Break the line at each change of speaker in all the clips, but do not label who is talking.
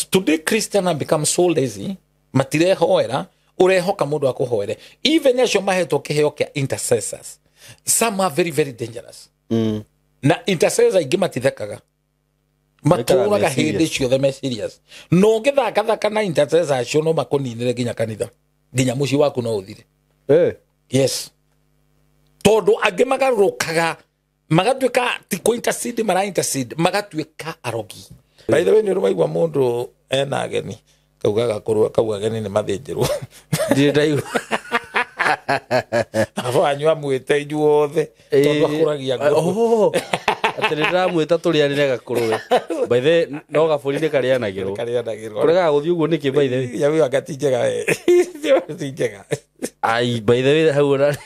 Today Christian have become so lazy, matirehoera, urehoka mundu akuhoere. Even acio mahetwo kiheo kia intercessors. Some are very very dangerous. Na intercessors aingĩ matithekaga. Matũraga hĩndĩ ciothe me serious. No ũngĩthakathaka na intercessors acio no makũninĩre nginya kanitha. Nginya mũciĩ waku no ũthire. Yes. Tondũ angĩ magarũrũkaga magatuĩka ti kũ intercede mara intercede magatuĩka arogi. By the way, nĩ ũraigua mũndũ ena ageni kauga gakorwo kau ageni nĩ mathĩnjĩrwo.
Ndirĩ ndaigua.
Abo anyua mwĩte inyuothe tondũ akũragia ngũkũ.
Atĩ nĩ ndĩramwĩta tũrĩanĩre gakũrũwe. By the way, no gabũri nĩ karĩanagĩrwo.
Karĩanagĩrwo.
Kũregaga gũthiĩ ũguo nĩkĩ by the way?
Ya anga ti njega we. Ti njega.
Ai, by the way, hau ona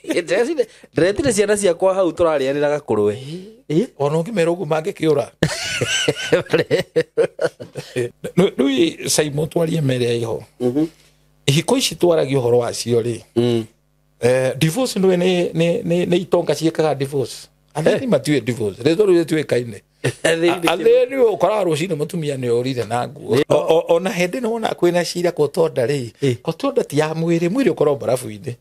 ndĩretire ciana ciakwa hau tũrarĩanĩra gakũrũwe.
Ona ũngĩmera ũguo mangĩkĩũra. Rĩu Simon twarie mere iho. Ihiko ici twaragia ũhoro wacio rĩ. Divorce nĩ itonga ciĩkaga divorce. Athĩni matiũĩ divorce. Rĩtwa rĩu rĩtuĩkaine. Athĩni ũkoraga rũcinĩ mũtumia nĩ orire na nguo. Ona hĩndĩ nĩ wona kwĩna cira kotonda rĩ. Kotonda ti ya mwĩrĩ, mwĩrĩ ũkoragwo mbarabu-inĩ.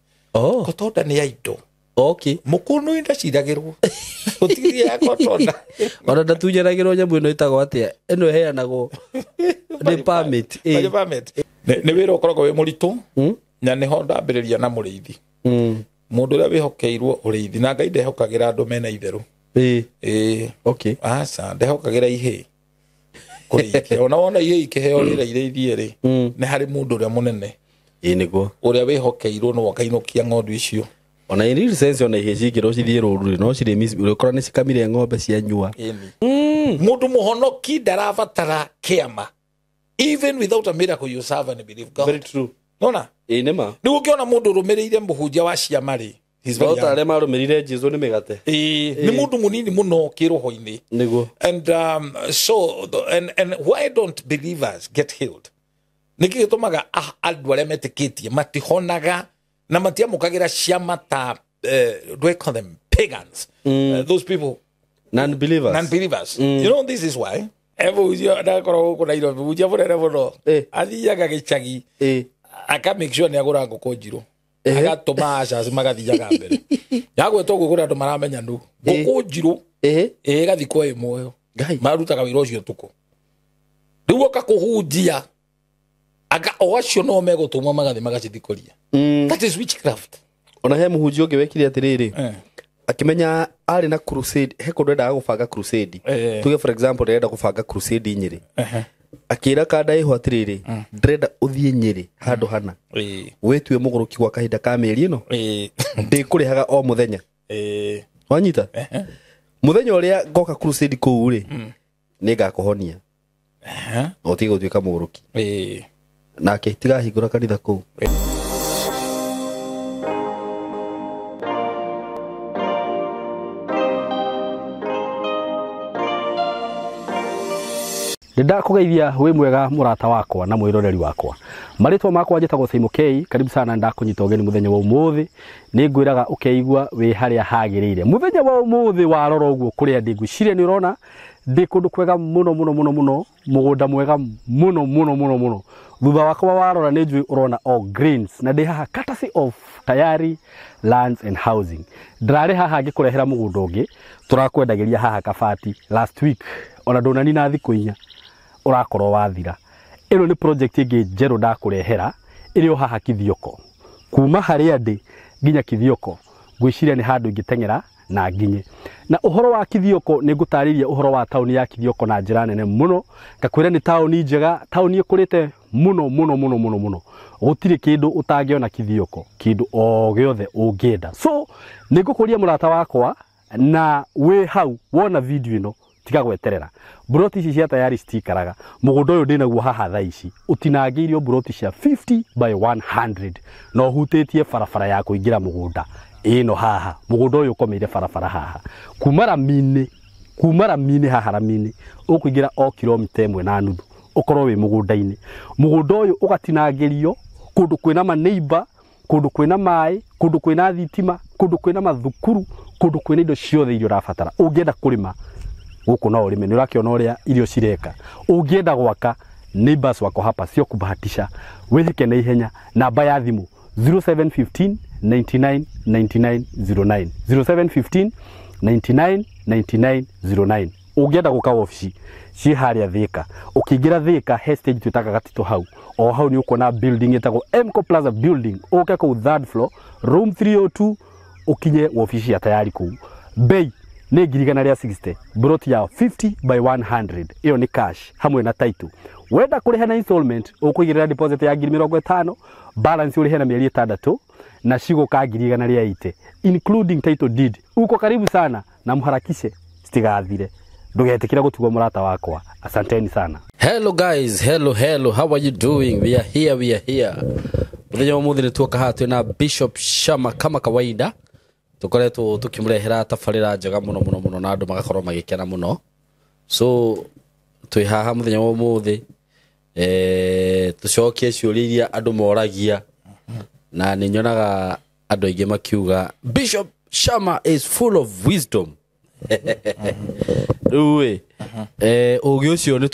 Kotonda nĩ ya indo. Mũkũnũ ndaciragĩrwo. Gũtirĩ ya kotonda.
Ona ndatunyanagĩrwo nyamũ ĩno ĩtagwo atĩa? Ĩno ĩheanagwo nĩ permit.
Nĩ permit. Nĩ wĩra ũkoragwo wĩ mũritũ na nĩho ndambĩrĩria na mũrĩithi. Mũndũ ũrĩa wĩhokeirwo ũrĩithi na Ngai ndehokagĩra andũ mena itherũ. Aca ndehokagĩra ihĩĩ kũrĩithia. Ona wona ihĩĩ ikĩheo rĩra irĩithie rĩ, nĩ harĩ mũndũ ũrĩa mũnene.
Nĩguo.
Ũrĩa wĩhokeirwo nĩwe ũkainũkia ng'ondu icio.
Ona in real sense ona ihĩĩ cingĩrwo cithiĩ rũru rĩ, no cirĩ miss ũrĩkora nĩ cikamire ng'ombe cianyua.
Mũndũ mũhonoki ndarabatara kĩama. Even without a miracle you serve and believe God.
Very true.
Nona?
Nĩ ma.
Rĩu ũngĩona mũndũ ũrũmĩrĩire mũhunjia wa ciama rĩ, he's very
No ta arĩa marũmĩrĩire Jesũ nĩ mĩgate.
Nĩ mũndũ mũnini mũno kĩroho-inĩ.
Nĩguo.
And so and why don't believers get healed? Nĩkĩ gĩtũmaga andũ arĩa metĩkĩtie matihonaga na matiamũkagĩra ciama ta do I call them pagans? Those people
non-believers.
Non-believers. You know this is why. Ebu ndakorwo gũkũ Nairobi mũhunjia mũnene mũno athiaga gĩcagi aka make sure nĩ agũra ngũkũ njirũ agatũma ushers magathiaga mbere yagwetwo ũguo kũrĩ andũ maramenya nũ ngũkũ njirũ ĩgathikwo ĩ muoyo marutaga wĩra ũcio ũtukũ rĩu oka kũhunjia aka o acio no megũtũmwo magathiĩ magacithikũria. That is witchcraft.
Ona he mũhunjia ũngĩ wekire atĩrĩrĩ, akĩmenya arĩ na crusade, he kũndũ endaga gũbanga crusade. Tuge for example ndĩrenda gũbanga crusade Nyĩrĩ. Akĩra kanda ĩho atĩrĩrĩ, ndĩrenda ũthiĩ Nyĩrĩ handũ hana. Wĩtue mũgũrũki gwa kahinda ka mĩeri ĩno. Ndĩkũrĩhaga o mũthenya. Wanyita? Mũthenya ũrĩa ngoka crusade kũu rĩ, nĩngakũhonia. Na ũtige gũtuĩka mũgũrũki. Nake tigahingũra kanitha kũu. Ndakũgeithia wĩ mwega mũrata wakwa na mwĩroreri wakwa. Marĩtwa makwa njĩtagwo Simon K. Karibu sana ndakũnyita ũgeni mũthenya wa ũmũthĩ. Nĩngwĩraga ũkeigua wĩ harĩa hagĩrĩire. Mũthenya wa ũmũthĩ warora ũguo kũrĩa ndĩ ngwĩciria nĩ ũrona ndĩ kũndũ kwega mũno mũno mũno mũno, mũgũnda mwega mũno mũno mũno mũno. Thutha wakwa warora nĩ njũĩ ũrona all greens na ndĩ haha courtesy of Tayari Lands and Housing. Ndĩrarĩ haha ngĩkũrehera mũgũnda ũngĩ tũrakwendagĩria haha Kabati last week ona ndũnanina thikũ inya ũrakorwo wathira. Ĩno nĩ project ĩngĩ njerũ ndakũrehera ĩrĩ o haha Kithioko. Kuma harĩa ndĩ nginya Kithioko ngwĩciria nĩ handũ ingĩteng'era na nginye. Na ũhoro wa Kithioko nĩ ngũtarĩria ũhoro wa taũni ya Kithioko na njĩra nene mũno. Ngakwĩra nĩ taũni njega, taũni ĩkũrĩte mũno mũno mũno mũno mũno. Gũtirĩ kĩndũ ũtangĩona Kithioko, kĩndũ o gĩothe ũngĩenda. So nĩ ngũkũria mũrata wakwa na wĩ hau wona video ĩno tiga gweterera. Mburoti ici cia Tayari citikaraga. Mũgũnda ũyũ ndĩnaguo haha thaa ici ũtinangĩirio mburoti cia 50 by 100 na ũhutĩtie barabara ya kũingĩra mũgũnda ĩno haha. Mũgũnda ũyũ ũkomeire barabara haha kuma ramini haha ramini ũkũingĩra o kilomita 1.5 ũkorwo wĩ mũgũnda-inĩ. Mũgũnda ũyũ ũgatinangĩrio kũndũ kwĩna maneiba, kũndũ kwĩna maĩ, kũndũ kwĩna thitima, kũndũ kwĩna mathukuru, kũndũ kwĩna indo ciothe iria ũrabatara. Ũngĩenda kũrĩma gũkũ no ũrĩme, nĩ ũrakĩona ũrĩa irio cireka. Ũngĩenda gwaka Neighbors wako hapa sio kubahatisha. Wĩhĩke na ihenya. Namba ya thimũ 0715 99 99 09, 0715 99 99 09. Ũngĩenda gũka wabici ciĩ harĩa Thika, ũkĩingĩra Thika he stage twĩtaga Gatito hau, o hau nĩ ũkuona building ĩtagwo Mco Plaza building, ũke kũu third floor room 302, ũkinye wabici ya tayari kũu. Bei nĩ 160,000, broti ya 50 by 100, ĩyo nĩ cash hamwe na title. Wenda kũrĩha na installment, ũkũigĩrĩra deposit ya 50,000, balance ũrĩhe na mĩeri 6 na cigũka 180,000 including title deed. Uko karibu sana na mharakishe citigathire. Ndũgetĩkĩre gũtigwo mũrata wakwa. Asanteni sana. Hello guys, hello hello, how are you doing? We are here, we are here. Mũthenya wa ũmũthĩ nĩ tuoka haha twĩna Bishop Shama kama kawaida. Tũkoretwo tũkĩmũrehera tabarĩra njega mũno mũno mũno na andũ magakorwo magĩkena mũno. So twĩ haha mũthenya wa ũmũthĩ, tũcokie ciũria iria andũ moragia, na nĩ nyonaga andũ aingĩ makiuga Bishop Shama is full of wisdom. Rĩu ĩ, ũgĩ ũcio nĩ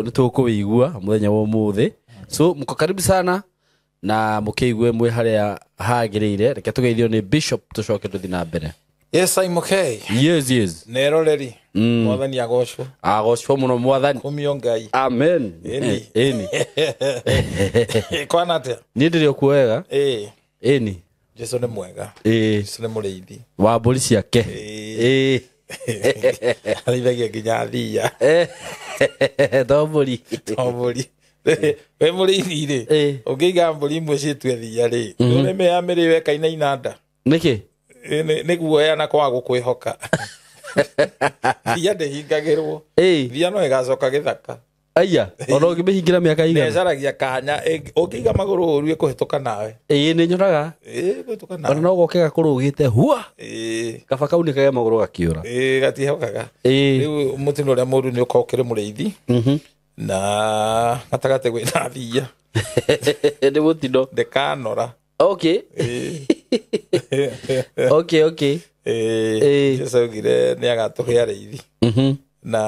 tũkũwĩigua mũthenya wa ũmũthĩ. So mko karibu sana na mũkĩigue mwĩ harĩa hagĩrĩire. Reke tũgeithio nĩ Bishop tũcoke tũthiĩ na mbere.
Yes, I'm okay.
Yes, yes.
Neroreri. Mwathani agocwo.
Agocwo mũno mwathani.
Kumio Ngai.
Amen.
Ĩni.
Ĩni.
Kwana atĩa?
Niĩ ndĩrĩ o kuo wega.
Ĩĩ.
Ĩni.
Jesu nĩ mwega.
Ĩĩ.
Jesu nĩ mũrĩithi.
Wa mbũri ciake.
Ĩĩ.
Ĩĩ.
Arĩithagia nginya thiia.
To mbũri.
To mbũri. Wĩ mũrĩithi rĩ,
Ĩĩ.
ũngĩiga mbũri imwe ciĩtue thiia rĩ, ũrĩme mĩrĩo ĩkainaina nda.
Nĩkĩ?
Nĩ guoya na kwaga gũkwĩhoka. Thiia ndĩhingagĩrwo.
Ĩĩ.
Thiia no ĩgacoka gĩthaka.
Aya, ona ũngĩmĩhingĩra mĩaka igana.
Nĩcaragia kanya, ũngĩiga magũrũ ũru ĩkũhĩtũka nawe.
Ĩĩ nĩ nyonaga.
Ĩĩ, ĩkũhĩtũka nawe.
Ona no goke gakũrũgĩte hua.
Ĩĩ.
Kaba kaunĩkage magũrũ gakiũra.
Ĩĩ, gatiĩhokaga.
Ĩĩ.
Rĩu mũtino ũrĩa mũru nĩ ũkorwo ũkĩrĩ mũrĩithi. Na gatagatĩ kwĩna thiia.
Nĩ mũtino.
Ndĩkanora.
Okay.
Ĩĩ.
Okay, okay.
Ĩĩ. Jesu augire nĩ agatũhe arĩithi. Na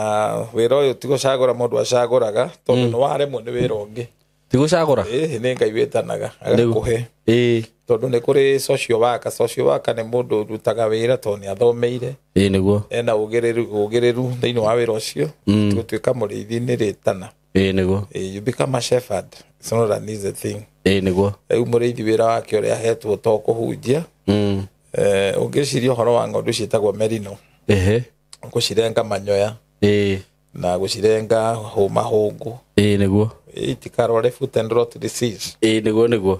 wĩra ũyũ ti gũcagũra mũndũ acagũraga, tondũ nĩ waremwo nĩ wĩra ũngĩ.
Ti gũcagũra?
Ĩĩ, nĩ Ngai wĩtanaga agakũhe.
Ĩĩ.
Tondũ nĩ kũrĩ social worker. Social worker nĩ mũndũ ũrutaga wĩra tondũ nĩ athomeire.
Ĩĩ nĩguo.
Ena ũgĩrĩru thĩinĩ wa wĩra ũcio. Gũtuĩka mũrĩithi nĩ rĩtana.
Ĩĩ nĩguo.
Ĩĩ, you become a shepherd. It's not an easy thing.
Ĩĩ nĩguo.
Rĩu mũrĩithi wĩra wake ũrĩa ahetwo to kũhunjia. Ũngĩciria ũhoro wa ng'ondu ciĩtagwo merino.
Ehe.
Gũcirenga manyoya.
Ĩĩ.
Na gũcirenga hũma hũngũ.
Ĩĩ nĩguo.
Itikarware foot and rot disease.
Ĩĩ nĩguo nĩguo.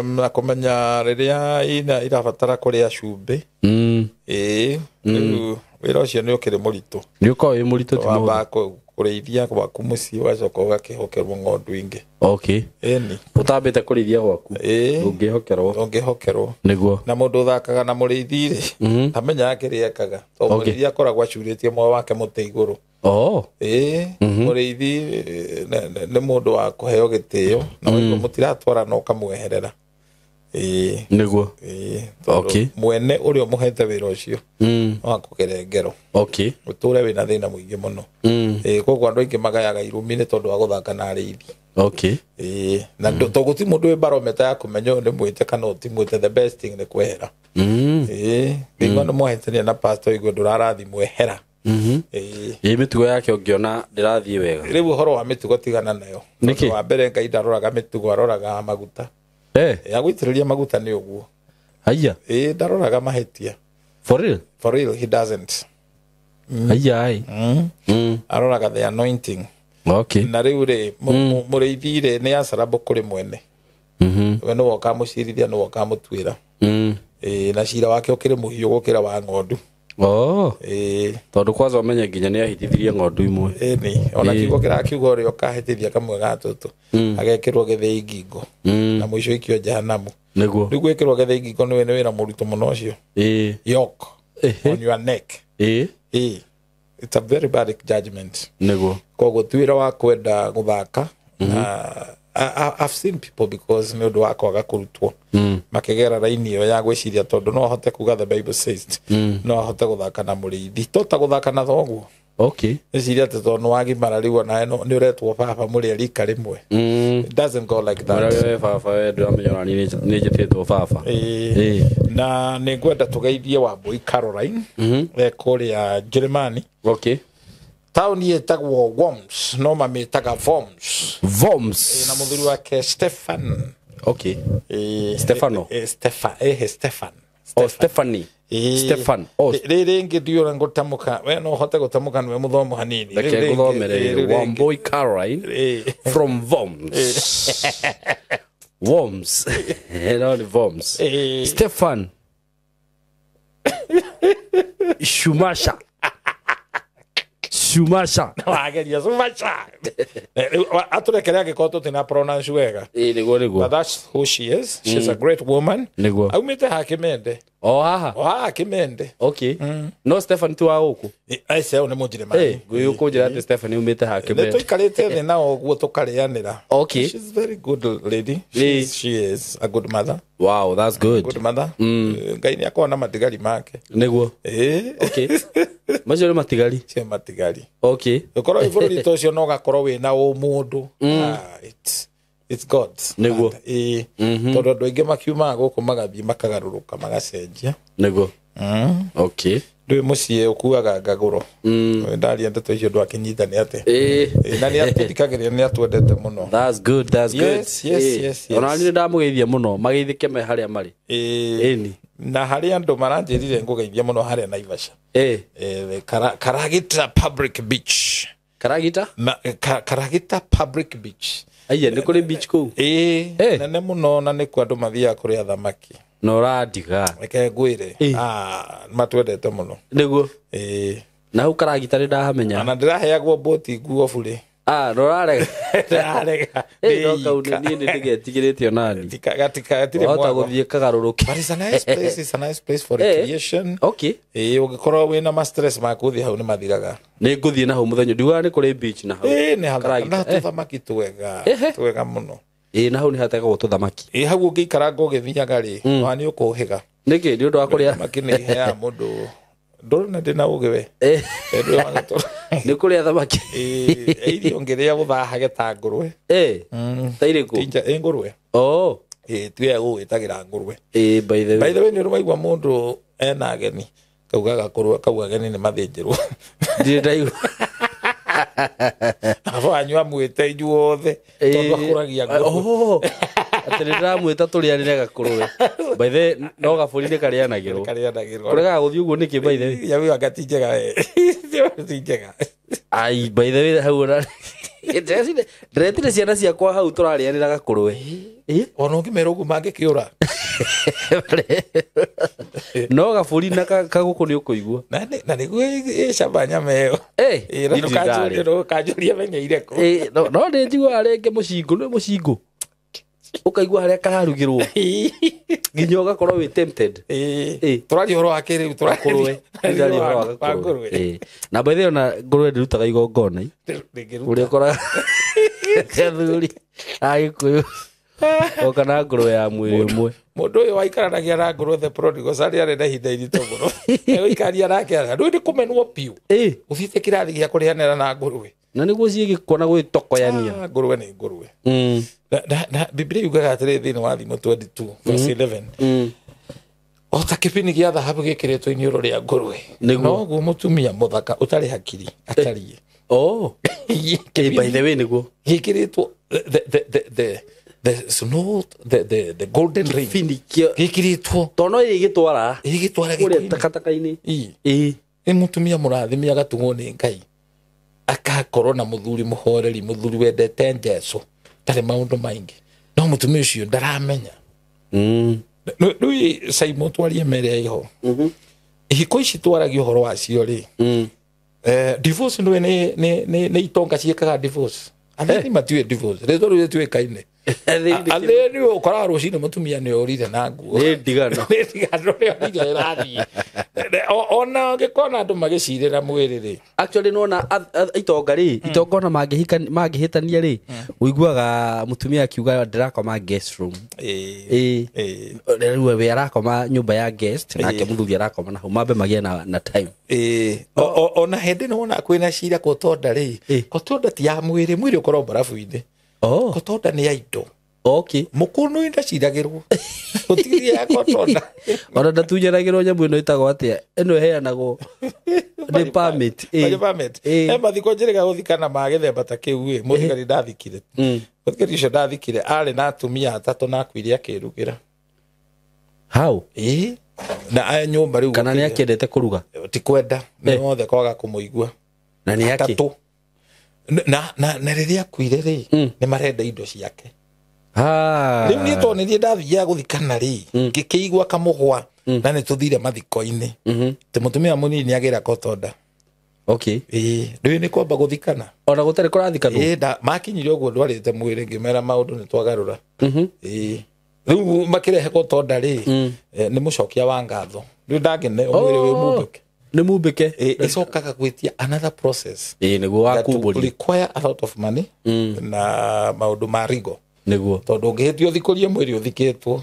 Na kũmenya rĩrĩa irabatara kũrĩa cumbĩ. Ĩĩ. Rĩu wĩra ũcio nĩ ũkĩrĩ mũritũ.
Nĩ ũkoragwo wĩ mũritũ ti mũhũthũ.
Wamba kũrĩithia gwaku mũciĩ ũgacoka ũgakĩhokerwo ng'ondu ingĩ.
Okay.
Ĩni.
Ũtambĩte kũrĩithia gwaku.
Ĩĩ.
Ũngĩhokerwo.
Ũngĩhokerwo.
Nĩguo.
Na mũndũ ũthakaga na mũrĩithi rĩ, amenyaga kĩrĩa ekaga. Tondũ mũrĩithi akoragwo acurĩtie muoyo wake mũtĩ igũrũ.
Oh.
Ĩĩ, mũrĩithi nĩ mũndũ wa kũheo gĩtĩo, na waigua mũtiratwarana ũkamweherera. Ĩĩ.
Nĩguo.
Ĩĩ.
Okay.
Mwene ũrĩa ũmũhete wĩra ũcio no akũgere ngero.
Okay.
Ũtũre wĩna thĩna mũingĩ mũno. Ĩĩ, koguo andũ aingĩ magayaga irumi nĩ tondũ wa gũthaka na arĩithi.
Okay.
Ĩĩ, na to gũtirĩ mũndũ wĩ barometa ya kũmenya ũyũ nĩ mwĩte kana ũyũ ti mwĩte, the best thing nĩ kwehera. Ĩĩ, ngĩigua nĩ mwahĩtania na pastor igue ndũrarathimwo ehera. Ĩĩ.
Ĩĩ, mĩtugo yake ũngĩona ndĩrathiĩ wega.
Rĩu ũhoro wa mĩtugo tigana nayo.
Nĩkĩ?
Tondũ wa mbere Ngai ndaroraga mĩtugo, aroraga maguta. Agũitĩrĩria maguta nĩ ũguo.
Haiya.
Ĩĩ, ndaroraga mahĩtia.
For real?
For real, he doesn't.
Haiya ai.
Aroraga the anointing.
Okay.
Na rĩu rĩ, mũrĩithi rĩ nĩ acarabo kũrĩ mwene. We nĩwe ũkamũcirithia, nĩwe ũkamũtuĩra. Ĩĩ, na cira wake ũkĩrĩ mũhiũ gũkĩra wa ng'ondu.
Oh.
Ĩĩ.
Tondũ kwanza ũmenye nginya nĩ ahĩtithirie ng'ondu imwe.
Ĩni, ona kiugo kĩrakiuga ũrĩa ũkahĩtithia kamwe ga tũtũ, agekĩrwo gĩthĩi ngingo. Na mũico ikio jehanamu.
Nĩguo.
Rĩu gwĩkĩrwo gĩthĩi ngingo nĩ wĩra mũritũ mũno ũcio.
Ĩĩ.
Yoke on your neck.
Ĩĩ.
Ĩĩ. It's a very bad judgment.
Nĩguo.
Koguo ti wĩra wa kwenda gũthaka. I've seen people because nĩ ũndũ wa kwaga kũrutwo makĩgera raini ĩyo ya gwĩciria tondũ no ahote kuga the Bible says, no ahote gũthaka na mũrĩithi to ta gũthaka na thoguo.
Okay.
Eciria atĩ tondũ nĩ wagimara rĩu onawe nĩ ũretwo baba mũrĩ rika rĩmwe. It doesn't go like that.
We baba we ndũramenya ona niĩ nĩ njĩtĩtwo baba.
Ĩĩ. Na nĩ ngwenda tũgeithie Wambui Caroline kũrĩa Jeremani.
Okay.
Taũni ĩtagwo Worms, no mamĩtaga Voms.
Voms.
Na mũthuri wake Stefan.
Okay. Stefano.
Stefan. Stefan.
Oh, Stephanie. Stefan. Oh,
rä rä ngä ndiå ngå tamå we no hote gå tamå nä we må thomo hanini.
Reke ngũthomere Wambui Caroline from Voms. Worms. No, ni Voms. Stefan Schumacher. Schumacher.
Wageria Schumacher. Atũrekere angĩkorwo tũtina pronounce wega.
Nĩguo nĩguo.
But that's who she is. She's a great woman.
Nĩguo.
Aumĩte haha Kĩmende.
O haha.
O haha Kĩmende.
Okay. No Stefan ti wa gũkũ.
Acio nĩ Mũnjĩrĩmani.
Ngũkũnjĩra atĩ Stefan aumĩte haha Kĩmende.
Nĩ tũikarĩte thĩ nao ũguo tũkarĩanĩra.
Okay.
She's very good lady. She is a good mother.
Wow, that's good.
Good mother. Ngai nĩ akoragwo na matigari make.
Nĩguo. Okay. Macio nĩ matigari.
Cio matigari.
Okay.
Ũkorwo wĩ bũrũri ta ũcio no ũgakorwo wĩna ũmũndũ. It's God's.
Nĩguo.
Tondũ andũ aingĩ makiumaga gũkũ magathiĩ makagarũrũka magacenjia.
Nĩguo. Okay.
Ndũĩ mũciĩ ũkuaga ngagũro. Ndaria ndeto icio ndwakinyita nĩ atĩ. Na nĩ atũthikagĩrĩria, nĩ atwendete mũno.
That's good, that's good.
Yes, yes, yes, yes.
Ona niĩ ndamũgeithia mũno, mageithĩke me harĩa marĩ. Ĩni.
Na harĩa andũ maranjĩrire ngũgeithia mũno harĩa Naivasha. Karagita Public Beach.
Karagita?
Na Karagita Public Beach.
Aiya, nĩ kũrĩ beach kũu?
Nene mũno na nĩkuo andũ mathiaga kũrĩa thamaki.
Na ũrandiga.
Reke ngwĩre. Matwendete mũno.
Nĩguo. Na hau Karagita nĩ ndahamenya.
Na ndĩraheagwo mbũti nguo burĩ.
Na ũrarega.
Ndĩrarega.
No kau niĩ nĩ ndĩgetigĩrĩte onani.
Gatirĩ
Wahota
mwago.
gũthiĩ kagarũrũke.
But it's a nice place, it's a nice place for recreation.
Okay.
Ũngĩkorwo wĩna ma stress maku ũthiĩ hau nĩ mathiraga.
Nĩ ngũthiĩ na hau mũthenya. Ndiugaga nĩ kũrĩ beach na hau.
Nĩ hathaka. Na tũthamaki twega. Twega mũno.
Na hau nĩ hategagwo tũthamaki.
Hau ũngĩikaranga ũgĩthiaga rĩ, ona nĩ ũkũhĩga.
Nĩkĩ? Nĩ ũndũ wa kũrĩa?
Thamaki nĩ iheaga mũndũ. Ndũrona ndĩna ũgĩ we.
Nĩ kũrĩa thamaki.
Irio ngĩrĩa gũthahage ta ngũrwe.
Ta irĩkũ?
Ngũrwe.
Oh.
Tuge gũgĩtagĩra ngũrwe.
By the way.
By the way, nĩ ũrĩ waigua mũndũ ena ageni kauga gakũrwe kau ageni nĩ mathĩnjĩrwo.
Ndirĩ ndaigua.
Abo anyu amwĩte inyuothe tondũ akũragia ngũrwe.
Atĩ nĩ ndĩramwĩta tũrĩanĩre gakũrwe. By the way, no gabũri nĩ karĩanagĩrwo.
Karĩanagĩrwo.
Kũregaga gũthiĩ ũguo nĩkĩ by the way?
Nyamũ anga ti njega we. Ti njega.
Ai, by the way, hau ona ndĩretire ciana ciakwa hau tũrarĩanĩra gakũrwe.
Ona ũngĩmera ũguo mangĩkĩũra.
No gabũri na kagũkũ nĩ ũkũigua.
Na nĩguo ĩcamba nyama ĩyo. Ndũkanjũrie menyeire kũ.
No nĩ njiguaga rĩngĩ mũcingũ, nĩ mũcingũ. Ũkaigua harĩa kararugĩrwo. Nginya ũgakorwo wĩ tempted.
Tũraria ũhoro wa kĩrĩu,
Ngũrwe. Tũraria ũhoro wa ngũrwe. Na by the way, ona ngũrwe ndĩrutaga igongona. Ũrĩa ũkoraga athuri a Gĩkũyũ oka na ngũrwe ya mwĩrĩ ũmwe.
Mũndũ ũyũ waikaranagia na ngũrwe the prodigal son arĩ na ihinda iritũ mũno. Egũikaria nake atĩa? Rĩu nĩ kũmenwo biũ. Ũthiĩte kĩrathi gĩa kũrĩanĩra na ngũrwe.
Na nĩguo ciĩgĩkuona gwĩtokoyania.
Ngũrwe nĩ ngũrwe. Na Biblia yugaga atĩrĩ thĩinĩ wa Thimo 22 verse 11. O ta kĩbini gĩa thahabu gĩkĩrĩtwo iniũrũ rĩa ngũrwe. Noguo mũtumia mũthaka ũtarĩ hakiri atariĩ.
Oh. By the way nĩguo.
Gĩkĩrĩtwo the snow, the golden ring.
Kĩbini kĩa
gĩkĩrĩtwo.
Tondũ no ĩgĩtwara.
Ĩgĩtwara
kũrĩa
gĩko-inĩ.
Takataka-inĩ.
Nĩ mũtumia mũrathime agatugwo nĩ Ngai. Akakorwo na mũthuri mũhoreri, mũthuri wendete Jesũ, tarĩ maũndũ maingĩ. No mũtumia ũcio ndaramenya. Rĩu Simon twarie mere iho. Ihiko ici twaragia ũhoro wacio rĩ. Divorce ndũĩ nĩ itonga ciĩkaga divorce. Athĩni matiũĩ divorce. Rĩtwa rĩu rĩtuĩkaine. Athĩni ũkoraga rũcinĩ mũtumia nĩ orire na nguo.
Nĩ ndigano.
Nĩ ndigano nĩ orire ĩrathiĩ. Ona ũngĩkona andũ magĩcirĩra mwĩrĩ rĩ.
Actually nona itonga rĩ, itonga ona mangĩhĩtania rĩ, ũiguaga mũtumia akiuga ndĩrakoma guest room.
Ĩĩ.
Rĩu we arakoma nyũmba ya guest nake mũthuri arakoma na hau mambe magĩe na time.
Ĩĩ. Ona hĩndĩ nĩ wona kwĩna cira kotonda rĩ. Kotonda ti ya mwĩrĩ, mwĩrĩ ũkorwo mbarabu-inĩ. Kotonda nĩ ya indo.
Okay.
Mũkũnũ ndaciragĩrwo. Gũtirĩ ya kotonda.
Ona ndatunyanagĩrwo nyamũ ĩno ĩtagwo atĩa? Ĩno ĩheanagwo nĩ permit.
Nĩ permit. Mathiko njĩrĩga gũthikana ma gĩthemba ta kĩu ĩ, mũthigari ndathikire. Mũthigari ũcio ndathikire arĩ na atumia atatũ na akuire akĩrugĩra.
How?
Ĩĩ. Na aya nyũmba rĩu.
Kana nĩ akĩendete kũruga?
Ti kwenda. Nĩ othe kwaga kũmũigua.
Na nĩ akĩ?
Atatũ. Na rĩrĩa akuire rĩ, nĩ marenda indo ciake. Rĩu niĩ tondũ nĩ ndathiaga gũthikana rĩ, ngĩkĩigua kamũgwa na nĩ tũthire mathiko-inĩ. Atĩ mũtumia mũnini nĩ agĩra kotonda.
Okay.
Ĩĩ, rĩu nĩ kwamba gũthikana.
Ona gũtarĩ kũrathikanwo?
Ĩĩ, makinyire ũguo ndwarĩte mwĩrĩ ngĩmera maũndũ nĩ twagarũra. Ĩĩ. Rĩu makĩrehe kotonda rĩ, nĩ mũcokia wa ngatho. Rĩu ndangĩne mwĩrĩ wĩ mumbĩke.
Nĩ mumbĩke.
Ĩcokaga gwĩtia another process.
Ĩĩ, nĩguo wa kumbũria.
Require a lot of money na maũndũ ma rigo.
Nĩguo.
Tondũ ũngĩhĩtio ũthikũrie mwĩrĩ ũthikĩtwo,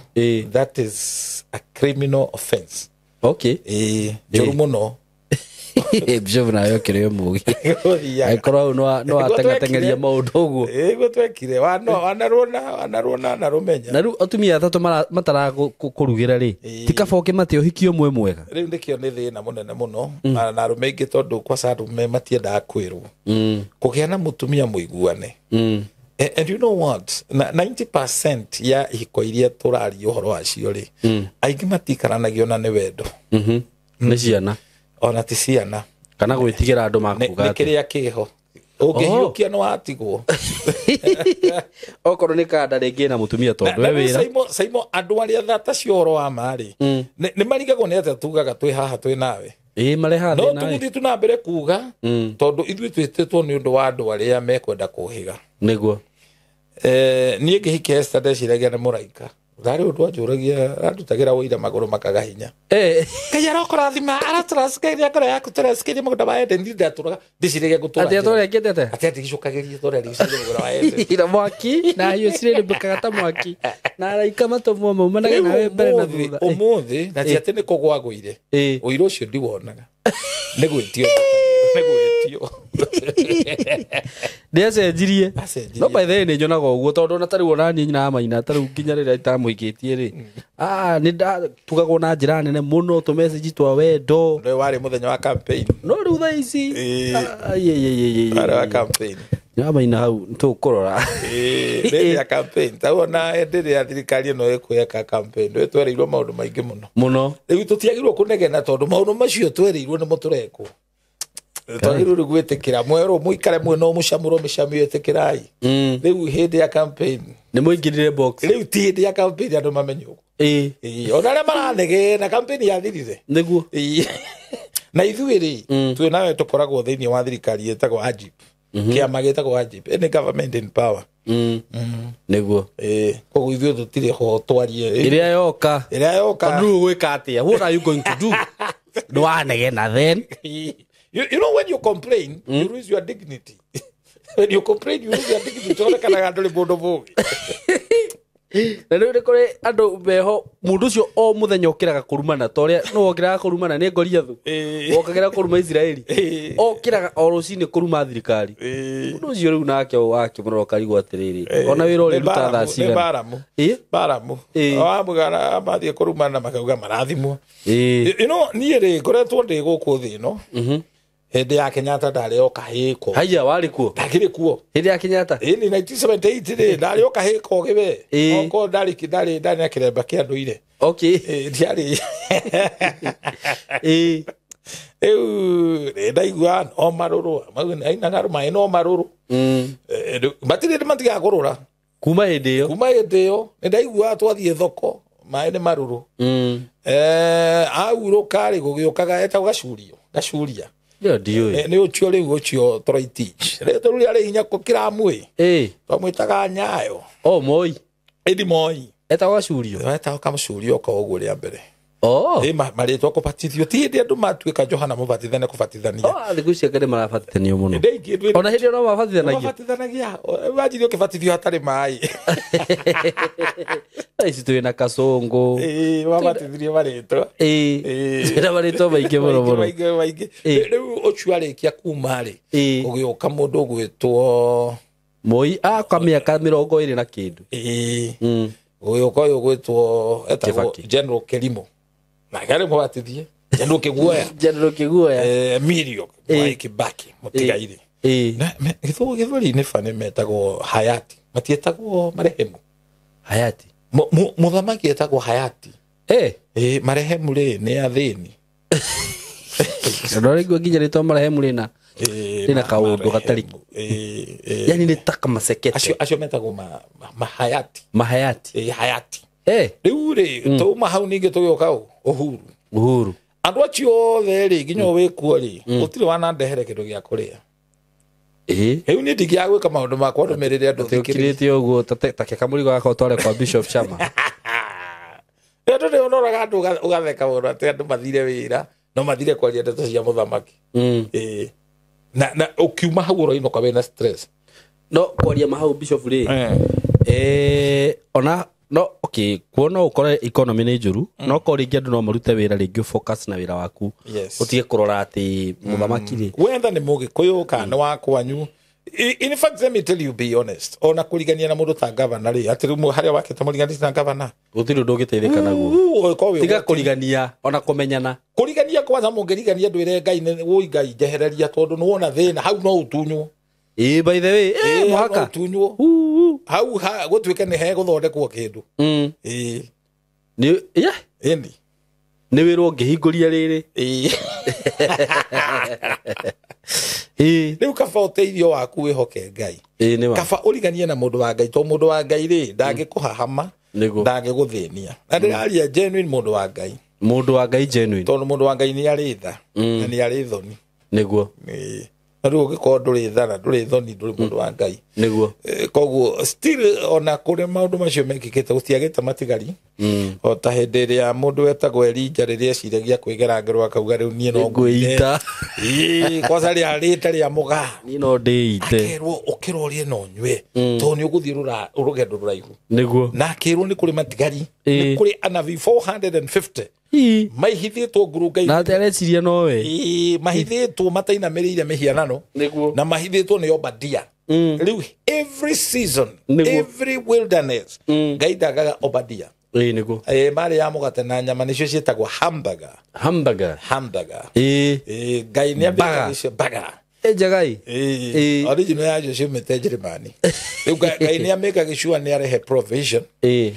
that is a criminal offense.
Okay.
Ĩĩ, njũru mũno.
Bishop nawe ũkĩrĩ mũũgĩ. Angĩkorwo hau no atengateng'eria maũndũ ũguo.
Ĩĩ, guo twekire. Wanarũona na rũmenya.
Na rĩu atumia atatũ matarakũrugĩra rĩ, ti kaba ũkĩmate ũhiki ũmwe mwega?
Rĩu nĩkĩo nĩ thĩna mũnene mũno. Na arũme aingĩ tondũ kwaca arũme matiendaga kwĩrwo. Kũgĩa na mũtumia mũiguane. And you know what? 90% ya ihiko iria tũraria ũhoro wacio rĩ, aingĩ matiikaranagio na nĩ wendo.
Nĩ ciana.
Ona ti ciana.
Kana gwĩtigĩra andũ makuga
atĩ. Nĩ kĩrĩa kĩho. Ũngĩhiũkia nĩ watigwo.
Okorwo nĩ kanda rĩngĩ na mũtumia tondũ we wĩra.
Saimo andũ arĩa thata cio ũhoro wa ma rĩ, nĩ marigagwo nĩ atĩa tugaga twĩ haha twĩ nawe.
Ĩĩ, marehaga
No
thĩna ĩ.
tũgũthiĩ tu na mbere kuga, tondũ ithuĩ twĩtĩtwo nĩ ũndũ wa andũ arĩa mekwenda kũhĩga.
Nĩguo.
Niĩ ngĩhikia Esther ndeciragia nĩ mũraika. Ndarĩ ũndũ anjũragia, arandutagĩra ũira magũrũ makaga hinya. Ngai arokũrathima, aratũracikiria ngoro yaku, tũracikiria mũgũnda wa Eden, niĩ ndatũraga, ndĩciragia ngũtũra.
Atĩ atũrekĩte atĩa?
Atĩ andigicũkagĩria tũrĩa ndigicũkagĩria mũgũnda wa Eden.
Na mwaki, na hiũ cirĩrĩmbũkaga ta mwaki. Na araika matũmwo maumanaga nawe mbere na thutha.
Ũmũthĩ, na ti atĩ nĩ kũgwa ngũire. Ũira ũcio ndiwonaga. Nĩ gwĩtio. Nĩ gwĩtio.
Nĩ acenjirie. No by the way nĩ nyonaga ũguo tondũ ona tarĩu ona niĩ nyina maina tarĩu nginya rĩrĩa itamũikĩtie rĩ. Nĩ ndatugagwo na njĩra nene mũno tũ message twa wendo.
Nĩ warĩ mũthenya wa campaign.
No rĩu thaa ici.
Warĩ wa campaign.
Nyina maina hau nĩtũkũrora.
Rĩrĩa ya campaign. Ta wona hĩndĩ ĩrĩa thirikari ĩno ĩkwĩka campaign, nĩ twereirwo maũndũ maingĩ mũno.
Mũno.
Rĩu tũtiagĩrĩirwo kũnegena tondũ maũndũ macio twereirwo nĩmo tũrekwo. Twagĩrĩirwo rĩu gwĩtĩkĩra mwerũ mũikare mwĩna mũcamũro mĩcamio ĩtĩkĩrai. Rĩu hĩndĩ ya campaign.
Nĩ mũingĩrire box.
Rĩu ti hĩndĩ ya campaign andũ mamenye ũguo.
Ĩĩ.
Ona arĩa maranegena campaign yathirire.
Nĩguo.
Ĩĩ. Na ithuĩ rĩ, twĩ nawe tũkoragwo thĩinĩ wa thirikari ĩtagwo AGIP. Kĩama gĩtagwo AGIP. Any government in power.
Nĩguo.
Ĩĩ. Koguo ithuĩ tũtirĩ ho twarie.
Ĩrĩa yoka.
Ĩrĩa yoka.
Tondũ rĩu ũgwĩka atĩa? What are you going to do? Ndwanegena then.
You know when you complain, you lose your dignity. When you complain, you lose your dignity. Onekanaga ndũrĩ mũndũ mũũgĩ.
Na rĩu nĩ kũrĩ andũ meho mũndũ ũcio o mũthenya ũkĩraga kũrumana ta ũrĩa nũ wokĩraga kũrumana nĩ Goliathu. Wokagĩra kũruma Isiraeli. Okĩraga o rũcinĩ kũruma thirikari. Mũndũ ũcio rĩu nake wakĩmũrora ũkarigwo atĩrĩrĩ. Ona wĩra ũrĩruta thaa cigana.
Nĩ Baramu. Baramu. Wamũgara mathiĩ kũrumana makauga marathimwo. You know, niĩ rĩ ngoretwo ndĩ gũkũ thĩ ĩno. Hĩndĩ ya Kenyatta ndarĩ o kahĩko.
Haiya warĩ kuo?
Ndakĩrĩ kuo.
Hĩndĩ ya Kenyatta?
Ĩĩ 1978 rĩ ndarĩ o kahĩko gĩwe. Okorwo ndarĩ na kĩremba kĩa ndũire.
Okay.
Ndiarĩ.
Ĩĩ.
Rĩu rĩ ndaigua no marũrũ. Ainaga maĩ no marũrũ. Matirĩ matigaga kũrũra.
Kuma hĩndĩ ĩyo?
Kuma hĩndĩ ĩyo nĩ ndaigua twathiĩ thoko maĩ nĩ marũrũ. Aurũka rĩ gũgĩũkaga etagwo gacurio. Gacuria.
Ndio ndiũĩ.
Nĩ ũcio rĩu ũcio Toroitich rĩtwa rĩu rĩarĩ hinya gũkĩra Moi.
Ĩĩ.
Twamwĩtaga Nyayo.
O Moi.
Ĩndi Moi.
Etagwo Gacurio.
Etagwo Kamũcurio ka ũguo rĩa mbere.
Oh.
Ĩ marĩtwa kũbatithio ti hĩndĩ andũ matuĩka Johana Mũbatithania kũbatithania.
Oh, thikũ ici anga nĩ marabatithanio mũno.
Hĩndĩ ĩngĩ
Ona hĩndĩ ĩyo no mabatithanagia.
Mabatithanagia. Imagine ũkĩbatithio hatarĩ maĩ.
Thaa ici twĩ na kasũngũ.
Ĩĩ, mabatithirio marĩtwa.
Ĩĩ. Twĩna marĩtwa maingĩ mũno mũno.
Maingĩ maingĩ. Rĩu ũcio arĩkia kuma rĩ, gũgĩũka mũndũ ũgwĩtwo
Moi aka mĩaka 20 na kĩndũ.
Ĩĩ. Gũgĩũka ũyũ ũgwĩtwo etagwo General Kerimo. Nake arĩ mũbatithie. General Kĩguoya.
General Kĩguoya.
Mirio Mwai Kibaki mũtigairĩ. Gĩthweri-inĩ bani metagwo Hayati. Matietagwo marehemu.
Hayati.
Mũthamaki etagwo Hayati. Marehemu rĩ nĩ athĩni.
No rĩngĩ nginya rĩtwa marehemu rĩna rĩna kaũndũ gatarĩ. Yani nĩ ta kamasekete.
Acio metagwo mahayati.
Mahayati.
Hayati. Rĩu rĩ twauma hau ningĩ tũgĩũka Uhuru.
Uhuru.
Andũ acio othe rĩ nginya wĩkuo rĩ gũtirĩ wanandehere kĩndũ gĩa kũrĩa. Rĩu niĩ ndingĩaga gwĩka maũndũ makwa ndũmĩrĩre andũ thikĩrĩrie.
Ũkirĩte ũguo ta ke kamũrigo gaka ũtware kwa Bishop Chama.
Andũ nĩ ũroraga andũ ũgatheka mũno atĩ andũ mathire wĩra no mathire kwaria ndeto cia mũthamaki. Na ũkiuma hau ũroinũka wĩna stress.
No kwaria ma hau Bishop rĩ. Ona no okay kuona ukore economy nĩ njũru no ko rĩngĩ andũ no marute wĩra rĩngĩ focus na wĩra waku. Ũtige kũrora atĩ mũthamaki rĩ
wetha nĩ mũgĩkũyũ kana nĩ wa kwanyu. In fact, let me tell you, be honest, ona kũrigania na mũndũ ta governor rĩ atĩ rĩu harĩa wakĩte mũriganĩtie na governor
gũtirĩ ũndũ ũngĩteithĩka naguo. Tiga kũrigania ona kũmenyana.
Kũrigania kwanza mũngĩrigania ndwĩre Ngai nĩ wũi Ngai njehereria tondũ nĩ wona thĩna hau no ũtunywo.
Ĩĩ, by the way, mũhaka
ũtunywo. Hau gũtuĩke nĩ hegũthondekwo kĩndũ. Ĩĩ.
Nĩ yeah.
Ĩni.
Nĩ wĩrwo ngĩhingũria rĩrĩ.
Ĩĩ.
Ĩĩ.
Rĩu kaba ũteithio waku wĩhoke Ngai.
Ĩĩ nĩ wa.
Kaba ũriganie na mũndũ wa Ngai tondũ mũndũ wa Ngai rĩ ndangĩkũhahama, ndangĩgũthĩnia. Na ndĩraria genuine mũndũ wa Ngai.
Mũndũ wa Ngai genuine.
Tondũ mũndũ wa Ngai nĩ arĩ tha na nĩ arĩ thoni.
Nĩguo.
Ĩĩ. Na rĩu ũngĩkorwo ndũrĩ tha na ndũrĩ thoni ndũrĩ mũndũ wa Ngai.
Nĩguo.
Koguo still ona kũrĩ maũndũ macio mekĩkĩte gũtiagĩte matigari. O ta hĩndĩ ĩrĩa mũndũ wetagwo Elijah rĩrĩa eciragia kwĩgera ngero akauga rĩu niĩ no
ngwĩita.
Ĩĩ, kwanza rĩa rĩta rĩa mũgaa.
Niĩ no ndĩite.
Akerwo ũkĩra ũrĩe na ũnyue tondũ nĩ ũgũthiĩ rũgendo rũraihu.
Nĩguo.
Na akĩrwo nĩ kũrĩ matigari. Nĩ kũrĩ anabii 450. Maihithĩtwo ngurunga-inĩ.
Na atĩ areciria nowe.
Ĩĩ, mahithĩtwo matainamĩrĩire mĩhianano.
Nĩguo.
Na mahithĩtwo nĩ Obadia. Rĩu every season, every wilderness, Ngai ndagaga Obadia.
Ĩĩ nĩguo.
Ĩĩ, marĩ ya mũgate na nyama nĩcio ciĩtagwo hamburger.
Hamburger.
Hamburger.
Ĩĩ.
Ĩĩ, Ngai nĩ ambĩkaga icio baga.
Ĩ njagai.
Ĩĩ. Original yacio ciumĩte Njĩrĩmani. Rĩu Ngai nĩ amĩkaga sure nĩ arehe provision.
Ĩĩ.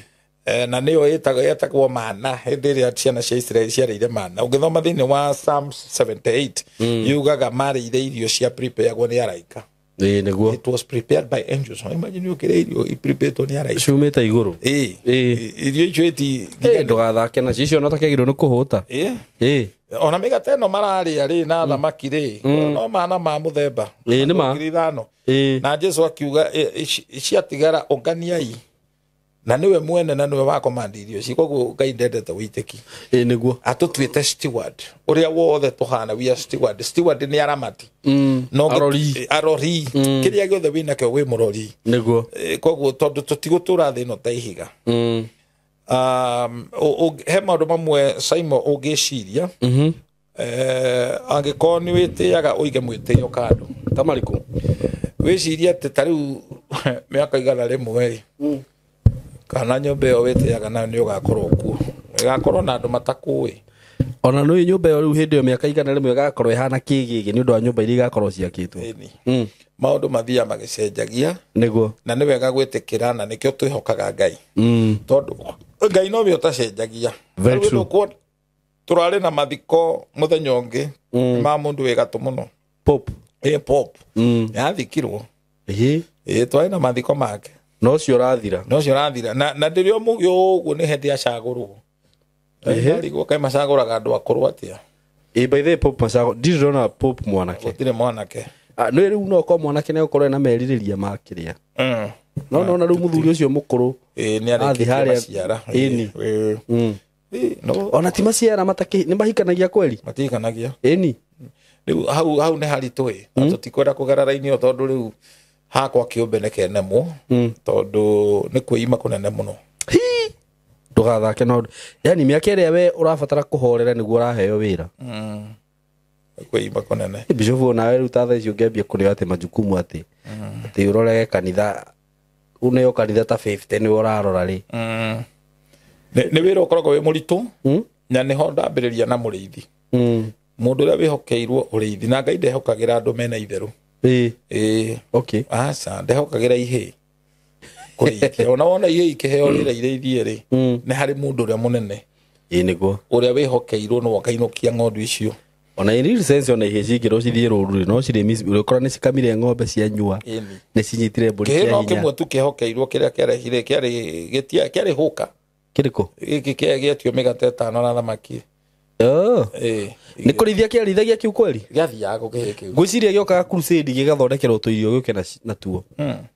Na nĩyo ĩtagwo mana hĩndĩ ĩrĩa ciana cia Israeli ciarĩire mana. Ũngĩthoma thĩinĩ wa Psalms 78 yugaga marĩire irio cia preparegwo nĩ araika.
Ĩĩ nĩguo.
It was prepared by angels. Imagine ũkĩrĩa irio ipreparetwo nĩ araika.
Ciumĩte igũrũ.
Ĩĩ.
Ĩĩ.
Irio icio iti
ndũgathake nacio icio ona takĩagĩrĩirwo nĩ kũhũta.
Ĩĩ.
Ĩĩ.
Ona mĩgate ĩno mararĩa rĩ na thamaki rĩ no mana ma mũthemba.
Ĩĩ nĩ ma.
5,000.
Ĩĩ.
Na Jesu akiuga ciatigara ũnganiai. Na niwe mwene na niwe wakomandi irio ici koguo Ngai ndendete wĩitĩki.
Ĩĩ nĩguo.
Atũtuĩte steward ũrĩa wothe tũhana we are steward. Steward nĩ aramati. No
Arori.
Arori. Kĩrĩa gĩothe wĩnakĩo wĩ mũrori.
Nĩguo.
Koguo tondũ tũtigũtũra thĩ ĩno ta ihiga. He maũndũ mamwe Simon ũngĩciria. Angĩkorwo nĩ wĩtĩaga ũige mwĩtĩo kando.
Ta marĩkũ?
Wĩcirie atĩ ta rĩu mĩaka 100 rĩ kana nyũmba ĩyo wĩtĩaga nayo nĩ ũgakorwo kuo. Ĩgakorwo na andũ matakũĩ.
Ona nĩ nyũmba ĩyo rĩu hĩndĩ ĩyo mĩaka 100 ĩgakorwo ĩhana kĩgĩgĩ nĩ ũndũ wa nyũmba iria igakorwo ciakĩtwo.
Maũndũ mathiaga magĩcenjagia.
Nĩguo.
Na nĩ wega gwĩtĩkĩra na nĩkĩo twĩhokaga Ngai. Tondũ Ngai nowe ũtacenjagia.
Very true.
Tũrarĩ na mathiko mũthenya ũngĩ ma mũndũ wĩ gatũ mũno.
Pop.
Ĩĩ Pop. Yathikirwo.
Ĩĩ.
Ĩĩ twarĩ na mathiko make.
No ũcio ũrathira.
No ũcio ũrathira. Na ndĩrĩ o mũgĩ ũguo nĩ hĩndĩ acagũrwo. Ndarigwo kaĩ macagũraga andũ akũrũ atĩa.
Ĩ by the way, Pope Macago ndirĩ ndona Pope mwanake.
Gũtirĩ mwanake.
Nĩ rĩu no korwo mwanake nĩ gũkorwo ena merirĩria ma kĩrĩa. No nona rĩu mũthuri ũcio mũkũrũ
Ĩ nĩ
athiĩ
arĩkĩtie
harĩa
maciara.
Ĩni.
Ĩ. Ĩ, no
Ona ti maciara matakĩ nĩ mahikanagia kweli.
matikanagia.
Ĩni.
Rĩu hau nĩ haritũ ĩ. Na tũtikwenda kũgera raini ĩyo tondũ rĩu hakwa kĩũmbe nĩ kenemwo tondũ nĩ kwĩima kũnene mũno.
Ndũgathake no yani mĩaka ĩrĩa we ũrabatara kũhorera nĩguo ũraheo wĩra.
Nĩ kwĩima kũnene.
Bishop onawe rĩu ta thaa ici ũngĩambia kũneo atĩ majukumu atĩ atĩ ũrorege kanitha uneo kanitha ta 50 nĩwe ũrarora rĩ.
Nĩ wĩra ũkoragwo wĩ mũritũ na nĩho ndambĩrĩria na mũrĩithi. Mũndũ ũrĩa wĩhokeirwo ũrĩithi na Ngai ndehokagĩra andũ mena itherũ.
Ĩ.
Ĩ.
Okay.
Aca ndehokagĩra ihĩĩ kũrĩithia. Ona wona ihĩĩ ikĩheo wĩra irĩithie rĩ, nĩ harĩ mũndũ ũrĩa mũnene
Ĩ nĩguo.
ũrĩa wĩhokeirwo nĩwe ũkainũkia ng'ondu icio.
Ona in real sense ona ihĩĩ cingĩrwo cithiĩ rũru rĩ no cirĩ ũrĩkora nĩ cikamire ng'ombe cianyua
Ĩni.
nĩ cinyitire mbũri
Kĩhĩĩ
cia
no
hinya.
kĩmwe tu kĩhokeirwo kĩrĩa kĩarehire kĩarĩ hũka.
Kĩrĩkũ?
Gĩkĩ gĩetio mĩgate ĩtano na thamaki.
Oh.
Ĩ.
Nĩ kũrĩithia kĩarĩithagia kĩu kweli?
Gĩathiaga kũ kĩhĩĩ kĩu.
Ngwĩciria gĩokaga crusade gĩgathondekerwo tũirio gĩũke natuo.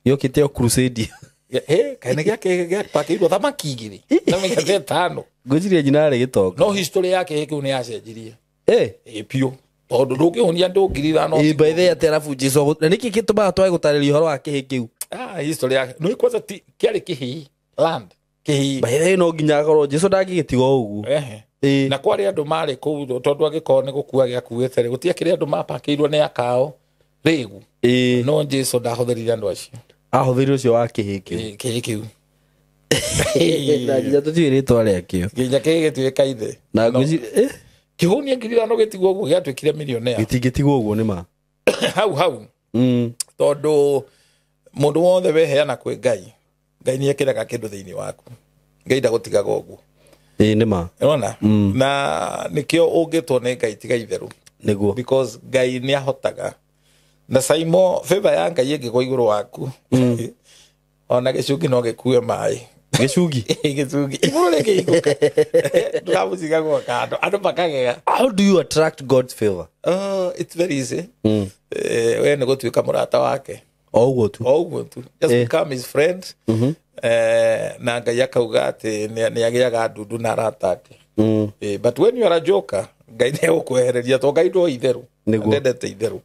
Gĩokĩte o crusade.
Ĩ, kaĩ nĩ gĩapakĩirwo thamaki igĩrĩ na mĩgate ĩtano.
Ngwĩciria nyina arĩ gĩtonga.
No history ya kĩhĩĩ kĩu nĩ yacenjirie.
Ĩ.
Ĩ biũ. Tondũ ndũngĩhũnia andũ 5,000.
Ĩ by the way atĩ arabu Jesu na nĩkĩ gĩtũmaga twage gũtarĩria ũhoro wa kĩhĩĩ kĩu?
History ya nĩ kwanza ti kĩarĩ kĩhĩĩ land kĩhĩĩ.
By the way no nginya akorwo Jesu ndangĩgĩtiga o ũguo.
Ehe.
Ĩ.
Na kwarĩ andũ marĩ kũu tondũ angĩkorwo nĩ gũkua gĩakuĩte rĩ gũtiakĩrĩ andũ mapakĩirwo nĩ akao rĩgu.
Ĩ.
No Jesu ndahũthĩrire andũ acio.
Ahũthĩrire ũcio wa kĩhĩĩ kĩu.
Ĩ, kĩhĩĩ kĩu.
Na nginya tũtiũĩ rĩtwa rĩakĩo.
Nginya kĩhĩĩ gĩtuĩka ithe.
Na ngwĩciria
Kĩhũnia 5,000 gĩtigwo ũguo gĩatuĩkire millionaire.
gĩtingĩtigwo ũguo nĩ ma.
Hau. Tondũ mũndũ wothe weheana kwĩ Ngai, Ngai nĩ ekĩraga kĩndũ thĩinĩ waku. Ngai ndagũtigaga ũguo.
Ĩ nĩ ma.
Ũrona? Na nĩkĩo ũngĩtwo nĩ Ngai tiga itherũ.
Nĩguo.
Because Ngai nĩ ahotaga. Na Saimo favor ya Ngai ĩngĩgwa igũrũ waku. Ona gĩcungi no gĩkue maĩ.
Gĩcungi.
Gĩcungi. Igũrũ rĩngĩhingũka. Ndũramũcigagwo kando. Andũ makagega.
How do you attract God's favor?
It's very easy. We nĩ gũtuĩka mũrata wake.
O ũguo tu.
O ũguo tu. Just become his friend. Na Ngai akauga atĩ nĩ agĩaga ndundu na arata ake. But when you are a joker, Ngai nĩ egũkwehereria tondũ Ngai ndo itherũ.
Nĩguo.
Ndendete itherũ.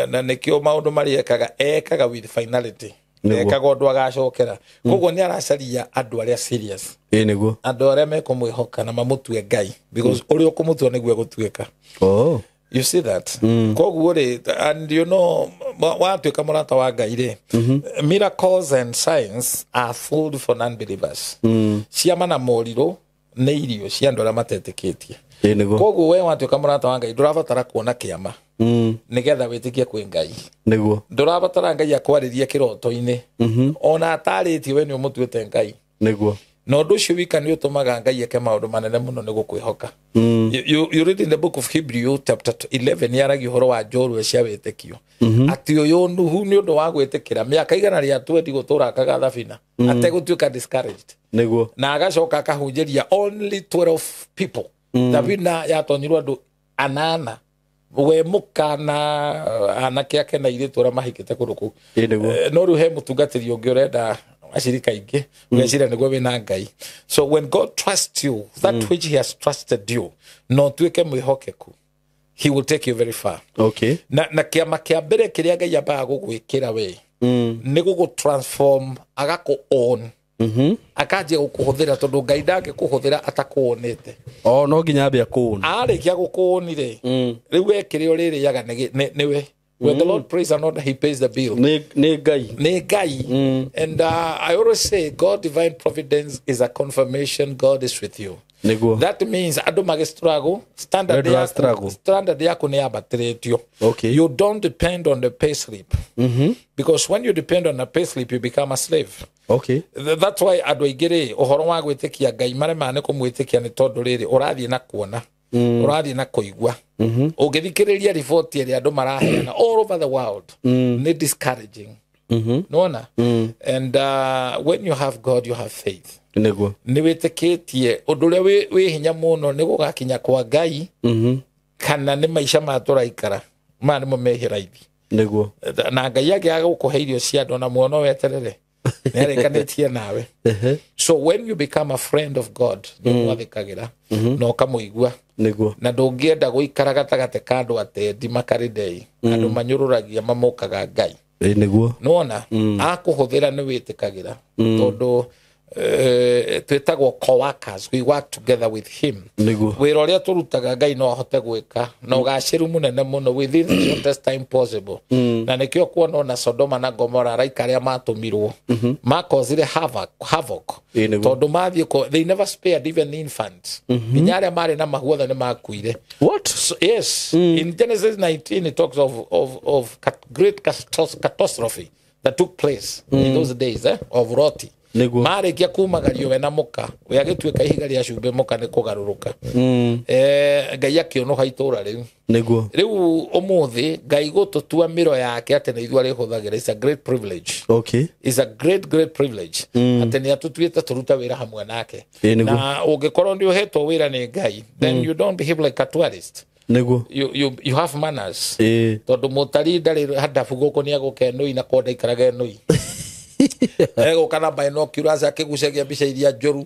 Na nĩkĩo maũndũ marĩa ekaga with finality. Ekaga ũndũ agacokera. Koguo nĩ aracaria andũ arĩa serious.
Ĩ nĩguo.
Andũ arĩa mekũmwĩhoka na mamũtue Ngai because ũrĩa ũkũmũtua nĩguo egũtuĩka.
Oh.
You see that? Koguo rĩ, and you know, watuĩka mũrata wa Ngai rĩ, miracles and signs are food for non-believers. Ciama na morirũ nĩ irio cia andũ arĩa matetĩkĩtie.
Ĩ nĩguo.
Koguo we watuĩka mũrata wa Ngai ndũrabatara kuona kĩama nĩgetha wĩtĩkie kwĩ Ngai.
Nĩguo.
Ndũrabatara Ngai akwarĩrie kĩroto-inĩ. Ona atarĩtie we nĩ ũmũtuĩte Ngai.
Nĩguo.
Na ũndũ ũcio wika nĩ ũtũmaga Ngai eke maũndũ manene mũno nĩ gũkwĩhoka. You read in the book of Hebrew chapter 11 yaragia ũhoro wa njorua cia wĩtĩkio. Atĩ ũyũ Nuhu nĩ ũndũ wa gwĩtĩkĩra mĩaka 120 gũtũra akaga thabina ategũtuĩka discouraged.
Nĩguo.
Na agacoka akahunjĩria only 12 people. Thabina yatonyirwo andũ anana. We mũka na anake ake na airĩtu arĩa mahikĩte kũndũ kũu.
Ĩ nĩguo.
No rĩu he mũtungatĩri ũngĩ ũrenda acirika aingĩ ũgeciria nĩguo wĩna Ngai. So when God trusts you, that which he has trusted you, no ũtuĩke mwĩhokeku, he will take you very far.
Okay.
Na kĩama kĩa mbere kĩrĩa Ngai ambaga gũgwĩkĩra we nĩ gũgũ-transform agakũ own. Akanjia gũkũhũthĩra tondũ Ngai ndangĩkũhũthĩra atakũonete.
Oh, no nginya ambe akũũne.
Arĩkia gũkũũni rĩ, rĩu we kĩrĩa ũrĩrĩaga nĩwe. When the Lord prays and he pays the bill.
Nĩ Ngai.
Nĩ Ngai. And I always say God divine providence is a confirmation God is with you.
Nĩguo.
That means andũ magĩ-struggle, standard
We ndũra-struggle.
standard yaku nĩ yambatĩrĩtio.
Okay.
You don't depend on the pay slip. Because when you depend on the pay slip, you become a slave.
Okay.
That's why andũ aingĩ rĩ, ũhoro wa gwĩtĩkia Ngai maremaga nĩ kũmwĩtĩkia nĩ tondũ rĩrĩ ũrathiĩ na kuona. Ũrathiĩ na kũigua. Ũngĩthikĩrĩria riboti ĩrĩa andũ maraheana all over the world, nĩ discouraging. Nona and when you have God you have faith.
Nĩguo.
Nĩ wĩtĩkĩtie ũndũ ũrĩa wĩ hinya mũno nĩ gũgakinya kwa Ngai kana nĩ maica ma tũraikara maya nĩmo mehe raithi.
Nĩguo.
Na Ngai angĩaga gũkũhe irio cia andũ na muono weterere nĩarĩkanĩtie nawe. So when you become a friend of God nĩũmwathĩkagĩra na ũkamũigua.
Nĩguo.
Na ndũngĩenda gũikara gatagatĩ ka andũ atendi makarĩndei andũ manyũrũragia mamũkaga Ngai.
Nĩguo.
Nĩwona akũhũthĩra nĩ wĩtĩkagĩra tondũ twĩtagwo co-workers, we work together with him.
Nĩguo.
Wĩra ũrĩa tũrutaga Ngai no ahote gwĩka na ũgacĩru mũnene mũno within the shortest time possible. Na nĩkĩo kuona ona Sodoma na Gomora araika arĩa matũmirwo makozire havoc tondũ mathiĩ they never spared even infants. Nginya arĩa marĩ na mahu othe nĩ makuire.
What?
So, yes. In Genesis 19 it talks of great catastrophe that took place in those days of Loti. Marĩkia kumagario we na mũka we agĩtuĩka ihiga rĩa cumbĩ mũka nĩ kũgarũrũka. Ngai akĩũnũha itũra rĩu.
Nĩguo.
Rĩu ũmũthĩ Ngai gũtũtua mĩro yake atĩ nĩ ithuĩ arĩhũthagĩra is a great privilege.
Okay.
Is a great great privilege. Atĩ nĩ atũtuĩte tũrute wĩra hamwe nake. Na ũngĩkorwo nĩ ũhetwo wĩra nĩ Ngai then you don't behave like a tourist.
Nĩguo.
You have manners. Tondũ mũtari ndarĩ handabu gũkũ nĩ agũka Enoi na konda ikaraga Enoi. Egũka na binoculars akĩgucagia mbica iria njũru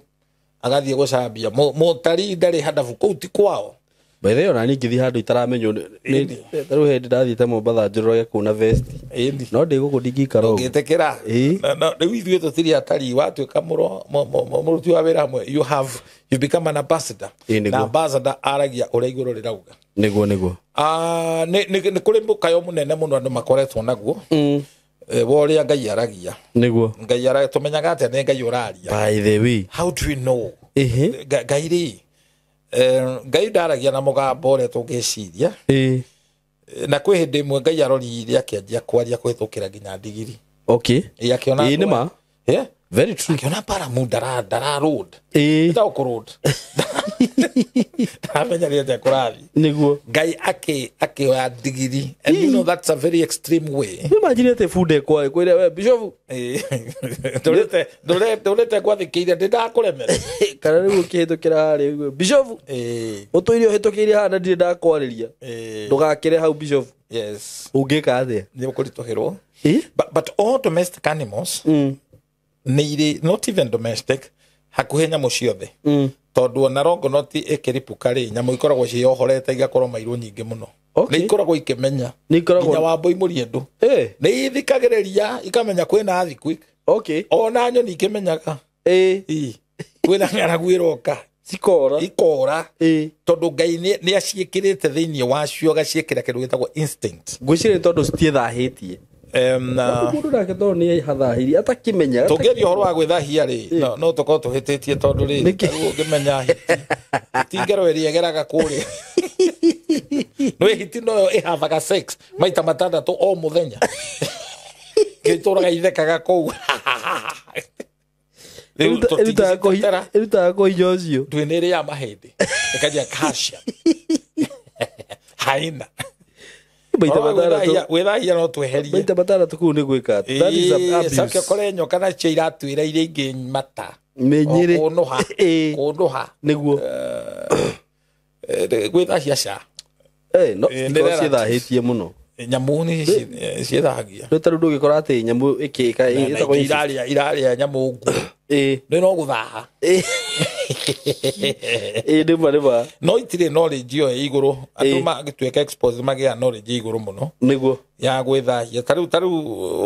agathiĩ gũcambia. Mũtari ndarĩ handabu kũu ti kwao.
By the way, ona niĩ ngĩthiĩ handũ itaramenywo tarĩu hĩndĩ ndathiĩte Mombatha njũrũrage kũu na vest. No ndĩ gũkũ ndingĩikara ũguo.
Ũngĩtĩkĩra. Rĩu ithuĩ tũtirĩ atarii watuĩka mũruti wa wĩra hamwe you become an ambassador. Na ambassador aragia ũrĩa igũrũ rĩrauga.
Nĩguo nĩguo.
Nĩ kũrĩ mũkayo mũnene mũno andũ makoretwo naguo. Wa ũrĩa Ngai aragia.
Nĩguo.
Ngai aragia tũmenyaga atĩa nĩ Ngai ũraria.
By the way.
How do we know? Ngai rĩ Ngai ndaragia na mũgambo ũrĩa tũngĩciria. Na kwĩ hĩndĩ ĩmwe Ngai aroririe akĩanjia kwaria kũhĩtũkĩra nginya ndigiri.
Okay.
Akĩona
nĩ ma. Very true.
Akĩona Balamu ndara road. Ndao kũ road. Ndaramenya nĩ atĩa kũrathiĩ.
Nĩguo.
Ngai akĩoya ndigiri. And you know that's a very extreme way.
Nĩ imagine atĩ bunda ĩkwĩre we Bishop.
Ndũrĩte gwathĩkĩire ndĩ ndakũremera.
Kana rĩu ũkĩhĩtũkĩra harĩa ũguo Bishop. Ũtũire ũhĩtũkĩire haha na ndirĩ ndakwarĩria. Ndũgakĩre hau Bishop.
Yes.
Ũngĩka atĩa?
Nĩ ũkũritũhĩrwo. But all domestic animals nĩ not even domestic hakuhĩ nyamũ ciothe. Tondũ ona rongonoti ĩkĩripũka rĩ nyamũ ikoragwo ciĩyohorete igakorwo mairũ nyingĩ mũno. Nĩ ikoragwo ikĩmenya. Nginya Wambũi Mũriendũ. Nĩ ithikagĩrĩria ikamenya kwĩna earthquake.
Okay.
Ona nyoni ikĩmenyaga. Kwĩna ng'aragu ĩroka.
Cikora.
Ikora. Tondũ Ngai nĩ aciĩkĩrĩte thĩinĩ wacio agaciĩkĩra kĩndũ gĩtagwo instinct.
Ngwĩciria tondũ citiĩthahĩtie. Mũndũ nake tondũ nĩ hathahirie atakĩmenya.
Tũngĩaria ũhoro wa gwĩthahia rĩ no tũkorwo tũhĩtĩtie tondũ rĩ rĩu ũngĩmenya hiti ngero ĩrĩa ĩgeraga kũrĩa. Nĩ hiti noyo ĩhathaga sex maita matandatũ o mũthenya. Gĩtũraga ithekaga kũu. Rĩu tũtingĩcitetera.
Ĩrutaga kũhinya ũcio.
Ndwĩ nĩ ĩrĩaga mahĩndĩ. Ĩkanjia calcium. Haina. Wĩthahia no tweherie.
Maita matandatũ kũu nĩ gwĩka atĩa? That is abuse.
Coke ũkore nyoka nacio iratuĩra iria ingĩ mata.
Mĩnyĩrĩ.
Kũnũha. Kũnũha.
Nĩguo.
Gwĩthahia ca.
No cikorwo ciĩthahĩtie mũno.
Nyamũ nĩ ciĩthahagia.
Rĩu tarĩu ndũngĩkora atĩ nyamũ ĩkĩka ĩtagwo
irarĩa nyamũ nguũ. Nĩ no gũthaha.
Nĩma nĩma.
No itirĩ knowledge ĩyo ĩ igũrũ. Andũ magĩtuĩka expose magĩa knowledge ĩ igũrũ mũno.
Nĩguo.
Ya gwĩthahia. Tarĩu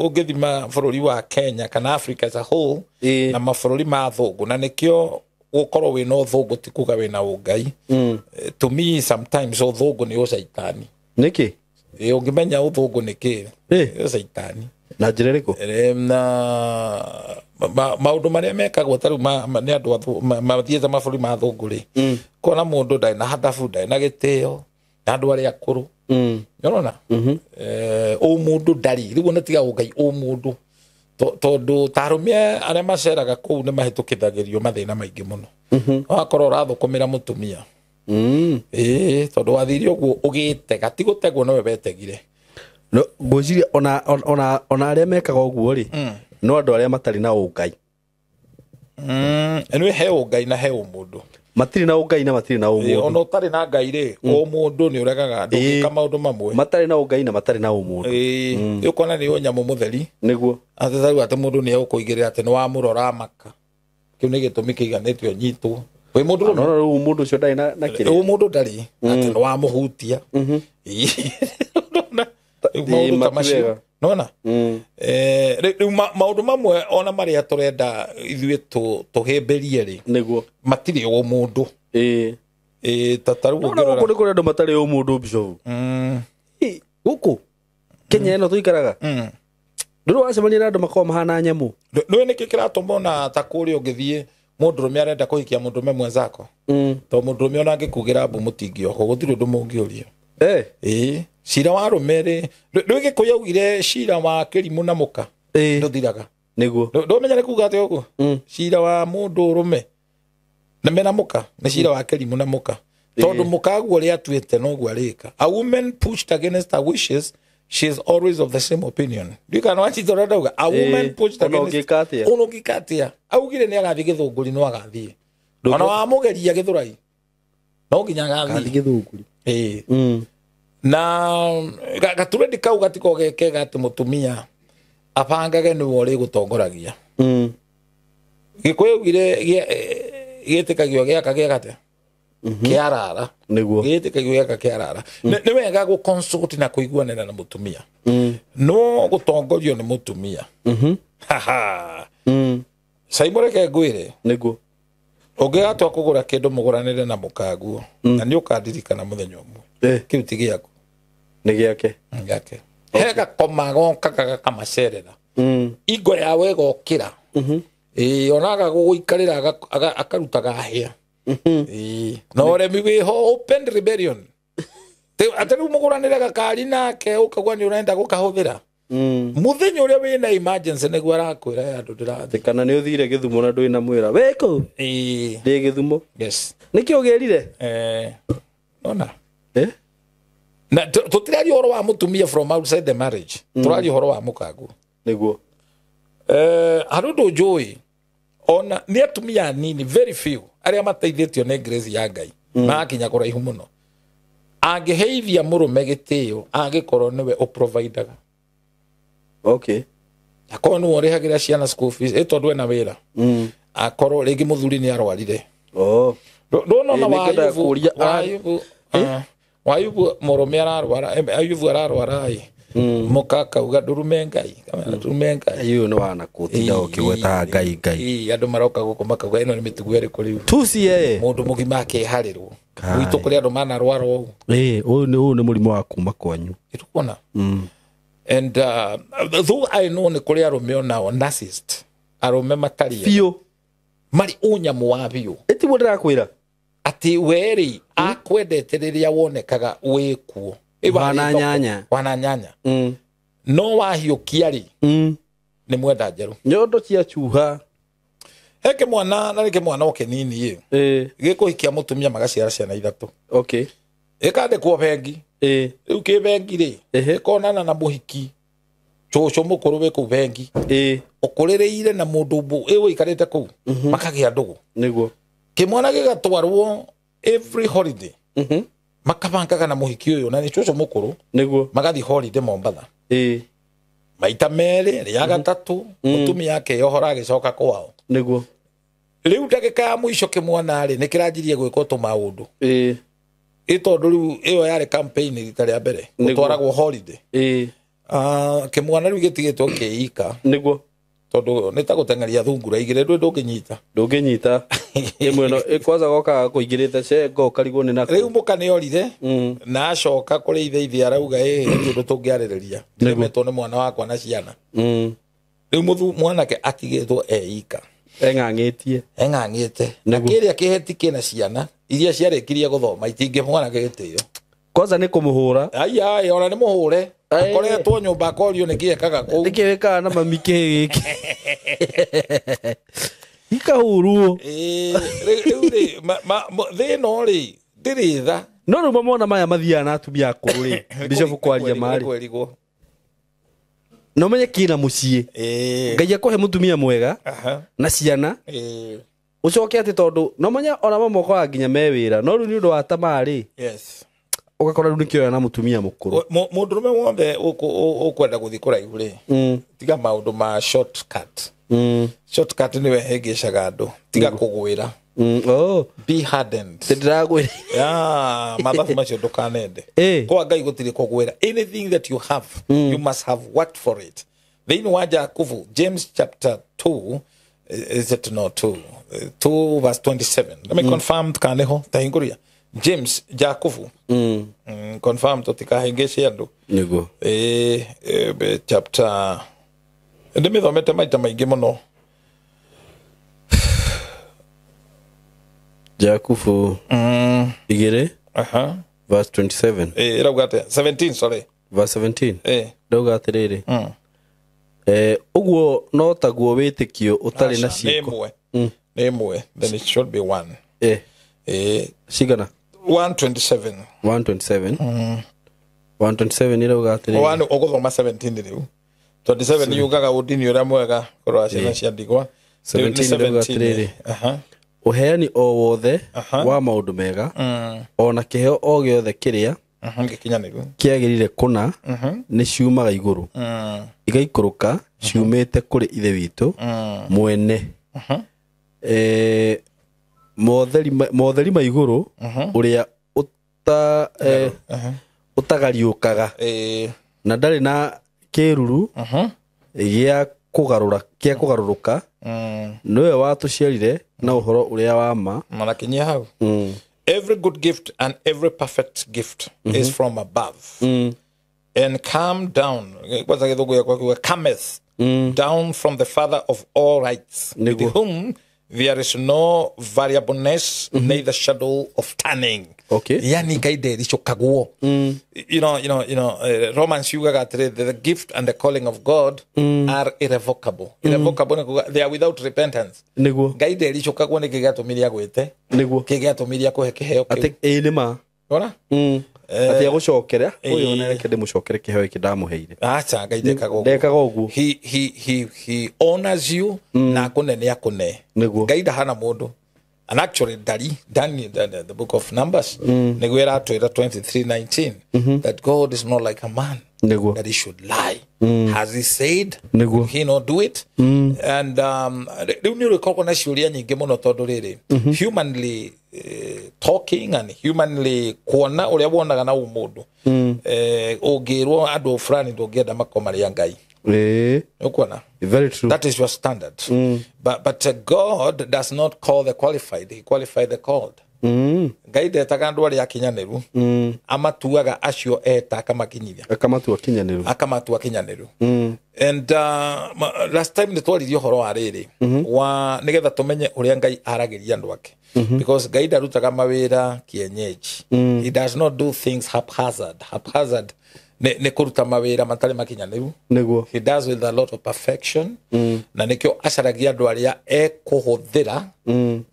ũngĩthima bũrũri wa Kenya kana Africa as a whole na mabũrũri ma athũngũ na nĩkĩo gũkorwo wĩna ũthũngũ ti kuga wĩna ũngai. To me sometimes ũthũngũ nĩ ũcaitani.
Nĩkĩ?
Ũngĩmenya ũthũngũ nĩ kĩ? Nĩ ũcaitani.
Na njĩra ĩrĩkũ?
Na maũndũ marĩa mekagwo tarĩu nĩ andũ mathiĩte mabũrũri ma athũngũ rĩ kona mũndũ ndarĩ na handabu ndarĩ na gĩtĩo na andũ arĩa akũrũ. Nĩũrona? Ũmũndũ ndarĩ rĩu ona tiga ũngai ũmũndũ tondũ ta arũme arĩa maceraga kũu nĩ mahĩtũkithagĩrio mathĩna maingĩ mũno. Wakorwo ũrathũkũmĩra mũtumia. Tondũ wathire ũguo ũgĩtega ti gũtegwo nowe wetegire.
No ngwĩciria ona arĩa mekaga ũguo rĩ, no andũ arĩa matarĩ na ũngai.
Nĩ he ũngai na he ũmũndũ.
Matirĩ na ũngai na matirĩ na ũmũndũ.
Ona ũtarĩ na ngai rĩ, ũmũndũ nĩ ũregaga ndũngĩka maũndũ mamwe.
Matarĩ na ũngai na matarĩ na ũmũndũ.
Ĩĩ, ũkona nĩ ũnyamũ mũtheri.
Nĩguo.
Atĩ tarĩu atĩ mũndũ nĩ egũkũigĩrĩra atĩ nĩ wamũrora maka. Kĩu nĩ gĩtũmi kĩiganĩte ũnyitwo. Wĩ mũndũ
No rĩu mũndũ ũcio ndarĩ na kĩrĩa.
Ũmũndũ ndarĩ, atĩ nĩ wamũhutia. Rĩu maũndũ ta macio. Nona? Rĩu maũndũ mamwe ona marĩa tũrenda ithuĩ tũhĩmbĩrie rĩ.
Nĩguo.
Matirĩ ũmũndũ.
Ĩĩ.
Ta tarĩu
ũngĩrora. Gũkũ nĩ kũrĩ andũ matarĩ ũmũndũ, Bishop. Gũkũ Kenya ĩno tũikaraga. Ndũrĩ wacemania na andũ makoragwo mahana nyamũ.
Nĩũĩ nĩkĩ kĩratũma ona ta kũrĩa ũngĩthiĩ mũndũrũme arenda kũhikia mũndũrũme mwenzako. Tondũ mũndũrũme ona angĩkugĩra mbu mũtingĩohwo, gũtirĩ ũndũ mũngĩũrio. Ĩĩ. Cira wa arũme rĩ, rĩu Gĩkũyũ augire cira wa kĩrimũ na mũka ndũthiraga.
Nĩguo.
Ndũmenya nĩ kuga atĩa ũguo? Cira wa mũndũ ũrũme na mena mũka nĩ cira wa kĩrimũ na mũka. Tondũ mũka guo ũrĩa atuĩte noguo arĩka. A woman pushed against her wishes, she is always of the same opinion. Ndika no achito ndauga a woman pushed against ono gikatia. Augire nĩ agathiĩ Gĩthũngũri no agathiĩ. Ona wamũgeria Gĩthũrai no nginya agathiĩ
Gĩthũngũri.
Ĩĩ. Na gaturendi kau gatiko gekega atĩ mũtumia abangage nĩwe ũrĩ gũtongoragia. Gĩkũyũ augire gĩtĩkagio gĩaka gĩakate kĩarara.
Nĩguo.
Gĩtĩkagio gĩaka kĩarara. Nĩ wega gũ consult na kũiguanĩra na mũtumia. No gũtongorio nĩ mũtumia. Haha. Saimũreke ngwĩre.
Nĩguo.
Ũngĩgatua kũgũra kĩndũ mũgũranĩre na mũkaguo na nĩ ũkandirikana mũthenya ũmwe. Kĩu ti gĩaku.
Nĩ gĩake.
Gĩake. He gakoma gokaga gakamacerera. Ingo yawe ĩgokĩra. Ĩĩ, ona agagũikarĩra akarutaga hĩa. Ĩĩ. Na ũremi wĩho open rebellion. Atĩ rĩu mũgũranĩre gakari nake ũkaigua nĩ ũrenda gũkahũthĩra. Mũthenya ũrĩa wĩna emergency nĩguo arakwĩra andũ ndĩrathiĩ.
Kana nĩ ũthire Gĩthumo na ndũrĩ na mwĩra. Wĩkũ?
Ĩĩ.
Ndĩ Gĩthumo.
Yes.
Nĩkĩ ũgĩrire?
Ona. Na tũtiraria ũhoro wa mũtumia from outside the marriage. Tũraria ũhoro wa mũkaguo.
Nĩguo.
Harĩ ũndũ njũĩ ona nĩ atumia anini very few arĩa mateithĩtio nĩ grace ya Ngai magakinya kũraihu mũno. Angĩheithia mũrũme gĩtĩo angĩkorwo nĩwe ũprovidaga.
Okay.
Akorwo nĩwe ũrĩhagĩra ciana school fees tondũ ena wĩra. Akorwo rĩngĩ mũthuri nĩ arwarire. Ndũnona Wayubu mũrũme ararwara, Ayubu ararwara ĩ. Mũka akauga ndũrume Ngai, ndũrume Ngai.
Ayubu nĩ wana kũtinda ũkĩgweta Ngai Ngai.
Ĩĩ, andũ maroka gũkũ makauga ĩno nĩ mĩtugo ĩrĩkũ rĩu.
Tusi yeye.
Mũndũ mũgima akeharĩrwo. Gwitũ kũrĩ andũ manarwara ũũ.
Ĩĩ, ũyũ nĩ mũrimũ wa kuma kwanyu.
Ĩtũkuona. And though I know nĩ kũrĩ arũme onao narcissist, arũme matarĩ
biũ.
Marĩ ũnyamũ wa biũ.
Ĩtiguo ndĩrakwĩra.
Atĩ we rĩ akwendete rĩrĩa wonekaga wĩkuo.
Wana nyanya.
Wana nyanya. No wahiũkia rĩ nĩ mwenda njerũ.
Nyondo cia chuha.
He kĩmwana na nĩ kĩmwana o kĩnini ĩ. Gĩkũhikia mũtumia magaciara ciana ithatũ.
Okay.
Ĩkandĩkwo bengi. Rĩu kĩ bengi rĩ ĩkonana na mũhiki cũcũ mũkũrũ wĩ kũu bengi. Ũkũrĩrĩire na mũndũ ũikarĩte kũu makagĩa ndũgũ.
Nĩguo.
Kĩmwana gĩgatwarwo every holiday. Makabangaga na mũhiki ũyũ na nĩ cũcũ mũkũrũ.
Nĩguo.
Magathiĩ holiday Mombatha. Maita merĩ rĩa gatatũ mũtumia akeyohora agĩcoka kwao.
Nĩguo.
Rĩu ndagĩka ya mũico kĩmwana rĩ nĩ kĩranjirie gwĩkwo tũmaũndũ. Ĩ tondũ rĩu ĩyo yarĩ campaign rita rĩa mbere gũtwaragwo holiday. Kĩmwana rĩu gĩtigĩtwo kĩika.
Nĩguo.
Tondũ nĩ ta gũteng'eria thungura igĩrĩ ndũĩ ndũngĩnyita.
Ndũngĩnyita. Ĩmwe no kwanza gokaga kũingĩrĩte cengo ũkarigwo nĩ nakũ.
Rĩu mũka nĩ orire na acoka kũrĩ ithe ithe arauga ĩ gũtirĩ ũndũ tũngĩarĩrĩria. Ndĩremetwo nĩ mwana wakwa na ciana. Rĩu mwanake atigĩtwo eika.
Eng'ang'ĩtie.
Eng'ang'ĩte. Na kĩrĩa kĩheti kĩna ciana iria ciarĩkirie gũthoma itingĩhe mwanake gĩtĩo.
Kwanza nĩ kũmũhũra.
Ai ona nĩ mũhũre. Akoretwo nyũmba akorio nĩ kĩ ekaga kũu.
Nĩ kĩ wĩkaga na mami kĩhĩ gĩkĩ. Ikahũrwo.
Rĩu rĩ thĩna rĩ ndĩrĩ tha.
No rĩu mamona maya mathiaga na atumia akũrũ rĩ Bishop kwaria marĩ. Na ũmenye kĩna mũciĩ. Ngai akũhe mũtumia mwega na ciana. Ũcoke atĩ tondũ no menye ona mamwe mokaga nginya me wĩra no rĩu nĩ ũndũ wa tamaa rĩ.
Yes.
Ũgakora rĩu nĩkĩoya na mũtumia mũkũrũ.
Mũndũrũme wothe ũkwenda gũthiĩ kũraihu rĩ, tiga maũndũ ma shortcut. Shortcut nĩwe hĩngĩcaga andũ. Tiga kũgwĩra.
Oh.
Be hardened.
Ndĩragwĩra.
Yeah, mathabu macio ndũkanende. Kwa Ngai gũtirĩ kũgwĩra. Anything that you have, you must have worked for it. Thĩinĩ wa Jakubu, James chapter 2, is it no 2? 2 verse 27. Let me confirm kaneho tahingũria. James Jakubu. Confirm tũtikahĩngĩce andũ.
Nĩguo.
Chapter ndĩmĩthomete maita maingĩ mũno.
Jakubu 2 verse 27.
Ĩrauga atĩa? 17 sorry.
Verse 17. Ndauga atĩrĩrĩ. Ũguo no taguo wĩtĩkio ũtarĩ na ciĩko.
Nĩ ĩmwe. Then it should be one.
Cigana?
127.
127. 127 ĩrauga atĩrĩrĩ.
One ũgũthoma 17 rĩu. 27 yugaga ũndini ũrĩa mwega kũrora ciana cia ndigwa.
17 ĩrauga atĩrĩrĩ. Ũheani o wothe wa maũndũ mega ona kĩheo o gĩothe kĩrĩa kĩagĩrĩire kũna nĩ ciumaga igũrũ igaikũrũka ciumĩte kũrĩ Ithe witũ mwene motheri ma igũrũ ũrĩa ũtagariũkaga na ndarĩ na kĩruru gĩa kũgarũrũka nĩwe watũciarire na ũhoro ũrĩa wa ma.
Manakinyia hau. Every good gift and every perfect gift is from above and come down. Cometh down from the Father of all lights, with whom there is no variableness, neither shadow of turning.
Okay.
Yani Ngai ndericũkagwo. You know, Romans yugaga atĩrĩ, the gift and the calling of God are irrevocable. Irrevocable, they are without repentance.
Nĩguo.
Ngai ndericũkagwo nĩkĩ gĩatũmire agwĩte.
Nĩguo.
Kĩ gĩatũmire akũhe kĩheo kĩu.
Atĩ ĩĩ nĩ ma.
Ona?
Atĩ agũcokera ũyũ nereke ndĩmũcokere kĩheo gĩkĩ ndamũheire.
Acha Ngai ndekaga ũguo.
Ndekaga ũguo.
He honors you na akũne nĩ akũne.
Nĩguo.
Ngai ndahana mũndũ. And actually, Daniel, the book of Numbers, nĩguo ĩratwĩra 23:19, that God is not like a man
Nĩguo.
that he should lie. Has he said?
Nĩguo.
He not do it? And rĩu nĩ ũrĩkoragwo na ciũria nyingĩ mũno tondũ rĩrĩ, humanly talking and humanly kuona ũrĩa wonaga na ũmũndũ, ũngĩrwo andũ fulani ndũngĩenda makorwo marĩ a Ngai. Ũkuona?
Very true.
That is your standard. But God does not call the qualified. He qualified the called. Ngai ndetaga andũ arĩa akinyanĩru. Amatuaga acio eta akamakinyithia.
Akamatua kinyanĩru.
Akamatua kinyanĩru. And last time nĩ twaririe ũhoro wa rĩrĩ wa nĩgetha tũmenye ũrĩa Ngai aragĩria andũ ake. Because Ngai ndarutaga mawĩra kienyeji. He does not do things haphazard. Haphazard nĩ kũruta mawĩra matarĩ makinyanĩru.
Nĩguo.
He does with a lot of perfection. Na nĩkĩo acaragia andũ arĩa ekũhũthĩra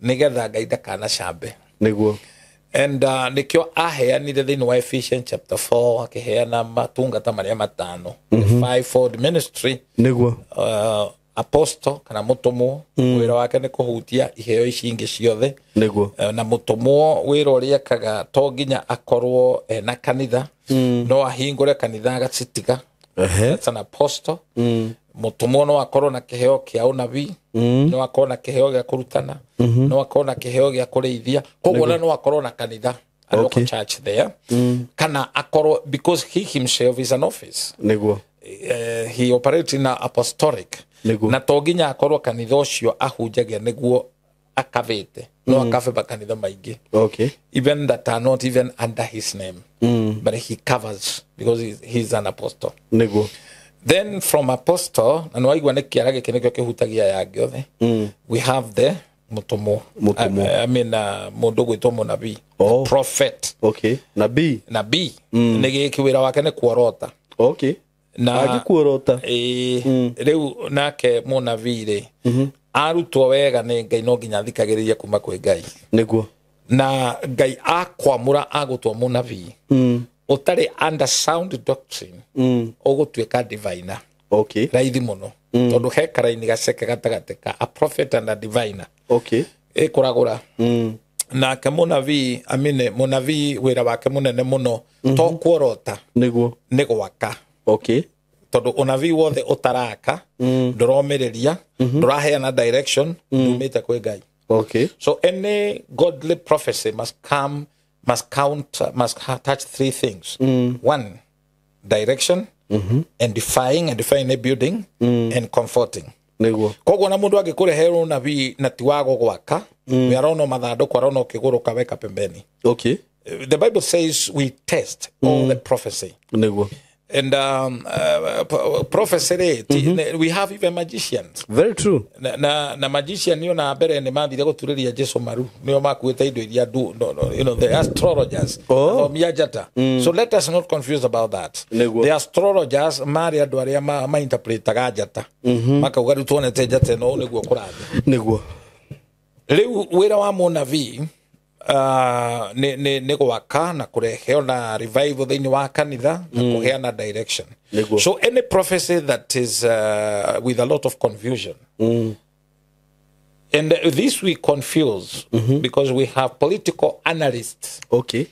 nĩgetha Ngai ndakanacambe.
Nĩguo.
And nĩkĩo aheanire thĩinĩ wa Ephesians chapter 4 akĩheana matungata marĩa matano. The fivefold ministry.
Nĩguo.
Apostle kana mũtũmwo, wĩra wake nĩ kũhutia iheo ici ingĩ ciothe.
Nĩguo.
Na mũtũmwo wĩra ũrĩa ekaga to nginya akorwo ena kanitha, no ahingũre kanitha agacitiga. That's an apostle. Mũtũmwo no akorwo na kĩheo kĩa ũnabii, no akorwo na kĩheo gĩa kũrutana, no akorwo na kĩheo gĩa kũrĩithia. Koguo na no akorwo na kanitha, a local church there. Kana akorwo, because he himself is an office.
Nĩguo.
He operates in apostolic.
Nĩguo.
Na to nginya akorwo kanitha ũcio ahunjagia nĩguo akavĩte, no akabe makanitha maingĩ.
Okay.
Even that are not even under his name. But he covers because he's an apostle.
Nĩguo.
Then from apostle, na nĩwaigua nĩ kĩara gĩkĩ nĩkĩo kĩhutagia yangĩ othe. We have the mũtũmwo.
Mũtũmwo.
I mean, mũndũ gwĩtwo mũnabii.
Oh.
The prophet.
Okay. Nabii.
Nabii. Nĩ gĩkĩ wĩra wake nĩ kuorota.
Okay.
Na
angĩkuorota.
Rĩu nake mũnabii rĩ, arutwo wega nĩ Ngai no nginya athikagĩrĩrie kuma kwĩ Ngai.
Nĩguo.
Na Ngai akwamũra agũtua mũnabii, ũtarĩ under sound doctrine, ũgũtuĩka diviner.
Okay.
Raithi muno. Tondu he karaini gaceke gatagati ka a prophet and a diviner.
Okay.
Ikuragura. Nake munabii amine munabii wira wake munene muno to kuorota
niguo
ni gwaka.
Okay.
Tondu unabii wothe utaraka nduromireria nduraheana direction ndumite kwi Ngai.
Okay.
So any godly prophecy must come, must count, must touch three things. One, direction, and defying, and defying a building, and comforting.
Niguo.
Koguo na mundu angikureherwo nabii na ti wa gugwaka, we arono mathanduku arono kiguruka weka pembeni.
Okay.
The Bible says we test all the prophecy.
Niguo.
And prophecy, we have even magicians.
Very true.
Na magician niyo na mbere ni mathire guturiria Jesu maru niyo makuite indo iria no, you know, the astrologers.
Oh.
Njata. So let us not confuse about that.
Niguo.
The astrologers mari andu aria ma interpretaga njata. Makauga riu tuonete njata no niguo kurathi.
Niguo.
Riu wira wa munabii ni gwaka na kurehe na revival thiini wa kanitha na kuheana direction.
Niguo.
So any prophecy that is with a lot of confusion, and this we confuse because we have political analysts.
Okay.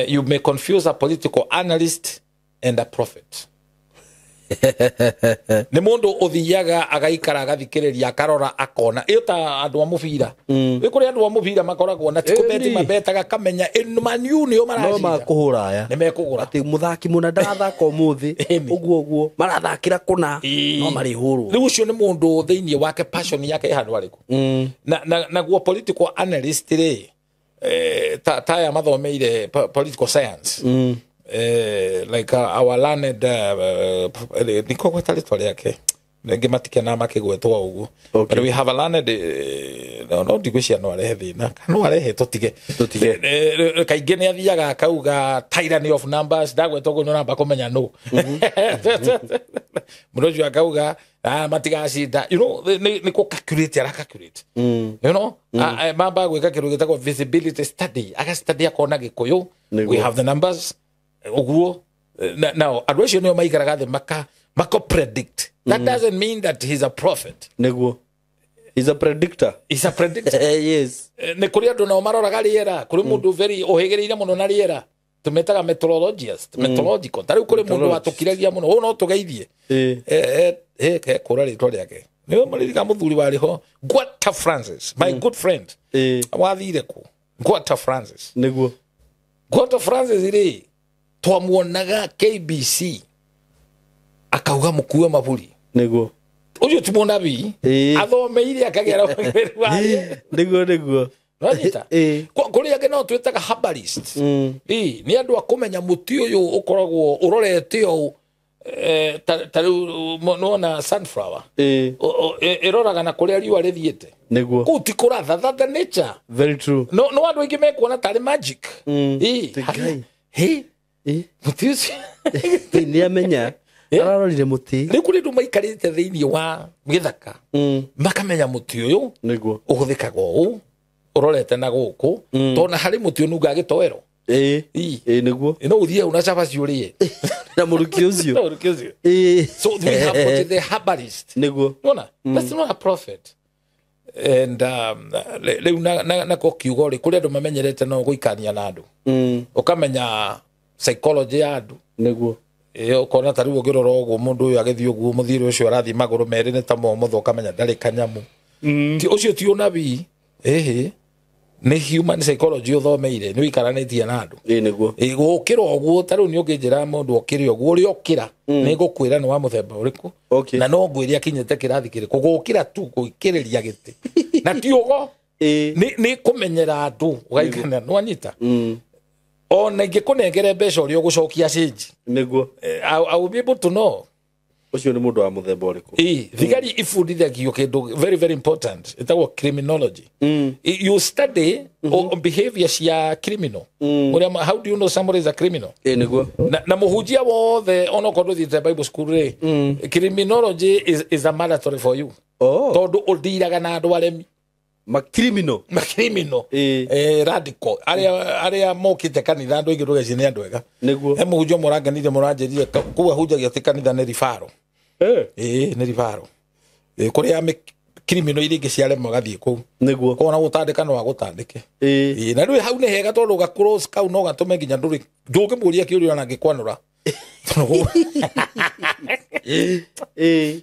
You may confuse a political analyst and a prophet. Ni mundu uthiaga agaikara agathikiriria akarora akona iyo ta andu a mubira wi kuri andu a mubira makoragwo na ti kubeti mabetaga kamenya maniu nio maracinda
no makuhura aya
ni mekugura
ati muthaki muna ndarathaka umuthi uguo uguo marathakira kuna no marihurwo
riu ucio ni mundu thiini wake passion yake ihandu ariku na naguo political analyst ri ta ya mathomeire political science. Like our learned niko gweta ritwa riake ngi matikena makigwetwo uguo.
Okay.
But we have a learned no ndigwicia no arehe thina kana no arehe tutige kaingi ni athiaga akauga tyranny of numbers ndagwetwo uguo namba kumenya no mundu ucio akauga matigacinda, you know, ni ko calculate ara calculate, you know, mamba gwika kindu gitagwo visibility study aga study akona Gikuyu we have the numbers uguo. Now andu acio nio maikaraga thi maka predict. That doesn't mean that he's a prophet.
Niguo. He's a predictor.
He's a predictor.
Yes.
Ni kuri andu nao maroraga riera kuri mundu very uhigereire muno na riera tumetaga meteorologist, meteorological. Tariu kuri mundu watukiragia muno no tugeithie kura ritwa riake niwe muririka muthuri wari ho Gwata Francis, my good friend. Wathire ku Gwata Francis.
Niguo.
Gwata Francis ri twamuonaga KBC akauga mukue maburi.
Niguo.
Ucio ti munabii athomeire akagera
niguo niguo
nwanyita kuri angi no twitaga herbalist. Ni andu akumenya muti uyu ukoragwo urorete u ta riu nona sunflower iroraga na kuria riua rithiite.
Niguo.
Kuu ti kuratha that the nature.
Very true.
No andu aingi mekuona tari magic. Muti ucio
ni amenya ararorire muti
riu kuri andu maikarite thiini wa githaka makamenya muti uyu
niguo
uhuthikaga uu urorete na guku tona hari muti ununga gitoero.
Niguo
no uthie una cabaci urie
na muruki ucio.
Na muruki ucio. So we have got the herbalist.
Niguo.
Nona that's not a prophet. And riu na ko kiugo ri kuri andu mamenyerete no guikania na andu ukamenya psychology ya andu.
Niguo.
Ukona ta riu ungirora uguo mundu uyu agithii uguo muthire ucio arathii maguru meri ni ta momotho ukamenya ndari kanyamu. Ti ucio ti unabii. Ni human psychology uthomeire ni uikaranitie na andu.
Niguo.
Gukira uguo ta riu ni unginjira mundu okire uguo uria okira ni ngukwira ni wa muthemba uriku.
Okay.
Na no ngwire akinyite kirathi kiriku gukira tu guikiriria giti na ti ugo ni kumenyera andu ugaikana nwanyita. Ona ingĩkũnengere mbeca ũrĩa ũgũcokia cenji.
Niguo.
I will be able to know
ucio ni mundu wa muthemba uriku.
Thigari ibundithagio kindu very very important itagwo criminology. You study behavior cia criminal. How do you know somebody is a criminal?
Niguo.
Na muhunjia wothe onokorwo ndũthiĩte Bible school ri, criminology is a mandatory for you. Tondu ũndiraga na andu aremi.
Makirimino.
Makirimino. Radical. Aria mokite kanitha andu aingi ndugeci ni andu ega.
Niguo.
He muhunjia muranganire muranjirire kuu ahunjagia ati kanitha ni ribaro. Ni ribaro. Kuria kirimino iria ingĩ ciarema ũgathiĩ kũu.
Niguo.
Kona gũtandĩka no agũtandĩke. Na rĩu hau nĩ hega tondũ ga cross kau no gatũme nginya ndũrĩ ndũngĩmũria kĩũria ona angĩkwanũra.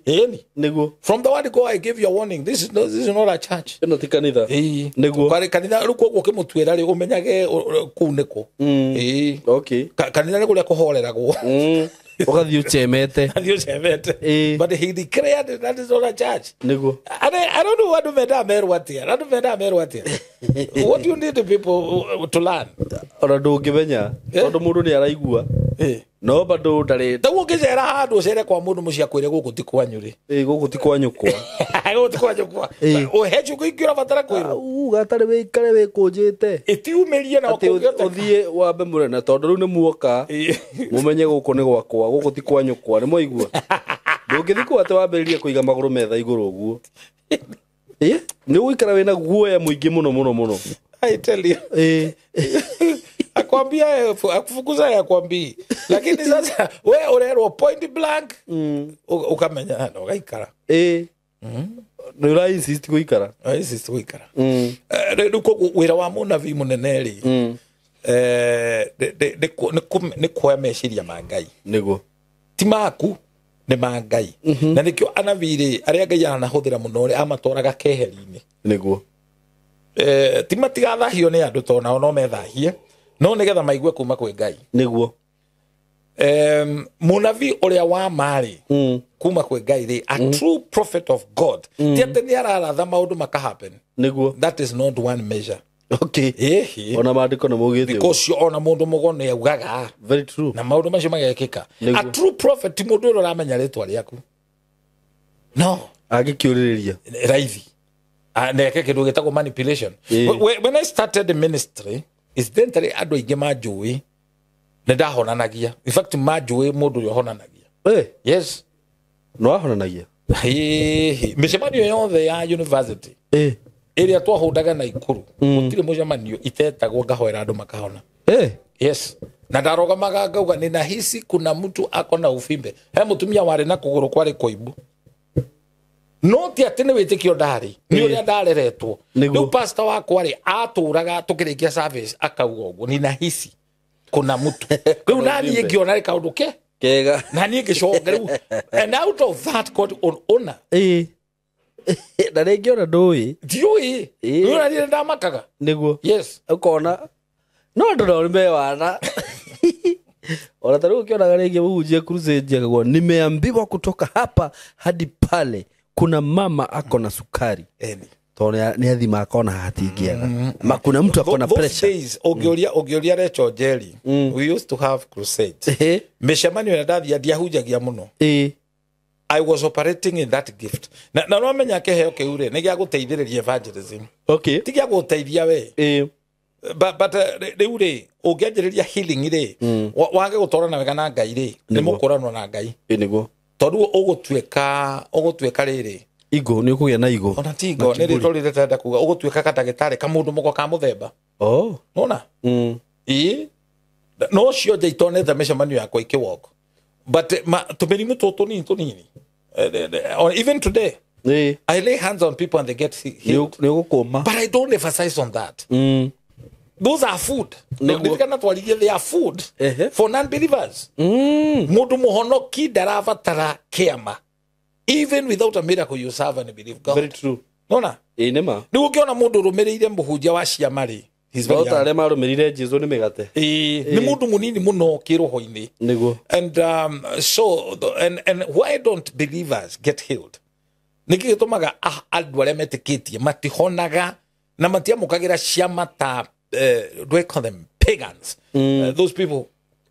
Ĩni.
Niguo.
From the word go I give you a warning. This is not a church.
Ĩno ti kanitha. Niguo.
Kwari kanitha rĩu koguo ũkĩmũtuĩra rĩ ũmenyage kũu nĩkũ.
Okay.
Kanitha nĩ kũrĩa kũhoreragwo.
Ũgathiĩ ũcemete.
Ũgathiĩ ũcemete. But he declared that is not a church.
Niguo.
I don't know what mendaga merwo atia. Andũ mendaga merwo atia. What do you need the people to learn?
Ona ndũngĩmenya tondũ mũndũ nĩ araigua. No bado ndarĩ.
Ta ũngĩcera handũ ũcere kwa mũndũ mũciĩ akwĩre gũkũ ti kwanyu rĩ.
Gũkũ ti kwa nyũkwa.
Gũkũ ti kwa nyũkwa. Ũhe ciugo ingĩ ũrabatara kwĩrwo.
Uga atarĩ wĩikare wĩkũnjĩte.
Ĩtiumĩrie na
ũkũngĩhoteka. Ũthiĩ wambe mũrena tondũ rĩu nĩ muoka. Mũmenye gũkũ nĩ gwakwa, gũkũ ti kwa nyũkwa, nĩ mwaigua. Ndũngĩthiĩ kũu atĩ wambĩrĩrie kũiga magũrũ metha igũrũ ũguo. Nĩ ũgũikara wĩna guoya mũingĩ mũno mũno mũno.
I tell you. Akwambia akufukuza ya kwambi. Lakini sasa we urerwo point blank. Ukamenya no gaikara.
Nĩ ura insist guikara.
Insist guikara. Rĩu koguo wĩra wa mũnabii mũnene rĩ. Nĩ kuoya meciria ma Ngai.
Nĩguo.
Ti maku nĩ ma Ngai. Na nĩkĩo anabii rĩ arĩa Ngai aranahũthĩra mũno rĩ amatwaraga keheri-inĩ.
Nĩguo.
Ti matigathahio nĩ andũ tondũ nao no methahie. No nĩgetha maigue kuma kwĩ Ngai.
Nĩguo.
Mũnabii ũrĩa wa marĩ kuma kwĩ Ngai rĩ, a true prophet of God. Ti atĩ nĩ araratha maũndũ maka happen.
Nĩguo.
That is not one measure.
Okay. Ona maandĩko nĩ maugĩte ũguo.
Because ona mũndũ mũgo nĩ augaga.
Very true.
Na maũndũ macio magekĩka. A true prophet ti mũndũ ũrĩa ũramenya rĩtwa rĩaku. No.
Angĩkĩũrĩrĩria.
Raithi. Neke kĩndũ gĩtagwo manipulation. When I started the ministry, incidentally andũ aingĩ manjũĩ nĩ ndahonanagia. In fact manjũĩ mũndũ ũrĩa ũhonanagia. Yes.
No ahonanagia.
Mĩcemanio yothe ya university. Ĩrĩa twahũndaga Naikuru. Gũtirĩ mũcemanio itetagwo ngahoera andũ makahona. Yes. Na ndarũgamaga ngauga ninahisi kuna mtu ako na uvimbe. He mũtumia warĩ na kũgũrũ kwarĩ kũimbu. No ti atĩ nĩ wĩtĩkio ndarĩ. Nĩ ũrĩa ndareretwo. Rĩu pastor wakwa rĩ atũraga tũkĩrĩkia service akauga ũguo ninahisi kuna mtu. Rĩu naniĩ ngĩona rĩ kaũndũ ke
kega.
Na niĩ ngĩcoka rĩu. And out of that God on honor.
Na rĩngĩ ona ndũĩ.
Ndiũĩ. Rĩu na niĩ ndamakaga.
Nĩguo.
Yes.
Ũkona no andũ nao nĩ mewana. Ona ta rĩu ũkĩonaga rĩngĩ mũhunjia crusade akauga nimeambiwa kutoka hapa hadi pale kuna mama ako na sukari. Tondũ nĩ athima akona hatingĩaga. Ma kuna mtu ako na pressure.
Those days ũngĩũria Rachel Jerry, we used to have crusades. Mĩcemanio ĩrĩa ndathia ndiahunjagia mũno. I was operating in that gift. Na no menya kĩheo kĩu rĩ nĩ gĩa gũteithĩrĩria evangelism.
Okay.
Ti gĩa gũteithia we. But rĩu rĩ ũngĩanjĩrĩria healing rĩ wage gũtwarana wega na Ngai rĩ nĩ mũkũranwo na Ngai.
Nĩguo.
Tondũ ũgũtuĩka rĩrĩ
igo nĩ ũkũgĩa na igo.
Ona ti igo nĩ rĩtwa rĩrĩa ndĩrenda kuga ũgũtuĩka katagĩtarĩ kamũndũ mũgo ka mũthemba. Nona? No cio nja itonete mĩcemanio yakwa ikĩwalk. But tũmĩrimũ tũtũ tũnini tũnini. Even today I lay hands on people and they get healed.
Nĩ ũgũkũma.
But I don't emphasize on that. Those are food. Ndirikana twaririe they are food for non-believers. Mũndũ mũhonoki ndarabatara kĩama. Even without a miracle you serve and believe God.
Very true.
Nona?
Nĩma.
Rĩu ũngĩona mũndũ ũrũmĩrĩire mũhunjia wa ciama rĩ, he's very young.
No ta arĩa marũmĩrĩire Jesu nĩ mĩgate.
Nĩ mũndũ mũnini mũno kĩroho-inĩ.
Nĩguo.
And so and why don't believers get healed? Nĩkĩ gĩtũmaga andũ arĩa metĩkĩtie matihonaga na matiamũkagĩra ciama ta do I call them pagans? Those people.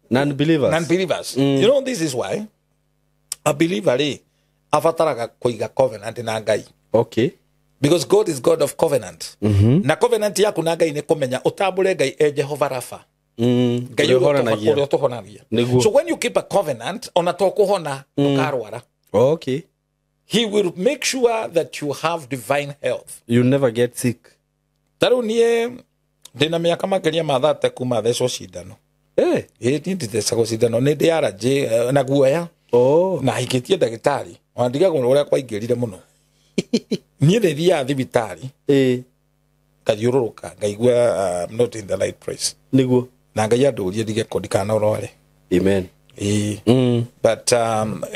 Non-believers.
Non-believers. You know, this is why a believer rĩ abataraga kũiga covenant na Ngai.
Okay.
Because God is God of covenant. Na covenant yaku na Ngai nĩ kũmenya ũtambũre Ngai e Jehova Rafa. Ngai ũrĩa ũtũhonagia. So when you keep a covenant, ona to kũhona ndũkarwara.
Okay.
He will make sure that you have divine health.
You never get sick.
Ta rĩu niĩ ndĩna mĩaka makĩria ma 30 kuma thecwo cindano.
Eh.
Ĩĩ niĩ ndithecagwo cindano, nĩ ndĩ allergy na guoya.
Oh.
Na hikĩtie ndagĩtarĩ, ona ndigagwo ũrĩa kwaingĩrire mũno. Niĩ nĩ thiaga thibitarĩ
Eh.
ngathiũrũrũka ngaigua I'm not in the right place.
Niguo.
Na Ngai andũrie ndige kũ ndikanarware.
Amen.
Ĩĩ.
Mm.
But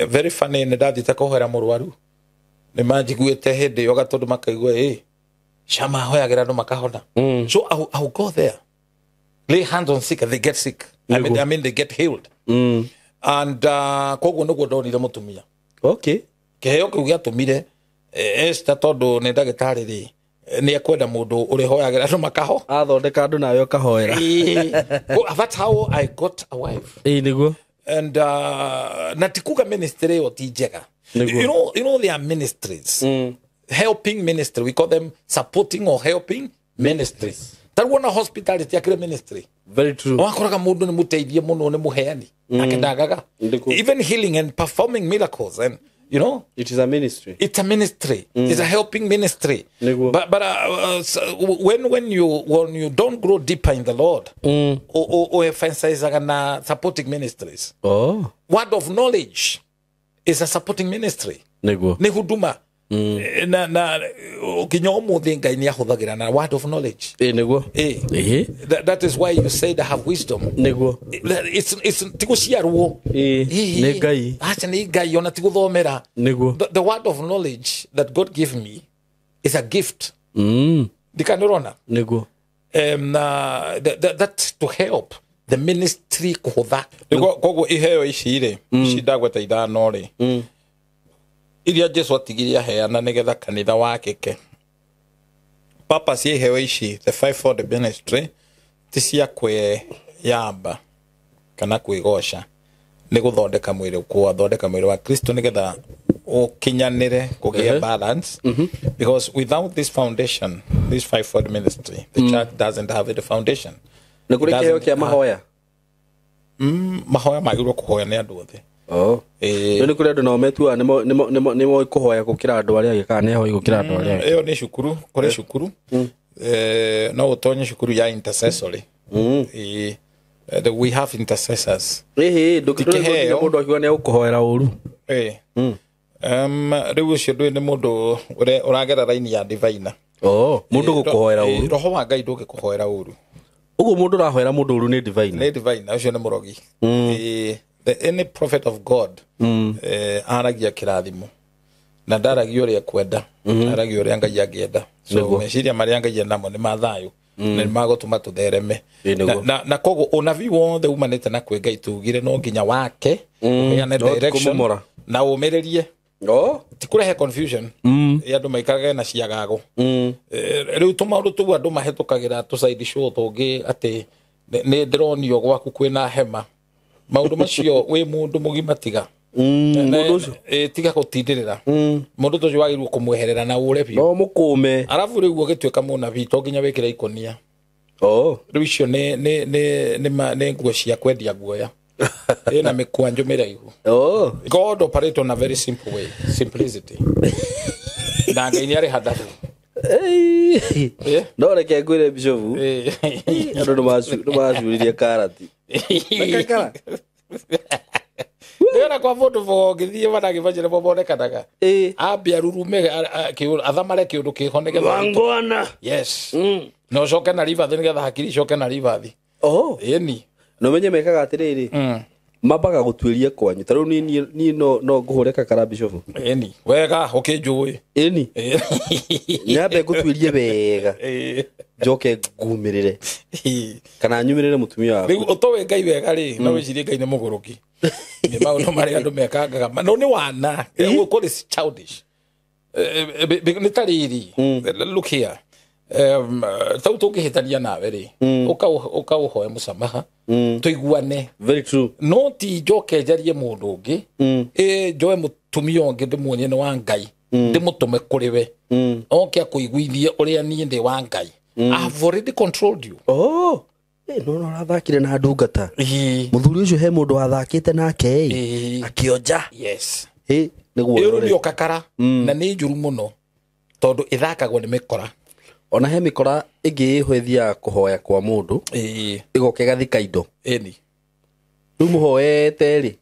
very funny, nĩ ndathiĩte kũhoera mũrwaru, nĩ manjiguĩte hĩndĩ ĩyo gatondũ makaigua ĩ Shama ahoyagĩra andũ makahona.
Mm.
So I will go there, lay hands on sick and they get sick. I mean they get healed.
Mm.
And koguo nĩguo ndonire mũtumia.
Okay.
Kĩheo kĩu gĩatũmire Esther, tondũ nĩ ndagĩtarĩ rĩ, nĩ ekwenda mũndũ ũrĩhoyagĩra andũ makaho.
Athondeka andũ nawe ũkahoera.
Well, that's how I got a wife.
Ĩĩ nĩguo.
And na ti kuga ministry ĩyo ti njega.
Nĩguo.
You know there are ministries. Helping ministry, we call them supporting or helping ministries. Ta rĩu ona hospitality akĩrĩ ministry.
Very true.
Wakoraga mũndũ nĩ mũteithie mũno, nĩ mũheani, nake ndagaga.
Nĩguo.
Even healing and performing miracles and you know,
It is a ministry.
it's a ministry. It's a helping ministry.
Nĩguo.
But so when you don't grow deeper in the Lord, o emphasize na supporting ministries.
Oh.
Word of knowledge is a supporting ministry.
Nĩguo.
Nĩ huduma. Na nginya ũmũthĩ Ngai nĩ ahũthagĩra na word of knowledge.
Ĩĩ nĩguo.
Eh.
Ĩĩ.
That is why you said I have wisdom.
Nĩguo.
It's ti gũciarwo.
Ĩĩ, nĩ Ngai.
Aca nĩ Ngai, ona ti gũthomera.
Nĩguo.
The word of knowledge that God gave me is a gift.
Mm.
Ndikanĩrona.
Nĩguo.
That to help the ministry kũhũtha. Koguo iheo ici rĩ, ici ndagweta ithano rĩ, iria Jesu atigirie aheana nĩgetha kanitha wakĩke. Purpose ya iheo ici, the fivefold ministry, ti cia kwĩyamba kana kwĩgoca, nĩ gũthondeka mwĩrĩ, gũthondeka mwĩrĩ wa Kristo nĩgetha ũkinyanĩre kũgĩa balance. Because without this foundation, this fivefold ministry, the church doesn't have the foundation.
Nĩ kũrĩ kĩheo kĩa mahoya.
Mahoya magĩrĩirwo kũhoya nĩ andũ othe.
Oh.
Ĩĩ.
Rĩu nĩ kũrĩ andũ nao metuaga nĩmoĩ kũhoya gũkĩra andũ arĩa angĩ kana nĩ ahoi gũkĩra andũ arĩa angĩ.
Ĩyo nĩ cukuru, kũrĩ cukuru. No ũtonye cukuru ya intercessory. Ĩĩ. We have intercessors.
Ĩhĩ,
Ti kĩheo.
ndũkĩheo mũndũ akiuga nĩ egũkũhoera ũru.
Ĩĩ. Rĩu ũcio ndũĩ nĩ mũndũ ũragera raini ya divina.
Oh, mũndũ gũkũhoera ũru.
Roho wa Ngai ndũngĩkũhoera ũru.
Ũguo mũndũ ũrahoera mũndũ ũru nĩ divine.
Nĩ divine, ũcio nĩ mũrogi. Ĩĩ, any prophet of God aragia kĩrathimo na ndaragia ũrĩa ekwenda, aragia ũrĩa Ngai angĩenda. So
Nĩguo.
meciria marĩa Ngai enamo nĩ ma thayũ na nĩ magũtũma tũthereme.
Ĩĩ, nĩguo.
Na koguo ũnabii wothe umanĩte na kwĩ Ngai tugire no nginya wake ũheane
No ti
direction
kũmomora.
na ũmĩrĩrie,
Oh.
ti kũrehe confusion. Ĩ andũ maikarage na ciagago. Rĩu tũmaũndũ tũu andũ mahĩtũkagĩra tũcaidi show tũngĩ atĩ nĩ ndĩronio gwaku kwĩna hema, maũndũ macio wĩ mũndũ mũgima tiga.
Mũndũ ũcio.
Tiga gũtindĩrĩra mũndũ ta ũcio, wagĩrĩirwo kũmweherera na ũre biũ.
No mũkũme.
Arabu rĩu ũgĩtuĩka mũnabii to nginya wĩkĩre ikũnia.
Oh.
Rĩu icio nĩ nguo cia kwendia guoya ĩna mĩkwanjũ mĩraihu.
Oh.
God operate on a very simple way, simplicity, na Ngai nĩ arĩ handabu.
Ei.
Eh?
No reke ngwĩre bishofu. Andũ nĩ macuririe karati. Kakara.
Ndĩrona kwa mũndũ ũngĩthiĩ managĩbacĩre monekanaga
Ĩĩ.
ambia rurume athamare kĩũndũ kĩho nĩgetha
Wangwana.
Yes, na ũcoke na ribathi nĩgetha hakiri icoke na ribathi.
Oh.
Ĩni.
Na ũmenye mekaga atĩrĩrĩ. Mambaga gũtuĩria kwanyu. Ta rĩu niĩ no ngũhũre kakara bishofu.
Ĩni, wega ũkĩnjũĩ.
Ĩni. Nyambe ngũtuĩrie wega. Njoke ngumĩrĩre. Kana nyumĩrĩre mũtumia waku.
Rĩu ũtoĩ Ngai wega rĩ, no wĩcirie Ngai nĩ mũgũrũki, nĩ maũndũ marĩa andũ mekangaga no nĩ wana. We call it childish. Nĩ ta rĩrĩ, look here, tau tũngĩhĩtania nawe rĩ, ũkaũhoe mũsamaha tũiguane.
Very true.
No ti njoke njarie mũndũ ũngĩ, ĩ njoe mũtumia ũngĩ ndĩmuonie nĩ wa Ngai, ndĩmũtũme kũrĩ we oke akũiguithie ũrĩa niĩ ndĩ wa Ngai. I have already controlled you.
Oh. No no ũrathakire na ndungata.
Ĩĩ.
Mũthuri ũcio he mũndũ wathakĩte nake ĩ.
Ĩĩ.
Akĩonja.
Yes.
Ĩ. Nĩguo
ĩyo
ũrore.
nĩyo kakara na nĩ njũru mũno tondũ ĩthakagwo nĩ mĩkora.
Ona he mĩkora ĩngĩ ĩho ĩthiaga kũhoya kwa mũndũ
Ĩĩ.
ĩgoka ĩgathika indo.
Ĩni.
Rĩu mũhoete rĩ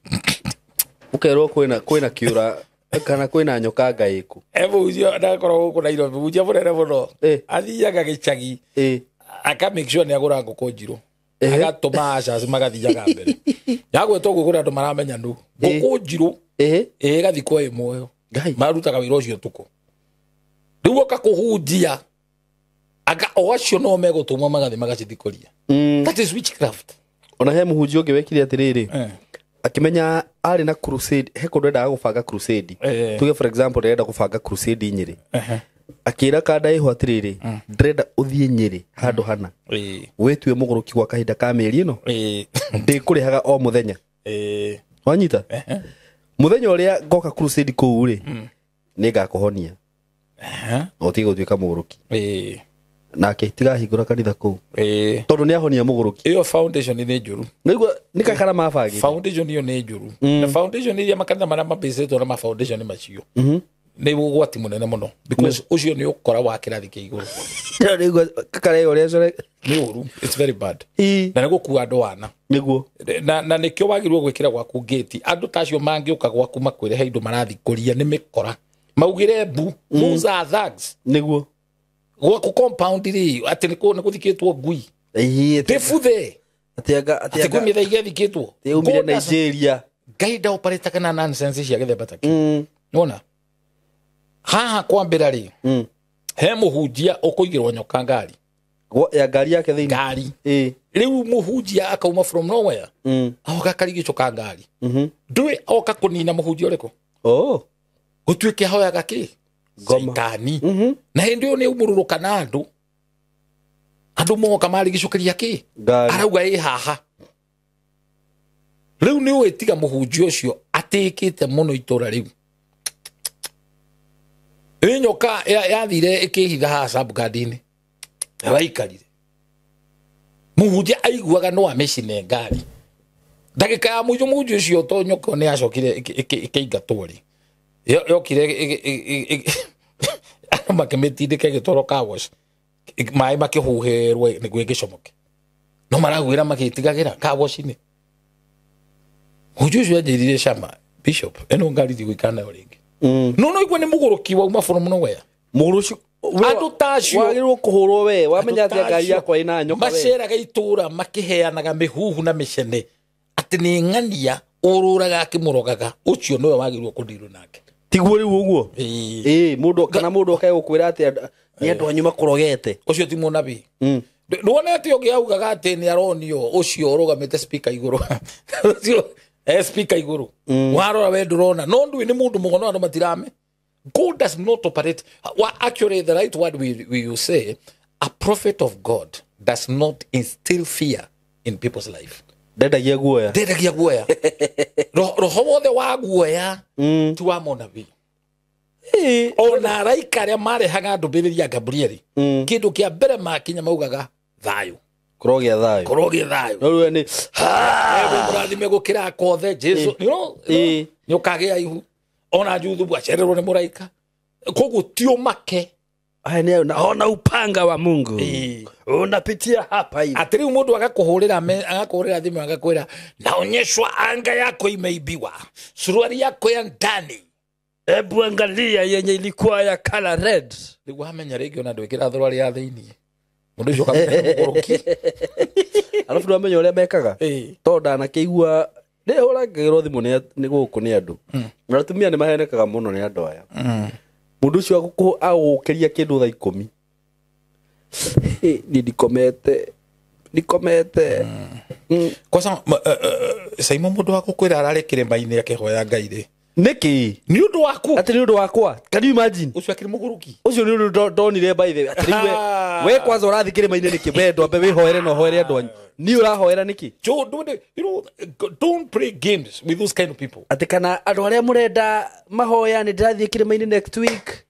mũkerwo kwĩna kĩũra kana kwĩna nyoka ngaĩku.
Mũhunjia ndakorwo gũkũ Nairobi, mũhunjia mũnene mũno. Athiaga gĩcagi aka make sure nĩ agũra ngũkũ njirũ, agatũma ushers magathiaga mbere yagwetwo ũguo kũrĩ andũ maramenya nũ ngũkũ njirũ ĩgathikwo ĩ muoyo.
Ngai.
Marutaga wĩra ũcio ũtukũ. Rĩu oka kũhunjia anga o acio no megũtũmwo magathiĩ magacithikũria. That is witchcraft.
Ona he mũhunjia ũngĩ wekire atĩrĩrĩ, akĩmenya arĩ na crusade, he kũndũ endaga gũbanga crusade. Tuge for example ndĩrenda gũbanga crusade Nyĩrĩ, akĩra kanda ĩho atĩrĩrĩ, ndĩrenda ũthiĩ Nyĩrĩ handũ hana wĩtue mũgũrũki gwa kahinda ka mĩeri ĩno, ndĩkũrĩhaga o mũthenya. Wanyita mũthenya ũrĩa ngoka crusade kũu rĩ, nĩngakũhonia na ũtige gũtuĩka mũgũrũki. Nake tigahingũra kanitha kũu tondũ nĩahonia mũgũrũki.
Ĩyo foundation nĩ njũru.
Nĩguo nĩ kakara mabangĩte.
Foundation ĩyo nĩ njũru. Na foundation iria makanitha marĩa mabĩcĩtwo na ma foundation macio nĩ ũgwati mũnene mũno, because ũcio nĩ ũkora wa kĩrathi kĩa igũrũ.
Nĩguo kakara ĩyo ũrĩa
Nĩ ũru, it's very bad.
Ĩ.
Na nĩ gũkua andũ ana.
Nĩguo.
Na nĩkĩo wagĩrĩirwo gwĩkĩra gwaku ngĩti. Andũ ta acio mangĩũka gwaku makwĩre he indo marathikũria nĩ mĩkora, maugĩre mbu. Those are thugs.
Nĩguo.
Gwaku compound rĩ, atĩ nĩ gũthikĩtwo ngui ndĩbuthe, atĩ kwĩ mĩthaiga ĩthikĩtwo.
Yaumire Nigeria.
Ngai ndaoparĩtaga na nonsense cia gĩthemba ta kĩu. Nĩwona haha kwambĩra rĩ, he mũhunjia ũkũigĩrwo nyoka ngari.
Ya ngari yake thĩinĩ.
Ngari. Rĩu mũhunjia akauma from nowhere, agoka karigicũ ngari. Ndũĩ oka kũnina mũhunjia ũrĩkũ. Gũtuĩke ahoyaga kĩ?
Ngoma.
Caitani. Na hĩndĩ ĩyo nĩ aumũrũrũka na andũ. Andũ moka marigicũkĩria kĩ?
Ngari.
Arauga ĩ haha. Rĩu nĩ ũĩ tiga mũhunjia ũcio atĩkĩte mũno itũra rĩu. Ĩ nyoka yathire ĩkĩhitha haha sub-garden-inĩ. Raikarire. Mũhunjia aiguaga no amĩcine ngari. Ndagĩka ya mũico mũhunjia ũcio to nyoka nĩ yacokire ĩkĩingatwo rĩ. Yokire andũ makĩmĩtindĩka ĩgĩtwarwo car wash. Maĩ makĩhuhĩrwo nĩguo ĩgĩcomoke. No maragwĩra magĩtigagĩra car wash-inĩ. Mũhunjia ũcio anjĩrire cama, Bishop, ĩno ngari ndigũikara nayo rĩngĩ. No no igua nĩ mũgũrũki wauma from nowhere.
Mũgũrũ ũcio
Andũ ta acio
wagĩrĩirwo kũhũrwo we, wamenya atĩa ngari yakwa ĩna nyoka we.
Maceraga itũra makĩheanaga mĩhuhu na mĩcene atĩ nĩ ng'ania ũrũraga akĩmũrogaga, ũcio nĩwe wagĩrĩirwo kũndirwo nake.
Tiguo rĩu ũguo? Ĩĩ, mũndũ kana mũndũ okae gũkwĩra atĩ nĩ andũ anyu makũrogete.
Ũcio ti mũnabii. Nĩwonete ũngĩ augaga atĩ nĩ aronio ũcio ũrũgamĩte speaker igũrũ. Ũcio speaker igũrũ. Warora we ndũrona. No ndũĩ nĩ mũndũ mũgono andũ matirame. God does not operate. Well, actually, the right word we will say, a prophet of God does not instill fear in people's life.
Ndendagia guoya.
Ndendagia guoya. Roho wothe wa guoya ti wa mũnabii. Ona araika arĩa marehaga ndũmĩrĩri ya Gabrieli, kĩndũ kĩa mbere makinya maugaga thayũ.
Kũrogĩa thayũ.
Kũrogĩa thayũ.
No rĩu nĩ
mũrathime gũkĩra kothe Jesu. Nĩ ũkagĩa ihu. Ona Juthubu acererwo nĩ mũraika. Koguo ti ũmake.
Aya nĩ naona upanga wa Mungu. Unapitia hapa hivi.
Atĩ rĩu mũndũ agakũhũrĩra thimũ agakwĩra naonyeshwa anga yako imeibiwa, suruali yako ya ndani.
Hebu angalia yenye ilikuwa ya color red.
Rĩu wamenya rĩngĩ ona ndwĩkĩra suruali ya thĩinĩ. Mũndũ ũcio ũkamenya nĩ mũgũrũki.
Alafu ndwamenya ũrĩa mekaga. Tondũ ndanakĩigua ndĩhũrangagĩrwo thimũ nĩ gũkũ nĩ andũ. Na atumia nĩ mahenekaga mũno nĩ andũ aya. Mũndũ ũcio agũkĩria kĩndũ thaa 10. Niĩ ndikomete.
Kwanza Saimo mũndũ wa gũkwĩra ararĩ kĩrĩma-inĩ akĩhoya Ngai rĩ.
Nĩkĩ?
Nĩ ũndũ waku.
Atĩ nĩ ũndũ wakwa. Can you imagine?
Ũcio akĩrĩ mũgũrũki.
Ũcio nĩ ũndũ ndonire by the way. Atĩ rĩu we kwanza ũrathiĩ kĩrĩma-inĩ nĩkĩ? We ndwambe wĩhoere na ũhoere andũ anyu. Niĩ ũrahoera nĩkĩ?
Don't play games with those kind of people.
Atĩ kana andũ arĩa mũrenda mahoya nĩ ndĩrathiĩ kĩrĩma-inĩ next week.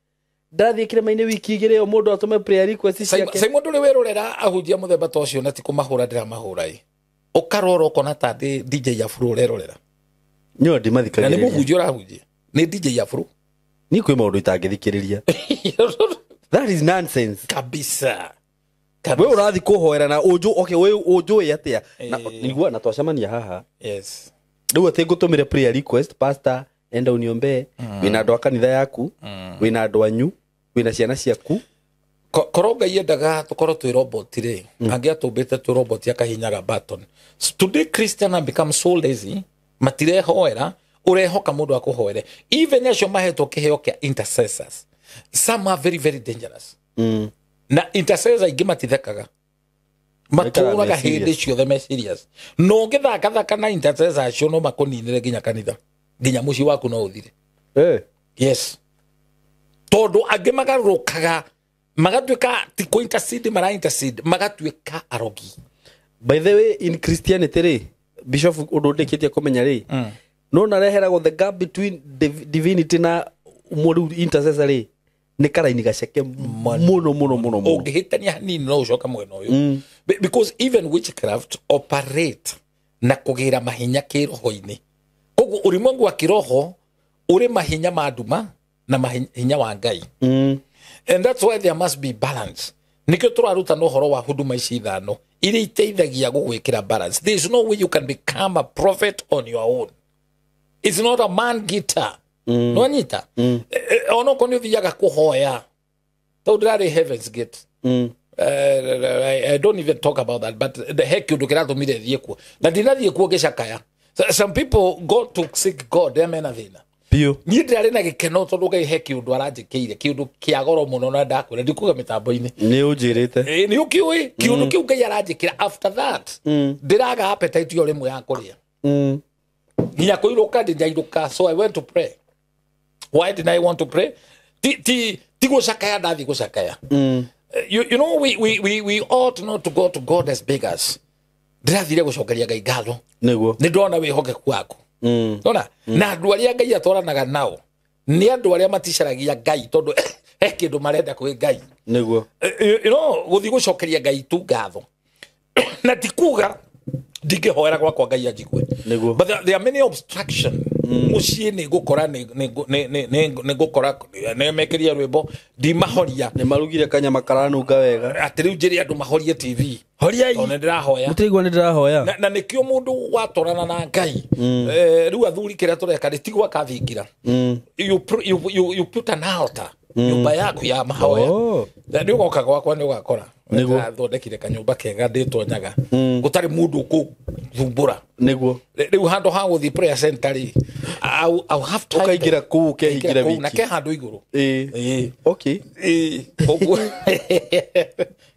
Ndĩrathiĩ kĩrĩma-inĩ wiki igĩrĩ o mũndũ atũme prayer request ciake.
Saimo ndũrĩ wĩrorera ahunjia mũthemba ta ũcio na ti kũmahũra ndĩramahũra ĩ. Ũkarora ũkona ta DJ Afro ũrerorera.
Nyo ndimathikagĩrĩria.
Na nĩ mũhunjia ũrahunjia. Nĩ DJ Afro.
Ni kwĩ maũndũ itangĩthikĩrĩria. That is nonsense.
Kabisa.
We ũrathiĩ kũhoera na ũnjũ, okay, we ũnjũĩ atĩa? Na niguo na twacemania haha.
Yes.
Rĩu atĩ ngũtũmĩre prayer request, pastor, enda uniombee. Wĩna andũ a kanitha yaku, wĩna andũ anyu, wĩna ciana ciaku.
Korwo Ngai endaga tũkorwo twĩ robot rĩ, angĩatũmbĩte twĩ robot akahinyaga button. Today Christian have become so lazy, matirehoera, ũrehoka mũndũ akũhoere. Even acio mahetwo kĩheo kĩa intercessors, some are very very dangerous. Na intercessors aingĩ matithekaga, matũraga hĩndĩ ciothe me serious. No ũngĩthakathaka na intercessors acio no makũninĩre nginya kanitha, nginya mũciĩ waku no ũthire. Yes. Tondũ angĩ magarũrũkaga magatuĩka ti kũ intercede mara intercede, magatuĩka arogi.
By the way, in Christianity rĩ, Bishop ũndũ ndĩkĩtie kũmenya rĩ, no nareheragwo the gap between divinity na mũrũ intercessor rĩ, nĩ karaini gaceke mũno mũno mũno mũno.
Ũngĩhĩtania hanini no ũcoka mwena ũyũ. Because even witchcraft operate na kũgĩra mahinya kĩroho-inĩ. Koguo ulimwengu wa kiroho ũrĩ mahinya ma nduma na mahinya wa Ngai. And that's why there must be balance. Nikio tũraruta no ũhoro wa huduma ici ithano iria iteithagia gũgwĩkĩra balance. There is no way you can become a prophet on your own. It's not a man guitar. No anyita. Ono kono ũthiaga kũhoya. Tondũ ndĩrarĩ Heaven's Gate. I don't even talk about that, but the heck kĩũndũ kĩratũmire thiĩ kuo. Na ndinathiĩ kuo ngĩcakaya. Some people go to seek God, they mena thĩna.
Biũ.
Niĩ ndĩrarĩ na gĩkeno tondũ Ngai he kĩũndũ aranjĩkĩire, kĩũndũ kĩa goro mũno na ndakwĩra ndikuga mĩtambo-inĩ.
Nĩ ũnjĩrĩte.
Nĩ ũkĩũĩ kĩũndũ kĩu Ngai aranjĩkĩra. After that ndĩraga appetite o rĩmwe ya kũrĩa. Nginya kũirũka ndindairũka, so I went to pray. Why did I want to pray? Ti gũcakaya ndathiĩ gũcakaya. You know we ought not to go to God as beggars. Ndĩrathire gũcokeria Ngai ngatho.
Nĩguo.
Nĩ ndona wĩhokeku waku. Nona na andũ arĩa Ngai atwaranaga nao nĩ andũ arĩa maticaragia Ngai tondũ he kĩndũ marenda kwĩ Ngai.
Nĩguo.
You know gũthiĩ gũcokeria Ngai tu ngatho. Na ti kuga ndingĩhoera gwakwa Ngai anjigue.
Nĩguo.
But there are many obstruction. Mũciĩ nĩ ngũkora nĩ ngũkora nĩ mekĩria rwĩmbo ndimahoria.
Nĩ marugire kanyama karanunga wega.
Atĩ rĩu njĩre andũ mahorie TV.
Horiai.
Tondũ nĩ ndĩrahoya.
Mũtiraigua nĩ ndĩrahoya.
Na nĩkĩo mũndũ watwarana na Ngai. Rĩu athuri kĩrĩa tũreka rĩ ti gwaka thingira. You put an altar. Nyũmba yaku ya mahoya. Nĩ ũgoka gwakwa nĩ ũgakora. Ndĩrathondekire kanyũmba kega ndĩtonyaga. Gũtarĩ mũndũ ũkũthumbũra.
Nĩguo.
Rĩu handũ ha gũthiĩ prayer center rĩ, I'll have time.
Ũkaingĩra kũu ũkehingĩra wiki.
Na ke handũ igũrũ.
Okay.
Koguo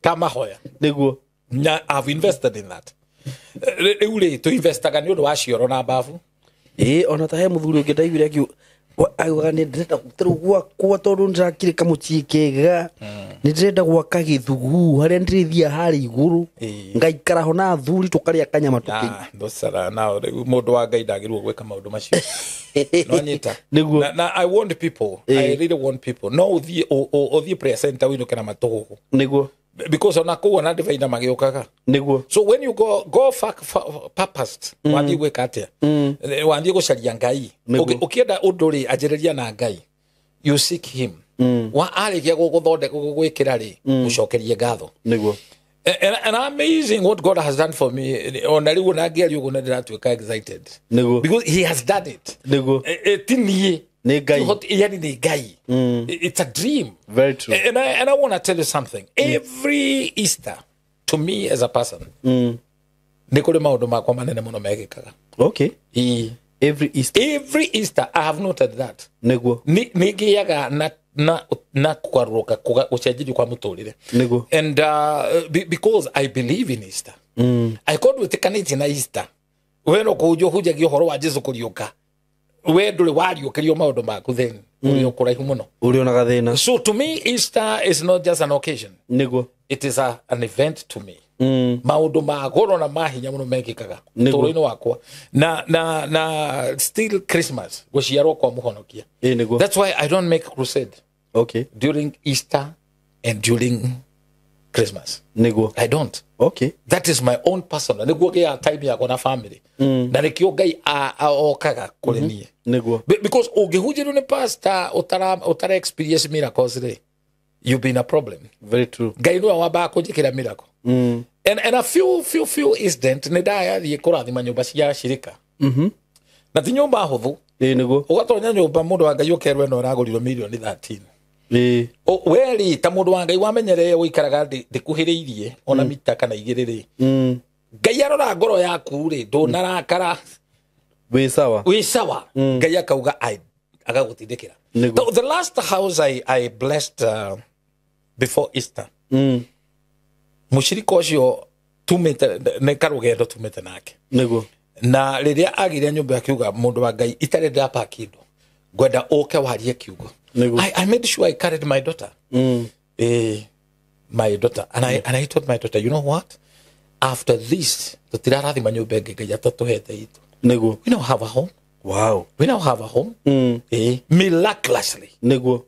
kamahoya.
Nĩguo.
Na I've invested in that. Rĩu rĩ tũinvestaga nĩ ũndũ wa cioro na mbabu.
Ona ta he mũthuri ũngĩ ndaiguire akiuga augaga nĩ ndĩrenda tarĩu gwakwa tondũ nĩndĩrakire kamũciĩ kega, nĩ ndĩrenda gwaka gĩthuguu harĩa ndĩrĩthiaga harĩa igũrũ ngaikara ho na athuri tũkarĩa kanyama tũkĩ.
Ndũcara na rĩu mũndũ wa Ngai ndagĩrĩirwo gwĩka maũndũ macio. No anyita.
Nĩguo.
Na I want people. I really want people. No ũthiĩ prayer center ũinũke na matũgũgũ.
Nĩguo.
Because ona kũu ona divider magĩũkaga.
Nĩguo.
So when you go purposed, wathiĩ gwĩka atĩa? Wathiĩ gũcaria Ngai. Ũkĩenda ũndũ rĩ, anjĩrĩria na Ngai. You seek him. Wa arĩkia gũgũthondeka gũgwĩkĩra rĩ, ũcokerie ngatho.
Nĩguo.
And amazing what God has done for me. Ona rĩu ona ngĩaria ũguo nĩ ndĩratuĩka excited.
Nĩguo.
Because he has done it.
Nĩguo.
Ti niĩ.
Nĩ Ngai.
Yani nĩ Ngai. It's a dream.
Very true.
And I want to tell you something. Every Easter, to me as a person, nĩ kũrĩ maũndũ makwa manene mũno mekĩkaga.
Okay. Every Easter.
Every Easter, I have noted that.
Nĩguo.
Nĩ ngĩaga na kũgarũrũka gũcenjerio kwa mũtũrĩre.
Nĩguo.
And because I believe in Easter. Angĩkorwo ndwĩtĩkanĩtie na Easter, we no kũhunjia ũhunjagia ũhoro wa Jesũ kũriũka. We ndũrĩ wariũkĩrio maũndũ maku then ũrĩ o kũraihu mũno.
Ũrĩ ona gathĩna.
So to me Easter is not just an occasion.
Nĩguo.
It is an event to me. Maũndũ ma goro na mahinya mũno mekĩkaga ũtũũro-inĩ wakwa. Na still Christmas gũciarwo kwa mũhonokia.
Nĩguo.
That's why I don't make crusade.
Okay.
During Easter and during Christmas.
Niguo.
I don't.
Okay.
That is my own personal. Niguo gĩa time yakwa na family. Na nĩkĩo Ngai okaga kũrĩ niĩ.
Niguo.
Because ũngĩhunjĩrio nĩ pastor ũtara experience miracles rĩ, you've been a problem.
Very true.
Ngai nĩwe wambaga kũnjĩkĩra miracle. And a few incident nĩ ndayathiĩ kũrathima nyũmba cia shirika. Na ti nyũmba hũthũ.
Ĩĩ niguo.
Ũgatonya nyũmba mũndũ wa Ngai ũkerwo ĩno ĩragũrirwo mirioni 13.
Ĩĩ.
We rĩ ta mũndũ wa Ngai wamenyerere ũikaraga ndĩkuhĩrĩirie ona mita kana igĩrĩ rĩ. Ngai arora ngoro yaku rĩ ndũnarakara.
Wĩ sawa.
Wĩ sawa. Ngai akauga agagũtindĩkĩra. The last house I blessed before Easter. Mũcirika ũcio tumĩte nĩ karũgendo tumĩte nake.
Niguo.
Na rĩrĩa agire nyũmba akiuga mũndũ wa Ngai itarĩ ndĩrapaki indo ngwenda ũke warie kiugo. I made sure I carried my daughter. My daughter. And I told my daughter, you know what? After this, tũtirarathima nyũmba ĩngĩ Ngai atatũhete itũ.
Niguo.
We now have a home.
Wow.
We now have a home. Miraculously.
Niguo.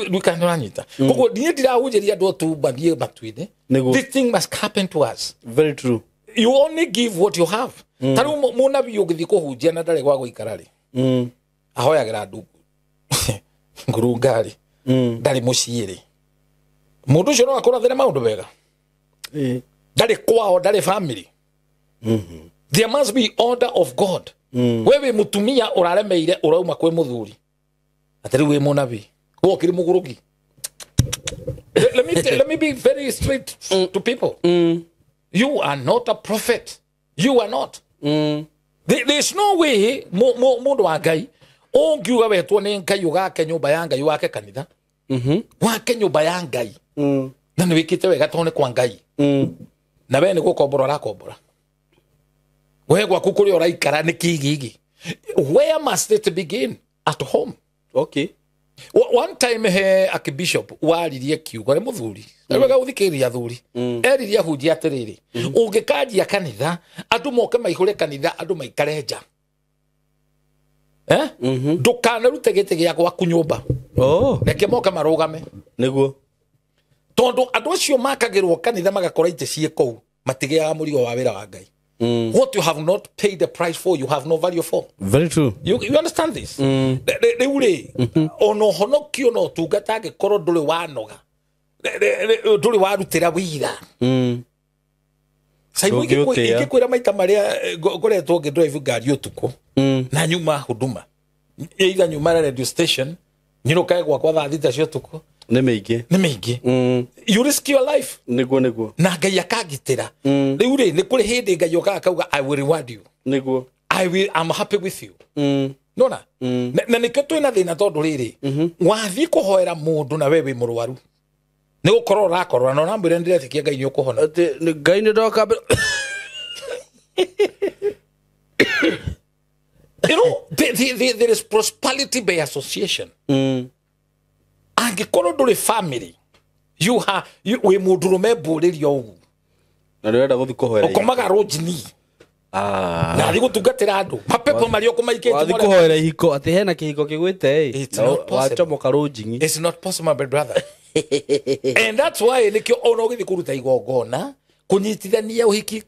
Ndukananyita. Koguo niĩ ndirahunjĩria andũ tu mathiĩ matu-inĩ. This thing must happen to us.
Very true.
You only give what you have. Ta rĩu mũnabii ũngĩthiĩ kũhunjia na ndarĩ gwa gũikara rĩ. Ahoyagĩra andũ ngurunga rĩ. Ndarĩ mũciĩ rĩ. Mũndũ ũcio no akũrathĩre maũndũ wega. Ndarĩ kwao, ndarĩ family. There must be order of God. We wĩ mũtumia ũraremeire ũrauma kwĩ mũthuri. Atĩ rĩu wĩ mũnabii. Wokire mũgũrũki. Let me be very straight to people. You are not a prophet. You are not. There's no way mũndũ wa Ngai ũngiuga wetwo nĩ Ngai ũgake nyũmba ya Ngai wake kanitha. Wake nyũmba ya Ngai. Na nĩ wĩkĩte wega tondũ nĩ kwa Ngai. Na we nĩ gũkombora ũrakombora. We gwaku kũrĩa ũraikara nĩ kĩgigi. Where must it begin? At home.
Okay.
One time he archbishop waririe kiugo nĩ mũthuri. Wega gũthikĩrĩria athuri. Eririe ahunjia atĩrĩrĩ, ũngĩkanjia kanitha, andũ moke maihũre kanitha, andũ maikare nja. Ndũkanarute gĩtĩ gĩa gwaku nyũmba. Reke moke marũgame.
Niguo.
Tondũ andũ acio makagĩrwo kanitha magakora itĩ ciĩ kũu, matigĩaga mũrigo wa wĩra wa Ngai. What you have not paid the price for, you have no value for.
Very true.
You understand this? Rĩu rĩ, ona ũhonokio na ũtungata angĩkorwo ndũrĩ wanoga, ndũrĩ warutĩra wĩra. Saimu ingĩkwĩra maita marĩa ngoretwo ngĩdrive ngari ũtukũ na nyuma huduma, either nyuma radio station, nyinũkage gwakwa thaa thita cia ũtukũ.
Nĩ mĩingĩ.
Nĩ mĩingĩ. You risk your life.
Niguo niguo.
Na Ngai akangitĩra. Rĩu rĩ, nĩ kũrĩ hĩndĩ Ngai okaga akauga I will reward you.
Niguo.
I'm happy with you. Nona? Na nĩkĩo twĩna thĩna tondũ rĩrĩ, wathiĩ kũhoera mũndũ na we wĩ mũrwaru. Nĩ gũkorwo ũrakorora na ũramwĩra nĩndĩretĩkia Ngai nĩ ũkũhona.
Atĩ Ngai nĩ ndoka mbere.
You know, there is prosperity by association. Angĩkorwo ndũrĩ family, you have wĩ mũndũrũme mbũrĩrio ũguo.
Na ndĩrenda gũthiĩ kũhoera.
Ũkomaga rũnjini. Na thiĩ gũtungatĩra andũ. Mapepo marĩa ũkũmaikĩtie.
Wathiĩ kũhoera ihiko atĩ hena kĩhiko kĩgwĩte ĩ. Wachomoka rũnjini.
It's not possible, my brother. And that's why nĩkĩo ona ũgĩthiĩ kũruta igongona, kũnyitithania ũhiki,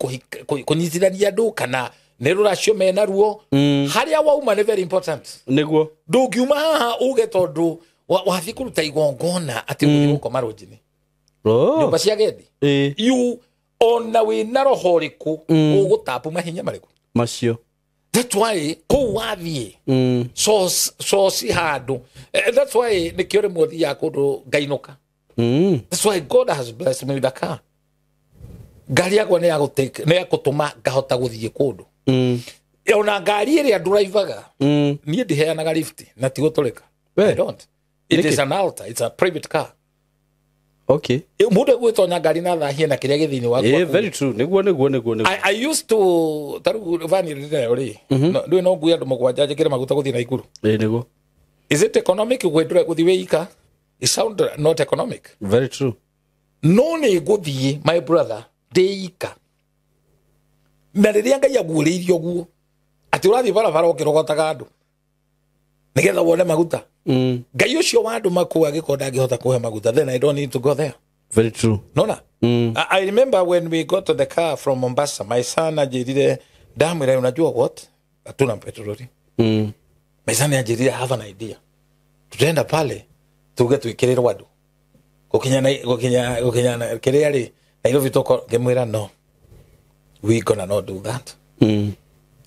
kũnyitithania andũ kana nĩ rũracio mena ruo. Harĩa wauma nĩ very important.
Nĩguo.
Ndũngiuma haha uge tondũ wathiĩ kũruta igongona atĩ ũgũthiĩ gũkoma rũnjini. Nyũmba cia agendi. You ona wĩna roho ũrĩkũ ũgũtapu mahinya marĩkũ?
Macio.
That's why kũu wathiĩ source handũ. That's why nĩkĩo rĩmwe thiaga kũndũ ngainũka. That's why God has blessed me with a car. Ngari yakwa nĩ ya gũtũma ngahota gũthiĩ kũndũ. Ona ngari ĩrĩa ndũraivaga, niĩ ndiheanaga lift na ti gũtũrĩka. I don't. It is an altar. It's a private car.
Okay.
Mũndũ egwĩtonya ngari na thahie na kĩrĩa gĩ thĩinĩ waku.
Very true. Nĩguo nĩguo nĩguo nĩguo.
I used to tarĩu vani rĩrĩa rĩ. Ndũĩ no ngue andũ mũgwanja njĩkĩre maguta gũthiĩ Naikuru.
Ĩĩ nĩguo.
Is it economic gwĩndũra gũthiĩ wĩ ika? It sound not economic.
Very true.
No nĩ ngũthiĩ my brother ndĩ ika. Na rĩrĩa Ngai aguũrĩirie ũguo atĩ ũrathiĩ barabara ũkĩrogotaga andũ nĩgetha wone maguta. Ngai ũcio wa andũ makũa angĩkorwo ndangĩhota kũhe maguta, then I don't need to go there.
Very true.
Nona. I remember when we got to the car from Mombasa, my son anjirire, ndamwira unajua what, hatuna petroli. My son anjirire, I have an idea, tutaenda pale tuge tuikirire wadu gukinya kiria ri Nairobi toko. Ngimwira no, we gonna not do that.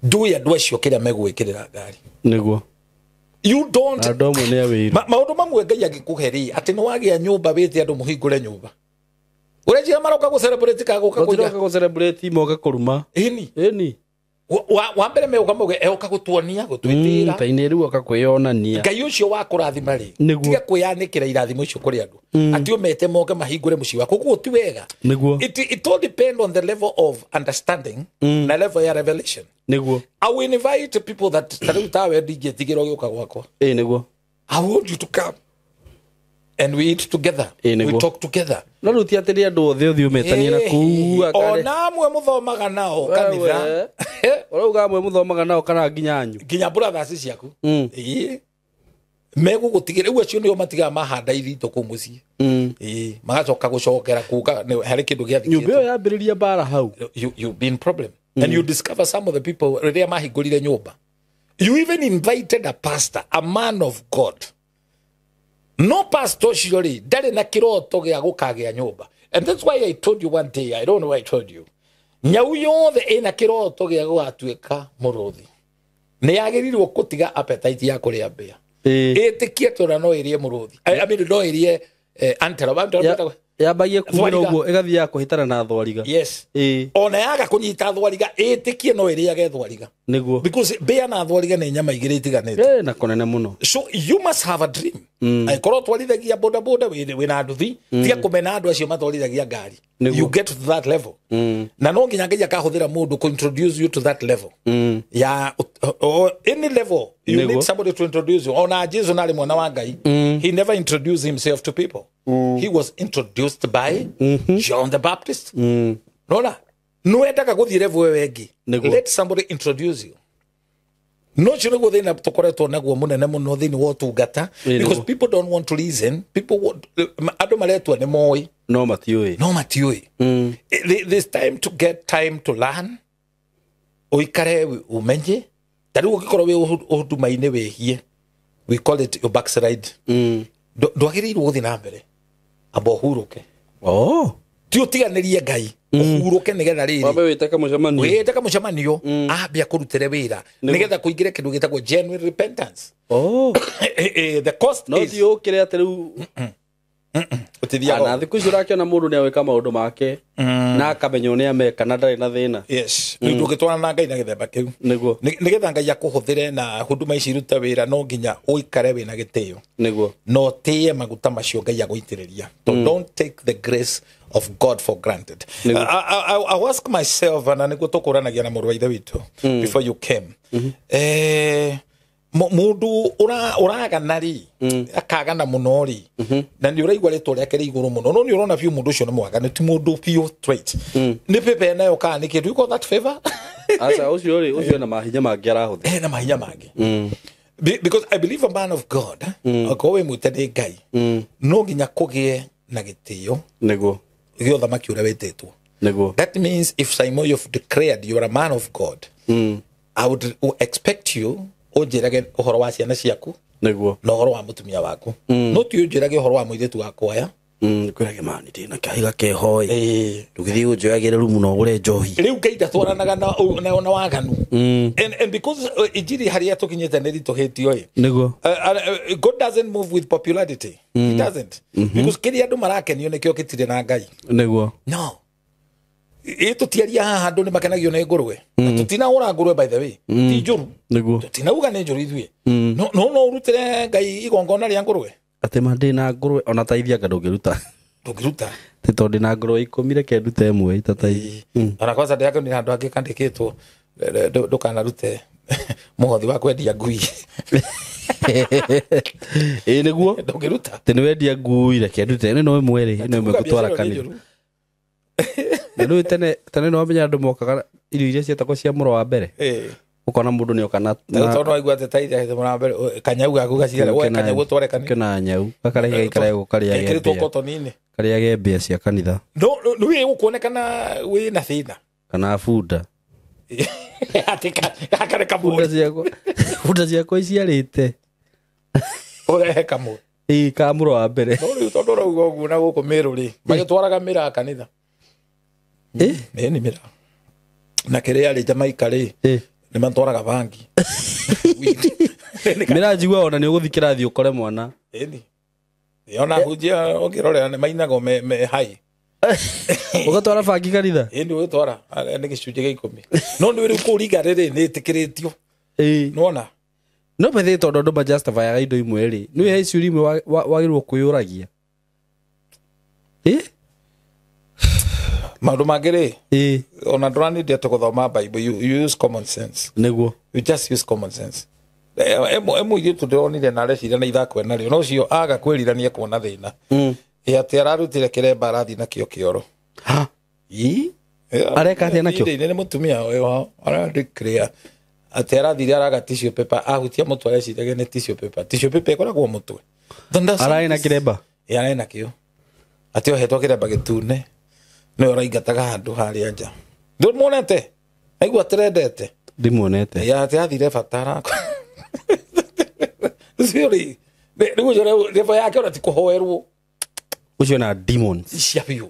Nduĩ andũ acio kĩrĩa megwĩkĩrĩra ngari.
Niguo.
You don't.
Andũ amwe nĩ awĩru.
Maũndũ mamwe Ngai angĩkũhe rĩ, atĩ nĩ wagĩa nyũmba wĩte andũ mũhingũre nyũmba. Ũreciria maroka gũ celebrate ka gũka kũiga.
Matiroka gũ celebrate, moka kũruma.
Ĩni.
Ĩni.
Wa mbere megũka mauge eũka gũtuonia, gũtwĩtĩra.
Ta inĩ rĩu oka kwĩyonania.
Ngai ũcio wa kũrathima rĩ,
Nĩguo.
tiga kwĩyanĩkĩra irathimo icio kũrĩ andũ. Atĩ ũmete moke mahingũre mũciĩ waku, koguo ti wega.
Nĩguo.
It all depend on the level of understanding na level ya revelation.
Nĩguo.
I will invite people that ta rĩu tawe ndingĩtigĩra ũgĩũka gwakwa.
Ĩ nĩguo.
I want you to come and we eat together.
Ĩ
We
nĩguo.
talk together.
No rĩu ti atĩ nĩ andũ othe ũthiĩ ũmetanie na kũu
Ona amwe mũthomaga nao kanitha.
Ũrauga amwe mũthomaga nao kana nginya anyu.
Nginya brothers ciaku. Ĩĩ. Megũgũtigĩra rĩu acio nĩo matigaga mahanda ithitũ kũu mũciĩ. Ĩĩ, magacoka gũcokera kuga harĩ kĩndũ gĩathikĩtwo.
Nyũmba ĩyo yambĩrĩria mbara hau.
You been problem. And you discover some of the people rĩrĩa mahingũrire nyũmba. You even invited a pastor, a man of God. No pastor ũcio rĩ, ndarĩ na kĩroto gĩa gũkagĩa nyũmba. And that's why I told you one day, I don't know why I told you. Nyau yothe ĩna kĩroto gĩa gũgatuĩka mũrũthi. Nĩ yagĩrĩirwo gũtiga appetite ya kũrĩa mbĩa. Ĩtĩkie atĩ ona no ĩrĩe mũrũthi. I mean, no ĩrĩe antelope.
Yambagie kumĩra ũguo ĩgathiaga kũhĩtana na thwariga.
Yes.
Ĩĩ.
Ona yaga kũnyita thwariga, ĩtĩkie no ĩrĩage thwariga.
Nĩguo.
Because mbĩa na thwariga nĩ nyama igĩrĩ itiganĩte.
Ĩ na kũnene mũno.
So you must have a dream. Angĩkorwo twarithagia boda boda wĩna nduthi, tiga kũmena andũ acio matwarithagia ngari. You get to that level. Na no nginya Ngai akahũthĩra mũndũ kũ introduce you to that level. Ya any level you
Nĩguo.
need somebody to introduce you. Ona Jesu narĩ mwana wa Ngai, he never introduced himself to people. He was introduced by John the Baptist. Nona, nĩwendaga gũthiĩ level ĩyo ĩngĩ.
Nĩguo.
Let somebody introduce you. No ũcio nĩguo thĩna tũkoretwo naguo mũnene mũno thĩinĩ wa ũtungata,
Ĩ,
because
nĩguo.
people don't want to listen. People want, andũ maretua nĩ moĩ
No matiũĩ.
no matiũĩ. There's time to get time to learn. Ũikare ũmenye. Ta rĩu ũngĩkorwo wĩ ũhuduma-inĩ wĩhie, we call it your backslide. Ndwagĩrĩirwo gũthiĩ na mbere, amba ũhurũke.
Oh.
Ti ũtiganĩrie Ngai, ũhurũke nĩgetha rĩrĩ
Wambe wĩte kamũcemanio.
wĩte kamũcemanio, ambia kũrutĩre wĩra nĩgetha kũingĩre kĩndũ gĩtagwo genuine repentance.
Oh.
The cost
No
is
ti ũkĩre atĩ rĩu
ũtithiaga
na thikũ ici ũrakĩona mũndũ nĩ agwĩka maũndũ make na akamenya ũrĩa meka na ndarĩ na thĩna.
Yes. Rĩu ndũngĩtwarana na Ngai na gĩthemba kĩu.
Nĩguo.
Nĩgetha Ngai akũhũthĩre na huduma ici irute wĩra, no nginya ũikare wĩna gĩtĩo.
Nĩguo.
Na ũtĩe maguta macio Ngai agũitĩrĩria. So don't take the grace of God for granted. I ask myself, na nĩguo tũkũranagia na mũrũ wa ithe witũ before you came. Mũndũ ũragana rĩ, akagana mũno rĩ, na nĩ ũraigua rĩtwa rĩake rĩ igũrũ mũno, no nĩ ũrona biũ mũndũ ũcio nĩ mwaganu, ti mũndũ biũ straight. Nĩ favor nayo kana nĩ kĩ? Do you call that favor?
Aca ũcio rĩ, ũcio ena mahinya mangĩ arahũthĩra.
Ena mahinya mangĩ. Because I believe a man of God, okorwo wĩ mwĩte nĩ Ngai, no nginya kũgĩe na gĩtĩo
Nĩguo.
gĩa ũthamaki ũrĩa wĩtĩtwo.
Nĩguo.
That means if Simon, you've declared you are a man of God, I would expect you ũnjĩrage ũhoro wa ciana ciaku
Nĩguo.
na ũhoro wa mũtumia waku. No ti ũnjĩrage ũhoro wa mũirĩtu wakwa ya.
Kwĩrage mani ndĩna kahiga keho ĩ.
Ĩĩ.
Ndũgĩthiĩ ũnjoyagĩre rumu na ũgũre njohi.
Rĩu Ngai ndatwaranaga na waganu. And because injiri harĩa tũkinyĩte nĩ ritũhĩtio ĩ.
Nĩguo.
God doesn't move with popularity. He doesn't. Because kĩrĩa andũ marakenio nĩkĩo gĩtirĩ na Ngai.
Nĩguo.
No. Ĩ tũtiaria haha andũ nĩ makenagio nĩ ngũrwe. Na tũtinahũra ngũrwe by the way. Ti njũru.
Nĩguo.
Tũtinauga nĩ njũru ithuĩ. No no ũrutĩre Ngai igongona rĩa ngũrwe.
Atĩ ma ndĩna ngũrwe ona taithi anga ndũngĩruta.
Ndũngĩruta.
Ti tondũ ndĩna ngũrwe 10 reke ndute ĩmwe itataithi.
Ona kwanza ndĩrakenire handũ hangĩ kandĩkĩtwo ndũkanarute mũhothi wa kwendia ngui.
Ĩ nĩguo.
Ndũngĩruta.
Atĩ nĩ wendia ngui reke ndute ĩno no ĩmwe rĩ, ĩno ĩmwe
Kuga
ngũtwara
biacara nĩ
kanitha.
njũru.
Na rĩu tene nĩ wamenya andũ mokaga irio iria cietagwo cia mũro wa mbere.
Ĩ.
Ũkona mũndũ nĩ oka na
Tondũ waigua atĩ taithi ahĩte mũra wa mbere, kanyau gaku gaciare, woe kanyau ũtware kanitha.
kena nyau gakarehe gaikare gũkarĩage
Gekĩrĩtwo
mbĩa.
kotoni-inĩ.
Karĩage mbia cia kanitha.
No nĩ ũkuonekana wĩ na thĩna.
Kana bunda.
Atĩ gaka nĩ kamũri.
Bunda ciakwa iciarĩte.
Ũrehe kamũri.
Ĩĩ kamũro wa mbere.
No rĩu tondũ ũrauga ũguo na gũkũ Mĩrũ rĩ, magĩtwaraga mĩraa kanitha.
Ĩ?
Ĩ nĩ mĩraa. Na kĩrĩa rĩ Jamaica rĩ, nĩ matwaraga bangi.
Mĩraa njigua ona nĩ ũgũthiĩ kĩrathi ũkore mwana.
Ĩni. Ona hunjia ũngĩrorera nĩ mainagwo me hai.
Ũgatwara bangi kanitha?
Ĩni ũgĩtwara nĩ gĩcunjĩ gĩa 10. No nĩ rĩu kũu riga rĩrĩ nĩ ĩtĩkĩrĩtio.
Ĩĩ.
Nĩwona?
No bethe tondũ andũ majustifyaga indo imwe rĩ, nĩ he ciũria imwe wagĩrĩirwo kwĩyũragia. Ĩ?
Maũndũ mangĩ rĩ,
Ĩ.
ona ndũranĩndia atĩ gũthoma Bible, you use common sense.
Nĩguo.
You just use common sense. Mũirĩtu ndĩronire na areciria na ithako narĩo, no ũcio aga kwĩrira nĩ ekuona thĩna. Ĩ atĩ ararutire kĩremba arathiĩ nakĩo kĩoro.
Ha?
Ĩ?
Areka atĩa nakĩo?
Nĩ mũtumia ũyũ aradeclare atĩ arathire araga tissue paper, ahutia mũtwe areciragia nĩ tissue paper. Tissue paper ĩkoragwo mũtwe.
Ararĩ na kĩremba?
Ĩ ararĩ nakĩo. Atĩ ohetwo kĩremba gĩtune. Nĩwe ũraingataga handũ harĩa nja. Ndũmuonete? Aigua atĩrendete.
Ndimuonete.
Ĩ atĩ athire bata arakwa. Ũcio rĩ, rĩu ũcio level yake ona ti kũhoerwo.
Ũcio na demons.
Cia biũ.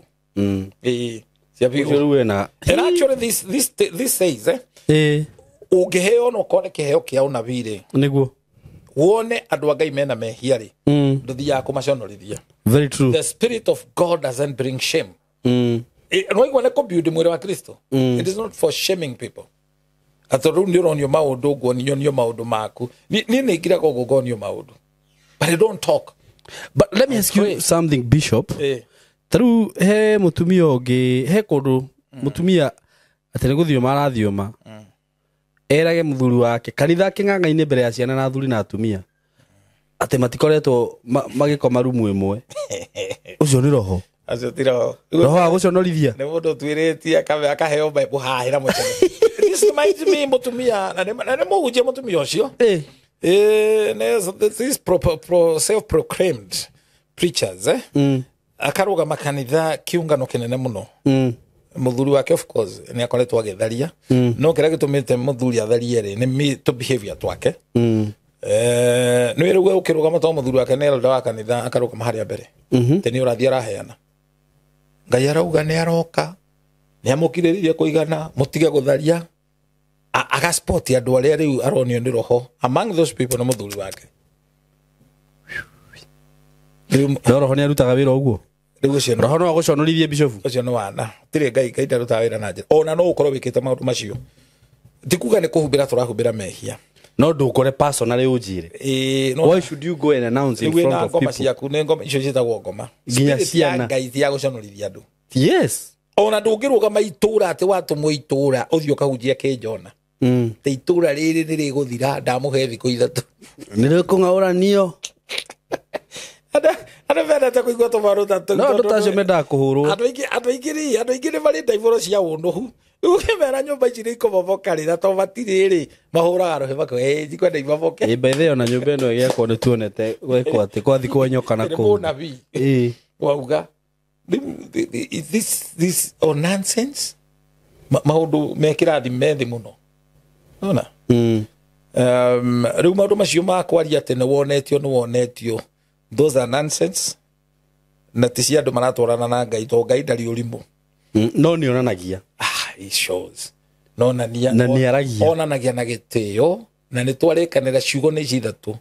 Ĩ, cia biũ.
Ũcio rĩu ena.
And actually this says,
Ĩ.
Ũngĩheo no ũkore kĩheo kĩa ũnabii rĩ.
Nĩguo.
Wone andũ a Ngai mena mehia rĩ. Ndũthiaga kũmaconorithia.
Very true.
The spirit of God doesn't bring shame. No igua nĩ kũbuild mwĩrĩ wa Kristo. It is not for shaming people. Atĩ rĩu nĩ ũronio maũndũ, nguonio maũndũ maku. Niĩ nĩ ngiraga ũguo ngonio maũndũ. But I don't talk.
But let me ask you something, Bishop. Ta rĩu he mũtumia ũngĩ, he kũndũ mũtumia atĩ nĩ gũthioma arathioma. Erage mũthuri wake kanitha kĩng'ang'a-inĩ mbere ya ciana na athuri na atumia atĩ matikoretwo magĩkoma rumu ĩmwe. Ũcio nĩ roho.
Acio ti roho.
Roho wa gũconorithia.
Nĩ mũndũ ũtuĩrĩtie akaheo Bible hahĩra mũtwe. This reminds me mũtumia, na nĩ mũhunjia mũtumia ũcio. These self-proclaimed preachers, akarũgama kanitha kĩũngano kĩnene mũno. Mũthuri wake of course nĩ akoretwo agĩtharia. No kĩrĩa gĩtũmĩte mũthuri atharie rĩ nĩ tũ behavior twake. Nĩ rĩu ũkĩrũgama to mũthuri wake nĩ elder wa kanitha akarũgama harĩa mbere. Atĩ nĩ ũrathiĩ araheana. Ngai arauga nĩ aroka, nĩ amũkirĩrĩria kũigana, mũtige gũtharia. Agaspot andũ arĩa rĩu aronio nĩ roho. Among those people nĩ mũthuri wake.
No roho nĩ arutaga wĩra ũguo?
Rĩu ũcio
roho no agũconorithie Bishop.
Ũcio nĩ wana. Tirĩ Ngai, Ngai ndarutaga wĩra na njĩra. Ona no ũkorwo wĩkĩte maũndũ macio. Ti kuga nĩ kũhumbĩra tũrahumbĩra mehia.
No ndũkore personally ũnjĩre. Why should you go and announce in front of people?
Ngoma ciaku nĩ ngoma icio ciĩtagwo ngoma.
Nginya ciana.
Ngai ti ya gũconorithia andũ.
Yes.
Ona ndũngĩrũgama itũra atĩ watũmwo itũra ũthiĩ ũkahunjia kĩnjona. Te itũra rĩrĩ nĩ rĩgũthira ndamũhe thikũ 3.
Nĩ rĩkũng'aũranio.
Andũ mendete kũigua tũmaũndũ ta tũu.
No andũ ta acio mendaga kũhũrwo.
Andũ aingĩ nĩ marĩ ndaibũro cia ũnũhu. Rĩu ũkĩmera nyũmba ici nĩ ikomomoka rĩ, na to matirĩ rĩ, mahũraga rũhĩ makoiga, ĩĩ njikwenda imomoke.
Ĩ, by the way, ona nyũmba ĩno ĩgĩakwo nĩ tuonete gwĩkwo atĩ kwathikwo nyoka na
Nĩ
kũu.
mũnabii.
Ĩ.
Wauga. This all nonsense. Maũndũ me kĩrathi me thĩ mũno. Ona? Rĩu maũndũ macio ma kwaria atĩ nĩ wonetio, nĩ wonetio. Those are nonsense. Na ti cia andũ maratwarana na Ngai, tondũ Ngai ndarĩ ũrimũ.
No nĩ onanagia.
He shows. No nania.
Na nĩ aragia.
Onanagia na gĩtĩo, na nĩ twarĩkanĩra ciugo nĩ ici ithatũ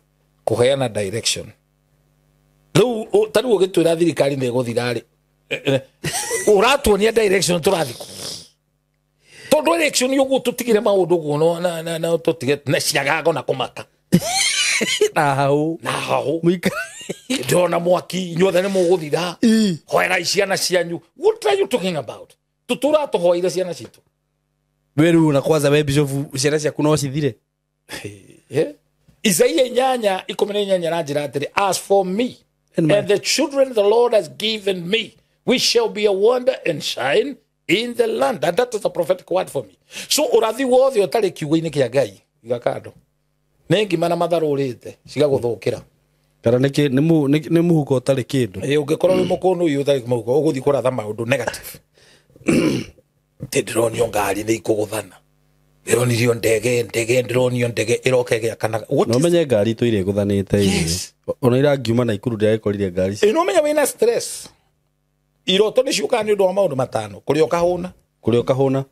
kũheana direction. Rĩu ta rĩu ũgĩtwĩra thirikari nĩ ĩgũthira rĩ, ũratuonia direction tũrathiĩ kũ? Tondũ election ũguo tũtigire maũndũ ũguo no, na, na, na, tũtige na ciagago na kũmaka.
Na hau.
Na hau.
Mũika.
Ndĩrona mwaki, inyuothe nĩ mũgũthira. Hoerai ciana cianyu. What are you talking about? Tũtũra tũhoeire ciana citũ.
We rĩu na kwanza we Bishop, ciana ciaku no cithire?
Isaia 8:18 na njĩra atĩrĩ, as for me and the children the Lord has given me, we shall be a wonder and shine in the land. And that is a prophetic word for me. So ũrathi wothe ũtarĩ kiugo-inĩ kĩa Ngai, iga kando. Nĩ ngima na matharũ ũrĩte, cigagũthũkĩra.
Kana nĩ mũhuko ũtarĩ kĩndũ.
Ũngĩkorwo wĩ mũkũnũi ũtarĩ mũhuko ũgũthiĩ kũratha maũndũ negative. Ndĩronio ngari nĩ ikũgũthana, ndĩronirio ndege ndĩronio ndege ĩroka ĩgĩakanaga.
No menye ngari tũire ĩgũthanĩte.
Yes.
Ona irangiuma Naikuru ndĩragĩkorire ngari.
No menya wĩna stress. Iroto nĩ ciũkaga nĩ ũndũ wa maũndũ matano: kũrĩa ũkahũna,
kũrĩa ũkahũna,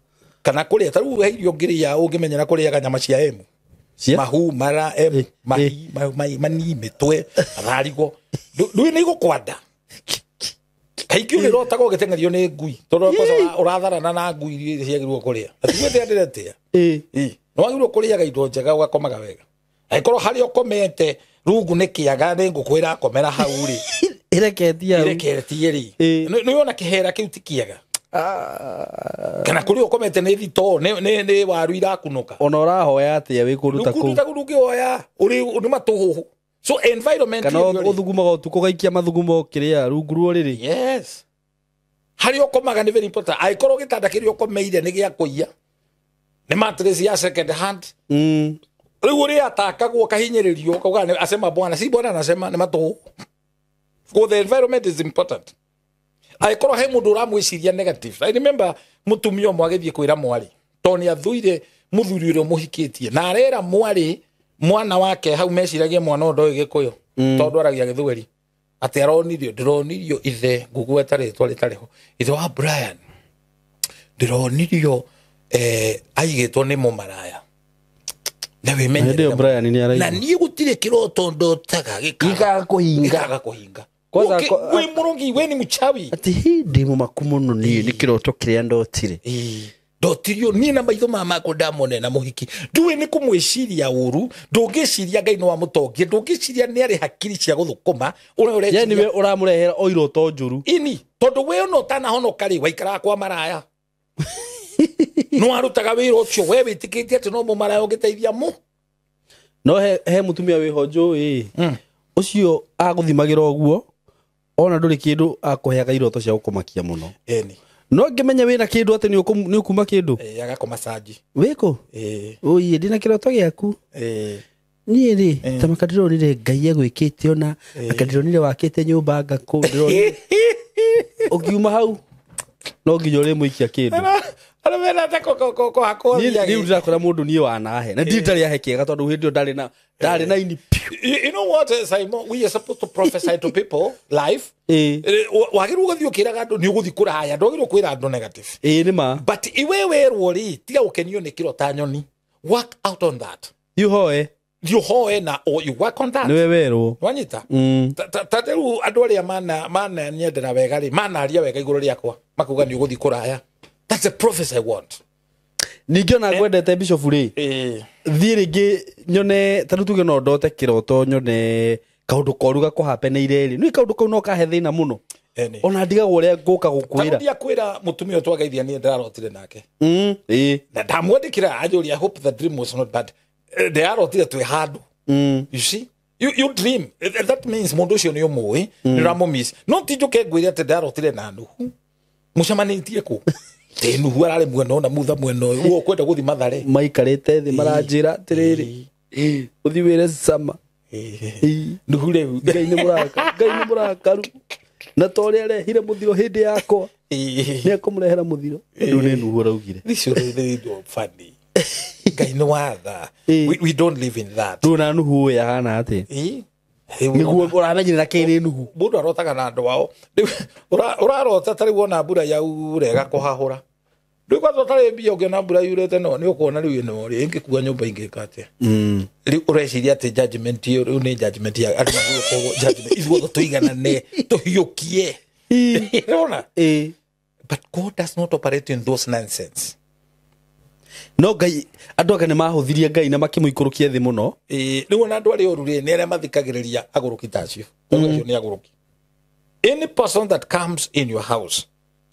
kana kũrĩa ta rĩu he irio ũngĩrĩa ũngĩmenyera kũrĩaga nyama cia emu, mahu, mara, emu, mahi, mani, mĩtwe, matharigo, ndũĩ nĩ igũkwanda. Kaingĩ ũrĩrotaga ũgĩteng'erio nĩ ngui tondũ ũratharana na ngui iria ciagĩrĩirwo kũrĩa. Na tiguo ndĩratĩa. Nĩ wagĩrĩirwo kũrĩaga indo njega ũgakomaga wega. Angĩkorwo harĩa ũkomete rungu nĩ kĩaga nĩ ngũkũ ĩrakomera hau rĩ,
ĩreketie hau,
ĩreketie rĩ, nĩ wona kĩhera kĩu ti kĩega. Kana kũrĩa ũkomete nĩ thitoo, nĩ waru irakunũka.
Ona ũrahoya atĩa wĩ kũndũ ta kũu?
Kũndũ ta kũu ndũngĩhoya, ũrĩ nĩ matũhũhũ. So environment
kana ũthugumaga ũtukũ ũgaikia mathugumo ũkĩrĩa rungu rwa ũrĩrĩ.
Yes. Harĩa ũkomaga nĩ very important. Angĩkorwo gĩtanda kĩrĩa ũkomeire nĩ gĩa kũiya, nĩ mattress ya second hand. Rĩu ũrĩa atakagwo ũkahinyĩrĩrio ũkauga asema bwana, si bwana anasema nĩ matũhũhũ. Go, the environment is important. Angĩkorwo he mũndũ ũramwĩciria negative. I remember mũtumia ũmwe agĩthiĩ kwĩra mwarĩ, tondũ nĩ athuire mũthuri ũrĩa ũmũhikĩtie, na arera mwarĩ mwana wake hau meciragia mwana ũyũ ndoĩ Gĩkũyũ tondũ aragia Gĩthweri, atĩ aronirio, ndĩronirio ithe ngũgweta rĩtwa rĩtarĩ ho, ithe wa Brian, ndĩronirio aigĩtwo nĩ mũmaraya. Na wĩmenyerere.
Brian nĩ araigua.
Na niĩ gũtirĩ kĩroto ndotaga
gĩkaga
kũhinga.
Kwanza
we mũrũngi, we ni mchawi.
Ati hii ndĩ mũmaku mũno niĩ nĩ kĩroto kĩrĩa ndotire.
Ndotirio niĩ na maitho ma makwa ndamone na mũhiki. Ndũĩ nĩ kũmwĩciria ũru, ndũngĩciria Ngai nĩ wamũtongie, ndũngĩciria nĩ arĩ hakiri cia gũthũkũma, ũrĩa ũreciria.
Yani we ũramũrehera o iroto njũru.
Ini, tondũ we ona ũtanahonoka rĩ, waikaraga kwa maraya. No warutaga wĩra ũcio, we wĩtĩkĩtie atĩ no mũmaraya ũngĩteithia mũ.
No he mũtumia wĩho njũĩ. Ũcio agũthimagĩra ũguo, ona ndũrĩ kĩndũ akũheaga iroto cia gũkũmakia mũno.
Eni.
No ngĩmenya wĩna kĩndũ atĩ nĩ ũkuma kĩndũ.
Agakũmacaji.
Wĩkũ? Ũiĩ ndĩna kĩroto gĩaku. Niĩ rĩ, ta maka ndĩronire Ngai agwĩkĩte ona, anga ndĩronire wakĩte nyũmba anga kũ, ndĩronire. Ũngiuma hau, no nginya ũrĩmũikia kĩndũ.
Arĩa mendete kũhakwo
Niĩ rĩu ndĩrakora mũndũ niĩ wanahe. Na ndirĩ ndarĩ ahe kĩega tondũ hĩndĩ ĩyo ndarĩ na ini piũ.
You know what, Simon? We are supposed to prophesy to people live. Wagĩrĩirwo gũthiĩ ũkĩraga andũ nĩ ũgũthiĩ kũraya, ndwagĩrĩirwo kwĩra andũ negative.
Nĩ ma.
But iwe werwo rĩ, tiga gũkenio nĩ kĩro ta nyoni. Work out on that.
Thiĩ ũhoe.
Thiĩ ũhoe na or you work on that.
Nĩwe werwo.
Wanyita? Ta rĩu andũ arĩa mananyendera wega rĩ, manaria wega igũrũ rĩakwa, makauga nĩ ũgũthiĩ kũraya. That's the prophecy I want.
Ningĩ ona ngwendete Bishop rĩ, thiĩ rĩngĩ nyone, ta rĩu tuge no ndote kĩroto nyone kaũndũ koru gakũhapeneire rĩ, nĩ kaũndũ kau no kahe thĩna mũno. Ona ndigagwo ũrĩa ngũka gũkwĩra.
Ta rĩu ndiakwĩra mũtumia ũyũ twageithia niĩ ndĩrarotire nake. Na ndamwandĩkĩra anjũria, I hope the dream was not bad. Ndĩrarotire twĩ handũ. You see? You dream. That means mũndũ ũcio nĩ ũmũĩ, nĩ ũramũmiss. No ti njũke ngwĩre atĩ ndĩrarotire na Nuhu. Mũcemanĩtie kũ? Tĩ Nuhu ararĩ mwena ũyũ na Mutha mwena ũyũ. Ũguo ũkwenda gũthiĩ Mathare.
Maikarĩte thĩ maranjĩra atĩrĩrĩ, ũthiĩ wĩre Sama.
Nuhu rĩu.
Ngai nĩ mũrakaru, Ngai nĩ mũrakaru. Na ta ũrĩa arehire mũthiro hĩndĩ yakwa, nĩ ekũmũrehera mũthiro. Rĩu nĩ Nuhu araugire.
This is really funny. Ngai nĩ watha. We don't live in that.
Rĩu na Nuhu ũyũ ahana atĩa? Nĩguo ũramenyerera kĩrĩ Nuhu.
Mũndũ arotaga na andũ ao. Rĩu ũrarota ta rĩu wona mbura yaura ĩgakũhahũra. Rĩu kwanza ũtarĩ mbia ũngĩona mbura yurĩte no nĩ ũkuona rĩu ĩno rĩ ĩngĩkua nyũmba ingĩka atĩa. Rĩu ũreciria atĩ judgment ĩyo rĩu nĩ judgment ya andũ magũkorwo judgment ithuothe tũiganane tũhiũkie. Ũrona? But God does not operate in those nonsense.
No Ngai andũ anga nĩ mahũthirie Ngai na makĩmũikũrũkia thĩ mũno.
Rĩu ona andũ arĩa oru rĩ, nĩ arĩa mathikagĩrĩria agũrũki ta acio. Tondũ acio nĩ agũrũki. Any person that comes in your house,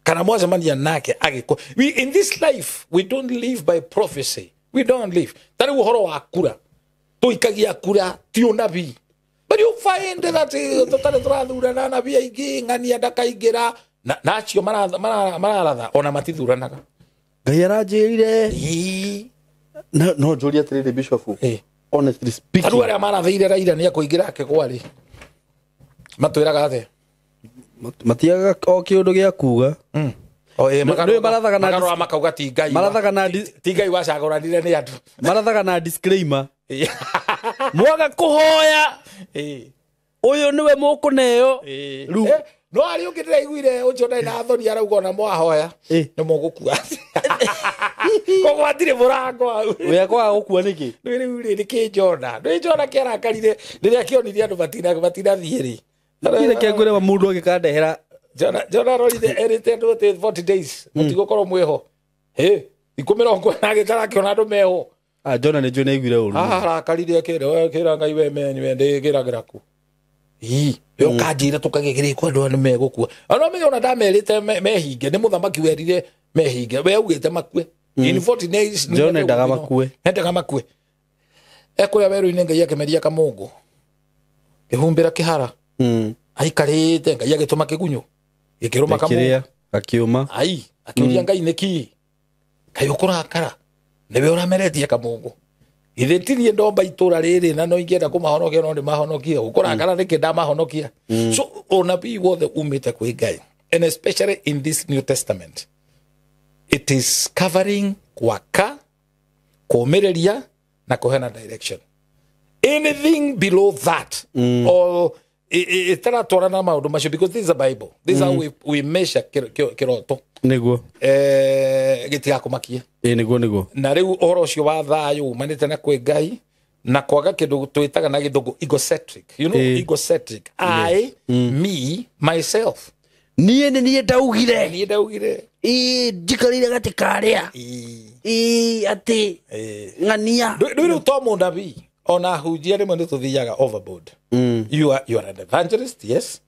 kana mwacemania nake agĩkũ. We in this life we don't live by prophecy. We don't live. Ta rĩu ũhoro wa kura. Tũikagia kura ti ũnabii. But you find that tũtarĩ tũrathurana anabii aingĩ, ng'ania ndakaingĩra. Na acio mararatha ona matithuranaga.
Ngai aranjĩrire. No njũrie atĩrĩrĩ Bishop. Honestly speaking.
Andũ arĩa marathĩire Raila nĩ ekũingĩra akĩgwa rĩ. Matwĩraga atĩa?
Matiaga o kĩũndũ gĩa kuga.
Marathaga makauga ti Ngai.
Marathaga na
ti Ngai wacagũranire nĩ andũ.
Marathaga na disclaimer. Mwaga kũhoya. Ũyũ nĩwe mũkũneo.
Rĩu no arĩ ũngĩ ndĩraiguire ũcio ndarĩ na athoni arauga ona mwahoya nĩ mũgũkua. Koguo hatirĩ mũrango hau.
Wĩ akwaga gũkua nĩkĩ?
Rĩu rĩ nĩkĩ Jona? Nĩ Jona kĩarakarire rĩrĩa kĩonirie andũ matinathiĩ rĩ.
Reke ngwĩre mũndũ angĩkandehera
Jona arorire erĩte andũ atĩ 40 days mũtigũkorwo mwĩho. Hĩ, thikũ 40 agĩtara akĩona andũ meho.
Jona nĩ njũĩ nĩ aiguire ũru.
Arakarire akĩra Ngai we meni we ndĩgĩragĩra ku. Ii, yo kanjira tukagĩkĩrĩkwo andũ nĩ megũkua. Ona menya ona ndamerĩte mehinge nĩ mũthamaki werire mehinge we augĩte makue. In 40 days
Jona endaga makue.
Endaga makue. Ekũrĩa werũ-inĩ Ngai akĩmeria kamũngũ. Kĩhumbĩra kĩhara. Aikarĩte Ngai agĩtũma kĩgunyũ. Gĩkĩrũma kamũngũ.
Akiuma.
Ai, akĩũria Ngai nĩkĩ? Kaĩ ũkũrakara? Nĩwe ũrameretie kamũngũ. Ithe ti niĩ ndomba itũra rĩrĩ na no ingĩenda kũmahonokia no ndĩmahonokie. Ũkũrakara nĩkĩ ndamahonokia? So ũnabii wothe umĩte kwĩ Ngai. And especially in this New Testament. It is covering gwaka, kũũmĩrĩria na kũheana direction. Anything below that or ĩtaratwarana na maũndũ macio, because this is a Bible. This is how we measure kĩroto.
Nĩguo.
Gĩtigakũmakie.
Nĩguo.
Na rĩu ũhoro ũcio wa thayũ umanĩte na kwĩ Ngai na kwaga kĩndũ twĩtaga na gĩthũngũ egocentric. You know, egocentric. I, me, myself.
Niĩ nĩ niĩ ndaugire.
Niĩ ndaugire.
Njikarĩire gatĩ karĩa. Atĩ ng'ania.
Rĩu to mũnabii ona ahunjia rĩmwe nĩ tũthiaga overboard. You are an evangelist, yes.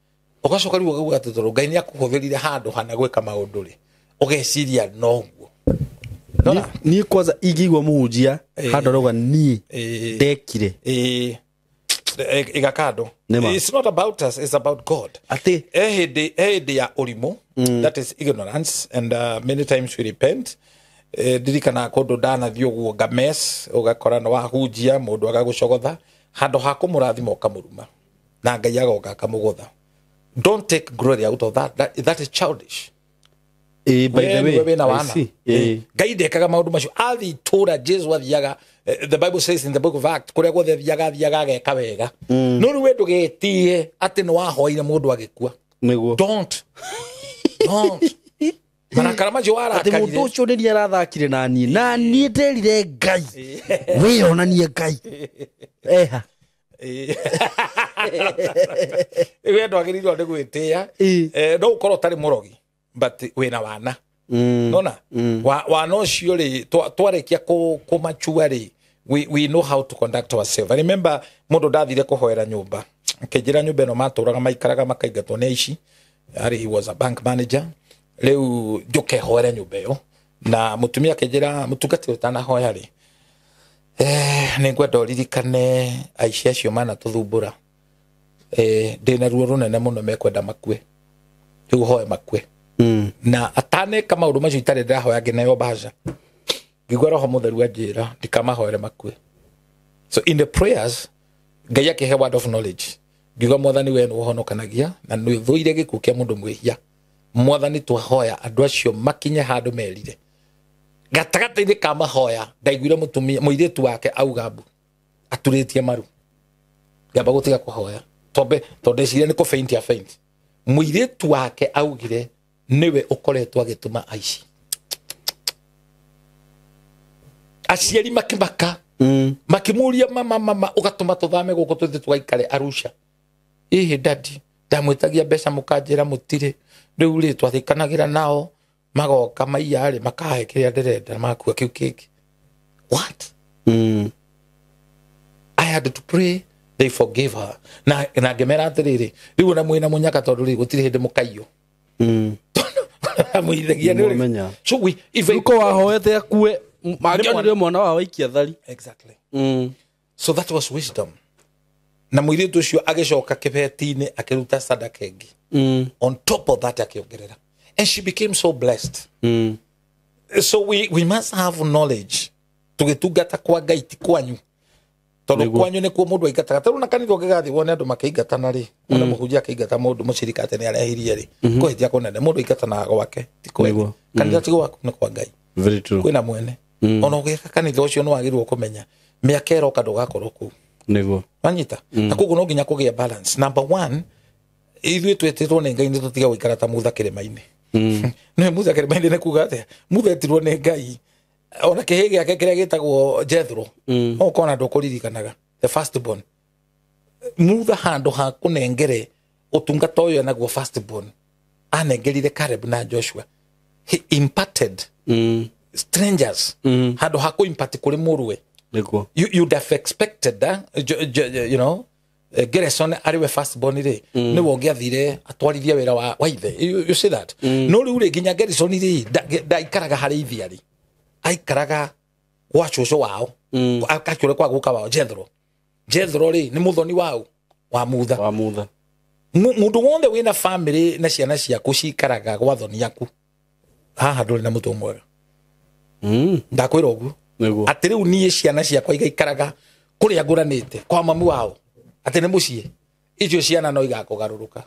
Ũgacoka rĩu ũkauga atĩ tondũ Ngai nĩ akũhũthĩrire handũ hana gwĩka maũndũ rĩ, ũgeciria noguo.
Niĩ kwanza ingĩigua mũhunjia handũ arauga niĩ ndekire.
Iga kando. It's not about us, it's about God.
Atĩ
hĩndĩ ya ũrimũ, that is ignorance, and many times we repent. Ndirikana kũndũ ndanathiĩ ũguo ngames, ũgakora nĩ wahunjia mũndũ agagũcogotha handũ ha kũmũrathima ũkamũruma na Ngai agoka akamũgũtha. Don't take glory out of that. That is childish.
By the way, I see.
Ngai ndekaga maũndũ macio. Athiĩ itũũra Jesu athiaga, the Bible says in the book of Acts, kũrĩa guothe athiaga ageka wega. No rĩu we ndũgetie atĩ nĩ wahoire mũndũ agĩkua.
Nĩguo.
Don't. Marakara macio warakarire.
Atĩ mũndũ ũcio nĩ arathakire na niĩ. Na niĩ nderire Ngai. Wĩyonanie Ngai. Eha.
We ndwagĩrĩirwo nĩ gwĩtĩĩa. No ũkorwo ũtarĩ mũrogi, but wĩna wana. Nona? Wana ũcio rĩ, twarĩkia kũmachua rĩ, we know how to conduct ourselves. I remember mũndũ ndathire kũhoera nyũmba. Akĩnjĩra nyũmba ĩno matũraga maikaraga makaingatwo nĩ aici. Arĩ he was a bank manager. Rĩu njũke hoere nyũmba ĩyo. Na mũtumia akĩnjĩra mũtungati ũtanahoya rĩ, nĩ ngwenda ũririkane aici acio manatũthumbũra. Ndĩna ruo rũnene mũno mekwenda makue. Rĩu hoe makue. Na ataneka maũndũ macio itarĩ ndĩrahoya ngĩneo mbaca. Ngĩigua Roho Mũtheru anjĩra ndikamahoere makue. So in the prayers Ngai akĩhe word of knowledge. Ngiuga Mwathani we nĩ ũhonokanagia na nĩ ũthũire gĩkuũ kĩa mũndũ mwĩhia. Mwathani twahoya andũ acio makinye handũ merire. Gatagatĩ-inĩ ka mahoya ndaiguire mũtumia mũirĩtu wake auga mbu aturĩtie maru. Ngĩamba gũtiga kũhoya tondũ ndeciria nĩ kũ-faint ya faint. Mũirĩtu wake augire nĩwe ũkoretwo agĩtũma aici. Aciari makĩmaka makĩmũria mama ũgatũma tũthame gũkũ tũthiĩ tũgaikare Arusha. Ĩhĩ dadi ndamwĩtagia mbeca mũkanjĩra mũtirĩ. Rĩu rĩ twathikanagĩra nao magoka maiya rĩ makahe kĩrĩa ndĩrenda makua kĩu kĩngĩ. What? I had to pray they forgave her. Na ngĩmera atĩrĩrĩ rĩu ona mwĩna mũnyaka tondũ rĩ gũtirĩ hĩndĩ mũkaiywo. Mũithagia nĩ ũrĩ. So we if
I wahoete akue mangĩonire mwana wao aikia thari.
Exactly. So that was wisdom. Na mũirĩtu ũcio agĩcoka kĩbeti-inĩ akĩruta sadaka ĩngĩ. On top of that akĩongerera. And she became so blessed. So we must have knowledge. Tũgĩtungata kwa Ngai ti kwanyu. Tondũ kwanyu nĩkuo mũndũ aingataga. Tarĩu na kanitha ũngĩgathiĩ wone andũ makĩingatana rĩ, wone mũhunjia akĩingata mũndũ mũcirika atĩ nĩarehirie rĩ, kũhĩtia kũnene. Mũndũ aingatanaga gwake, ti kwene. Kanitha ti gwaku, nĩ kwa Ngai.
Very true.
Kwĩna mwene. Ona ũgĩka kanitha ũcio nĩwagĩrĩirwo kũmenya mĩaka ĩroka ndũgakorwo kũu.
Nĩguo.
Wanyita? Na koguo no nginya kũgĩa balance. Number one, ithuĩ twĩtĩtwo nĩ Ngai nĩ tũtige gũikara ta mutha kĩrĩma-inĩ. Nĩ mutha kĩrĩma-inĩ nĩ kuga atĩa? Mutha etirwo nĩ Ngai ona kĩhĩ gĩake kĩrĩa gĩtagwo Jethro, no ũkona ndũkũririkanaga, the first born. Mutha handũ ha kũnengere ũtungata ũyũ naguo first born, anengerire Caleb na Joshua. He imparted strangers handũ ha kũ-impart kũrĩ mũrũwe.
Nĩguo.
You'd have expected you know, Gerson arĩ we first born rĩ, nĩwe ũngĩathire atwarithie wĩra wa ithe. You see that? No rĩu rĩ, nginya Gerson rĩ, ndaikaraga harĩ ithe arĩ, aikaraga gwa cũcũ wao, akakĩũre kwa guka wao Jethro. Jethro rĩ, nĩ mũthoni wao wa Mutha.
Wa Mutha.
Mũndũ wothe wĩna family na ciana ciaku cikaraga gwa thoni yaku, haha ndũrĩ na mũtwe mwega. Ndakwĩra ũguo.
Nĩguo.
Atĩ rĩu niĩ ciana ciakwa igaikaraga kũrĩa ngũranĩte kwa mamu wao, atĩ nĩ mũciĩ, icio ciana no igakũgarũrũka.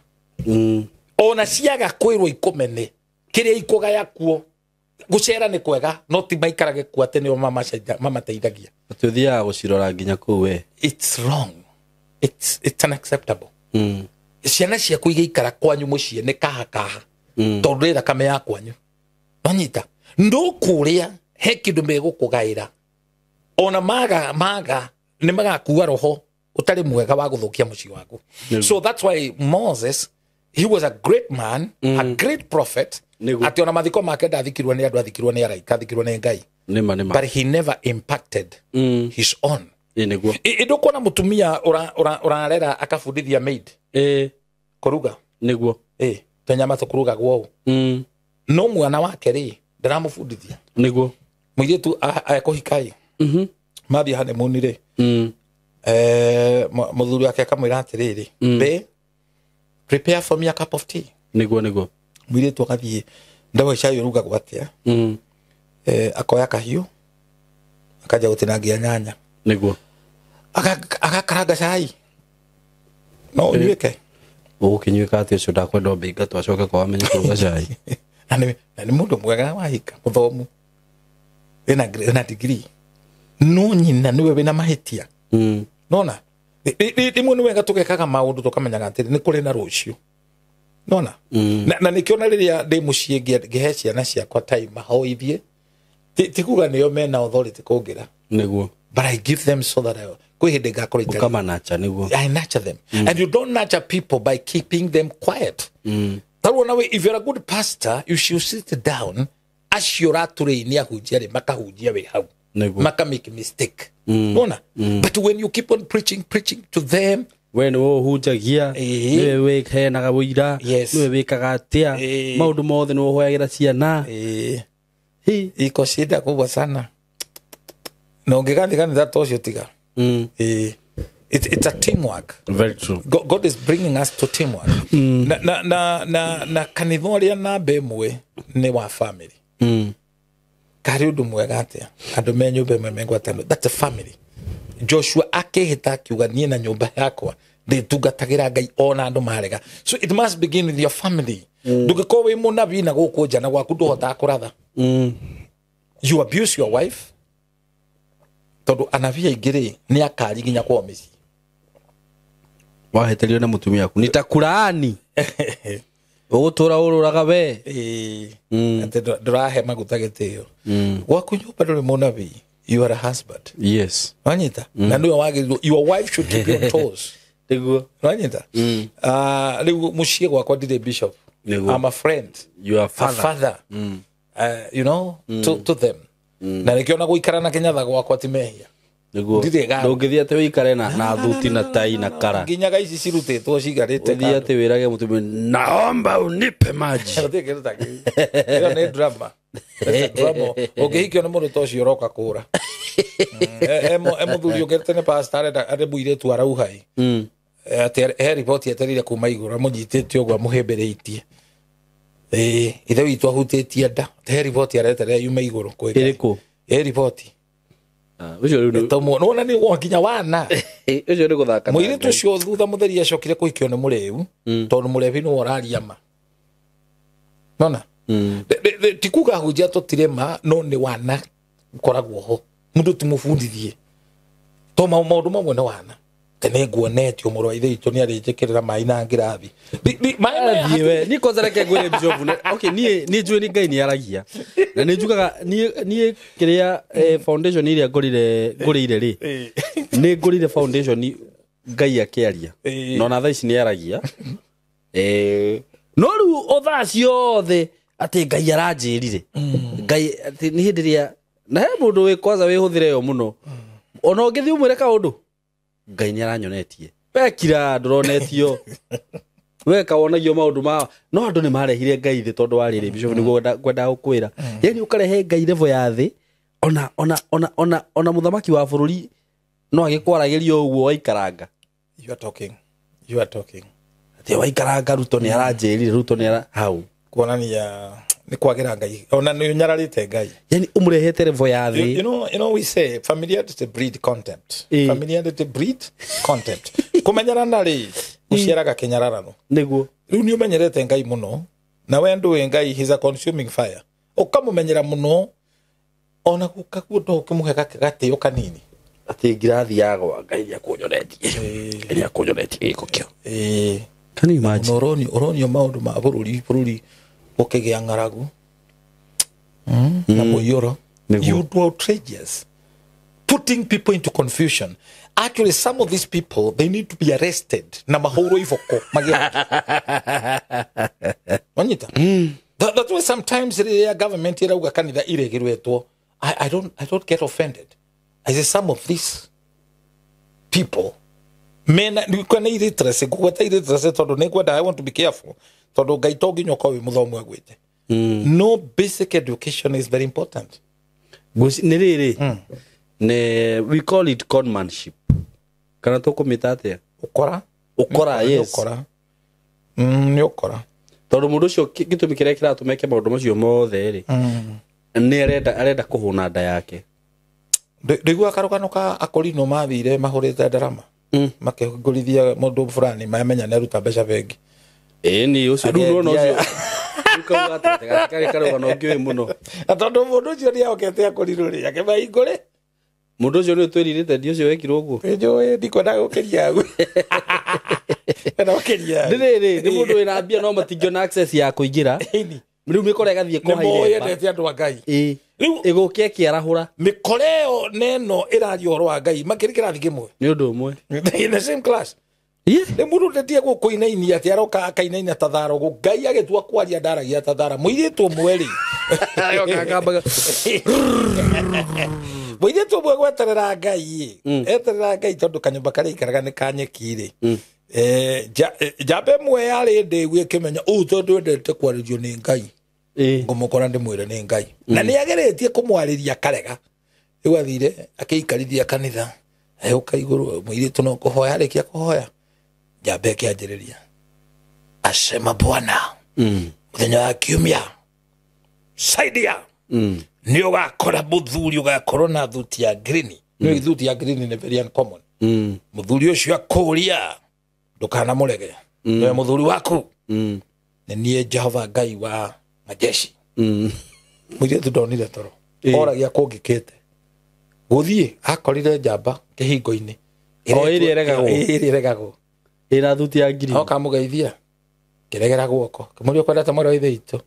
Ona ciaga kwĩrwo ikũmene kĩrĩa ikũgaya kuo, gũcera nĩ kwega, no ti maikarage kuo atĩ nĩo mamateithagia.
Atĩ ũthiaga gũcirora nginya kũu we.
It's wrong. It's unacceptable. Ciana ciaku igaikara kwanyu mũciĩ nĩ kaha kaha, tondũ nĩ thakame ya kwanyu. Wanyita? Ndũkũrĩa he kĩndũ megũkũgaĩra. Ona maga nĩ magakua roho ũtarĩ mwega wa gũthũkia mũciĩ waku. So that's why Moses, he was a great man, a great prophet. Atĩ ona mathiko make ndathikirwo nĩ andũ, athikirwo nĩ araika, athikirwo nĩ Ngai.
Nĩma.
But he never impacted his own.
Nĩguo.
Ndũkuona mũtumia ũrarera akabundithia maid kũruga.
Nĩguo.
Tũnyama tũkũrugagwo ũũ. No mwana wake rĩ, ndaramũbundithia.
Nĩguo.
Mũirĩtu ekũhika ĩ, mathiĩ honeymoon rĩ, mũthuri wake akamwĩra atĩrĩrĩ, babe, prepare for me a cup of tea.
Nĩguo, nĩguo.
Mũirĩtu agathiĩ, ndawa cai ũrugagwo atĩa? Akoya kahiũ, akanja gũtinangia nyanya.
Nĩguo.
Agakaranga cai. No ũnyuĩke.
Ũgũkĩnyuĩka atĩ ũcio ndakwenda ombe ingatwo acoke kwao amenye kũruga cai.
Na nĩ mũndũ mwega wahika, mũthomu, wĩna degree. No nyina nĩwe wĩna mahĩtia. Nona? Rĩmwe nĩ wega tũgekaga maũndũ tũkamenyaga atĩrĩ, nĩ kũrĩ na rũciũ. Nona? Na nĩkĩo rĩrĩa ndĩ mũciĩ ngĩhe ciana ciakwa time mahoithie, ti kuga nĩo mena authority kũngĩra.
Nĩguo.
But I give them so that kwĩ hĩndĩ ngakorwo itarĩ.
Ũkamanacha, nĩguo.
I nurture them. And you don't nurture people by keeping them quiet. Tarĩu ona we, if you're a good pastor, you should sit down. Acio ũratũrĩi ahunjia rĩ, makahunjia wĩ hau.
Nĩguo.
Maka make mistake. Nona? But when you keep on preaching to them,
we nĩwe ũhunjagia, nĩwe wĩheanaga ũira, nĩwe wĩkaga atĩa, maũndũ mothe nĩwe ũhoyagĩra ciana.
Iko shida kubwa sana. Na ũngĩgathiĩ kanitha ta ũcio tiga. It's a teamwork.
Very true.
God is bringing us to teamwork. Na kanitha ũrĩa namba ĩmwe nĩ wa family. Karĩ ũndũ mwega atĩa? Andũ me nyũmba ĩmwe me ngwatanĩro. That's a family. Joshua akĩhĩta akiuga niĩ na nyũmba yakwa ndĩtungatagĩra Ngai ona andũ marega. So it must begin with your family. Ndũngĩkorwo wĩ mũnabii na gũkũ nja na gwaku ndũhotaga kũratha. You abuse your wife. Tondũ anabii aingĩ rĩ, nĩ akari nginya kwao mĩciĩ.
Wahĩtĩrio na mũtumia waku nitakulaani. Ũgũtũra ũrũraga we.
Atĩ ndũrahe maguta gĩtĩo. Gwaku nyũmba ndũrĩ mũnabii. You are a husband.
Yes.
Wanyita? Na nĩwe wagĩrĩirwo, your wife should keep your toes.
Nĩguo.
Wanyita? Rĩu mũciĩ gwakwa ndirĩ bishop.
Nĩguo.
I'm a friend.
You are father.
A father. You know, to them. Na nĩkĩo ona gũikara na kĩnyatha gwakwa ti mehia.
Nĩguo. Ndũngĩthiĩ atĩ ũikare na thuti na tai na kara.
Nginyaga ici cirutĩtwo cigarĩte.
Ũthiĩ atĩ wĩrage mũtumia, naomba unipe maji.
Gũtirĩ kĩndũ ta kĩu. Ĩyo nĩ drama. Ũngĩhikio nĩ mũndũ ta ũcio ũroka kũra. Mũthuri ũngĩ nĩ pastor arenda arĩ mũirĩtu arauha ĩ. Atĩ he riboti etereire kuma igũrũ amũnyitĩte ũguo amũhĩmbĩrĩtie. Ithe witũ ahutĩtie nda. He riboti areterera yume igũrũ kwĩ Ngai.
Ĩrĩkũ?
He riboti.
Ucio riu
tomo nona ni nginya wana
ucio ni guthaka
muiritu ucio thutha mutheri acokire kuhikio ni muriu tondu murebi ni oraria ma nona ti kuga hunjia tutirema no ni wana koragwo ho mundu timubundithie to maundu mamwe ni wana tene nguonetio mũrũ wa ithe witũ nĩ arĩnjĩkĩrĩra maĩ na ngirathi
we ni kwanza reke ngwĩre Bishop okay niĩ njũĩ nĩ Ngai nĩ aragia na nĩ njugaga niĩ kĩrĩa foundation ĩrĩa ngũrĩire rĩ nĩ ngũrire foundation Ngai akĩaria no na thaa ici nĩ aragia no rĩu o thaa ciothe atĩ Ngai aranjĩrire Ngai atĩ nĩ hĩndĩ ĩrĩa na he mũndũ wĩ kwanza wĩhũthĩre yo mũno ona ũngĩthiĩ ũmwĩre kaũndũ Ngai nĩ aranyonetie wekira ndũronetio weka wonagio maũndũ ma no andũ nĩ marehire Ngai thĩ tondũ wa rĩrĩ Bishop nĩguo ngwendaga gũkwĩra yani ũkarehe Ngai level ya thĩ ona ona ona ona ona mũthamaki wa bũrũri no agĩkwaragĩria ũguo waikaranga.
You are talking, you are talking
atĩ waikaranga Ruto nĩ aranjĩrire Ruto nĩ ara hau
kuonania nĩ kwagĩra Ngai ona nĩ ũnyararĩte Ngai
yani ũmũrehete level ya thĩ.
You know we say familiarity breed contempt. Familiarity breed contempt. Kũmenyerana rĩ gũciaraga kĩnyararano
nĩguo
rĩu nĩ ũmenyerete Ngai mũno na we ndũĩ Ngai he's a consuming fire ũkamũmenyera mũno ona gũkaguo ndo ũkĩmũhe gatĩo kanini
atĩ ngirathi yagwa Ngai nĩakũnyonetie Ngai nĩakũnyonetie gĩko kĩo. Can you imagine
ũronio maũndũ ma bũrũri gũkĩgĩa ng'aragu na mũiyũro. You do outrageous putting people into confusion. Actually some of these people they need to be arrested na mahũrwo iboko magĩa wanyita. That's why sometimes the government irauga kanitha iregirwetwo. I don't get offended. I say some of these people men kana illiteracy gweta illiteracy tondu ni kwenda I want to be careful tondu Ngai to nginya ukorwo wi muthomu agwite. No, basic education is very important.
Nĩ rĩrĩ ne we call it conmanship kana tũkũmĩta atĩa
ukora
ukora yes
ukora nĩ ukora
tondu mũndũ ũcio gĩtũmi kĩrĩa kĩratũma eke maũndũ macio mothe rĩ nĩ arenda kũhũna nda yake.
Ndiguaga karũgano ka akorino mathire mahũrĩte ndarama makĩhingũrithia mũndũ fulani mamenya nĩ aruta mbeca bengi.
Ĩni ũcio rĩu nĩwona ũcio ukauga atĩ karĩ karũgano ngĩũĩ mũno
na tondũ mũndũ ũcio nĩahokete akorirwo rĩ akĩmahingũre
mũndũ ũcio nĩ ũtwĩrirĩte ndi ũcio wekirwo ũguo
njũĩ ndikwendaga gũkĩria hau enda gũkĩria hau
rĩrĩ nĩ mũndũ wĩna mbia no matingĩona access ya kũingĩra rĩu mĩkora ĩgathiĩ
kũhaire yendete andũ a Ngai
rĩu ĩgũkia kĩarahũra
mĩkora ĩyo neno ĩraria ũhoro wa Ngai makĩrĩ kĩrathi kĩmwe
nĩ ũndũ ũmwe
in the same class. Nĩ mũndũ ndetie gũkũinainia atĩ aroka akainaina ta thara ũguo Ngai agĩtua kwaria ndaragia ta thara mũirĩtu ũmwe rĩ mũirĩtu ũmwe gweterera Ngai eterera Ngai tondũ kanyũmba karĩa aikaraga nĩ ka nyeki rĩ njamba ĩmwe yarĩ ndĩgu ĩkĩmenya ũũ tondũ endete kwarĩrio nĩ Ngai ngũmũkora ndĩmwĩre nĩ Ngai na nĩ ageretie kũmwarĩria karega rĩu athire akĩikarithia kanitha agĩũka igũrũ mũirĩtu no kũhoya arĩkia kũhoya njamba ĩkĩanjĩrĩria asema Bwana mũthenya wa kiumia saidia nĩ ũgakora mũthuri ũgakorwo na thuti ya green nĩ thuti ya green nĩ very uncommon mũthuri ũcio akũria ndũkanamũrege nĩwe mũthuri waku nĩ niĩ Jehova Ngai wa majeshi. Mũirĩtu ndonire toro oragia kũngĩkĩte gũthiĩ akorire njamba kĩhingo-inĩ
o ĩrĩa ĩregagwo ĩna thuti ya green
oka mũgeithia kĩregera guoko kĩmũria ũkwendete mwarĩ wa ithe witũ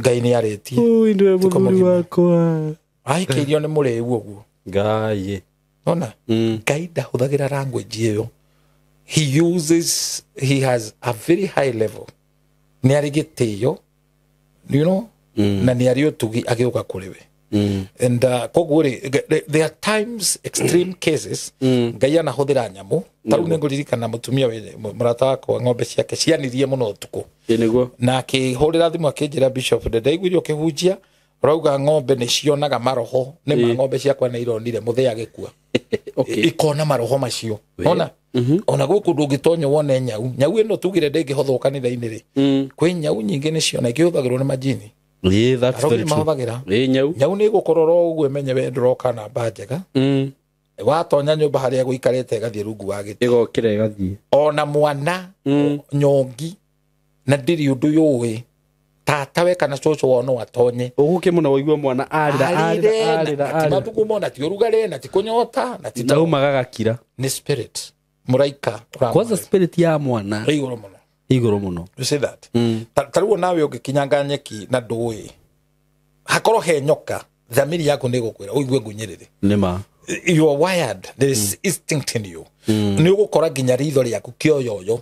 Ngai nĩ arĩtie
ũyũ nĩwe mũthuri wakwa
ahikĩirio nĩ mũrĩu ũguo
Ngai
ona Ngai ndahũthagĩra language ĩyo. He uses, he has a very high level nĩ arĩ gĩtĩo you know na nĩ arĩ ũtugi agĩũka kũrĩ we and koguo rĩ there are times extreme cases Ngai anahũthĩra nyamũ ta rĩu nĩngũririkana mũtumia mũrata wakwa ng'ombe ciake cianirie mũno ũtukũ na akĩhũrĩra thimũ akĩnjĩra Bishop ndaiguire ũkĩhunjia ũrauga ng'ombe nĩ cionaga maroho nĩ ma ng'ombe ciakwa nĩ ironire mũthee agĩkua ikona maroho macio ona ona gũkũ ndũngĩtonya wone nyau nyau ĩno tugire ndĩngĩhothwo kanitha-inĩ rĩ kwĩ nyau nyingĩ nĩ ciona ikĩhũthagĩrwo nĩ majini.
Yeah, that's very true.
Mahũthagĩra.
Ĩĩ, nyau.
Nyau nĩ ĩgũkũrora ũguo ĩmenye we ndũroka namba njega. Watonya nyũmba harĩa gũikarĩte ĩgathiĩ rungu wa gĩtĩ.
Ĩgokĩra ĩgathiĩ.
Ona mwana nyongi na ndĩrĩ ũndũ yũĩ tatawe kana cũcũ wao no atonye.
Ũgũke mũno waigua mwana arĩra arĩra arĩra.
Ti mathugumo na ti ũrugarĩ na ti kũnyota na ti
nauma gagakira.
Nĩ spirit mũraika.
Kwanza spirit ya mwana
igũrũ mũno.
Igũrũ mũno.
You see that? Ta rĩu nawe ũngĩkinyanga nyeki na ndũĩ hakorwo he nyoka thamiri yaku nĩ ĩgũkwĩra ũigue ngunyĩrĩre.
Nĩ ma.
You are wired. There is instinct in you. Nĩ ũgũkora nginya ritho rĩaku kĩoyoyo.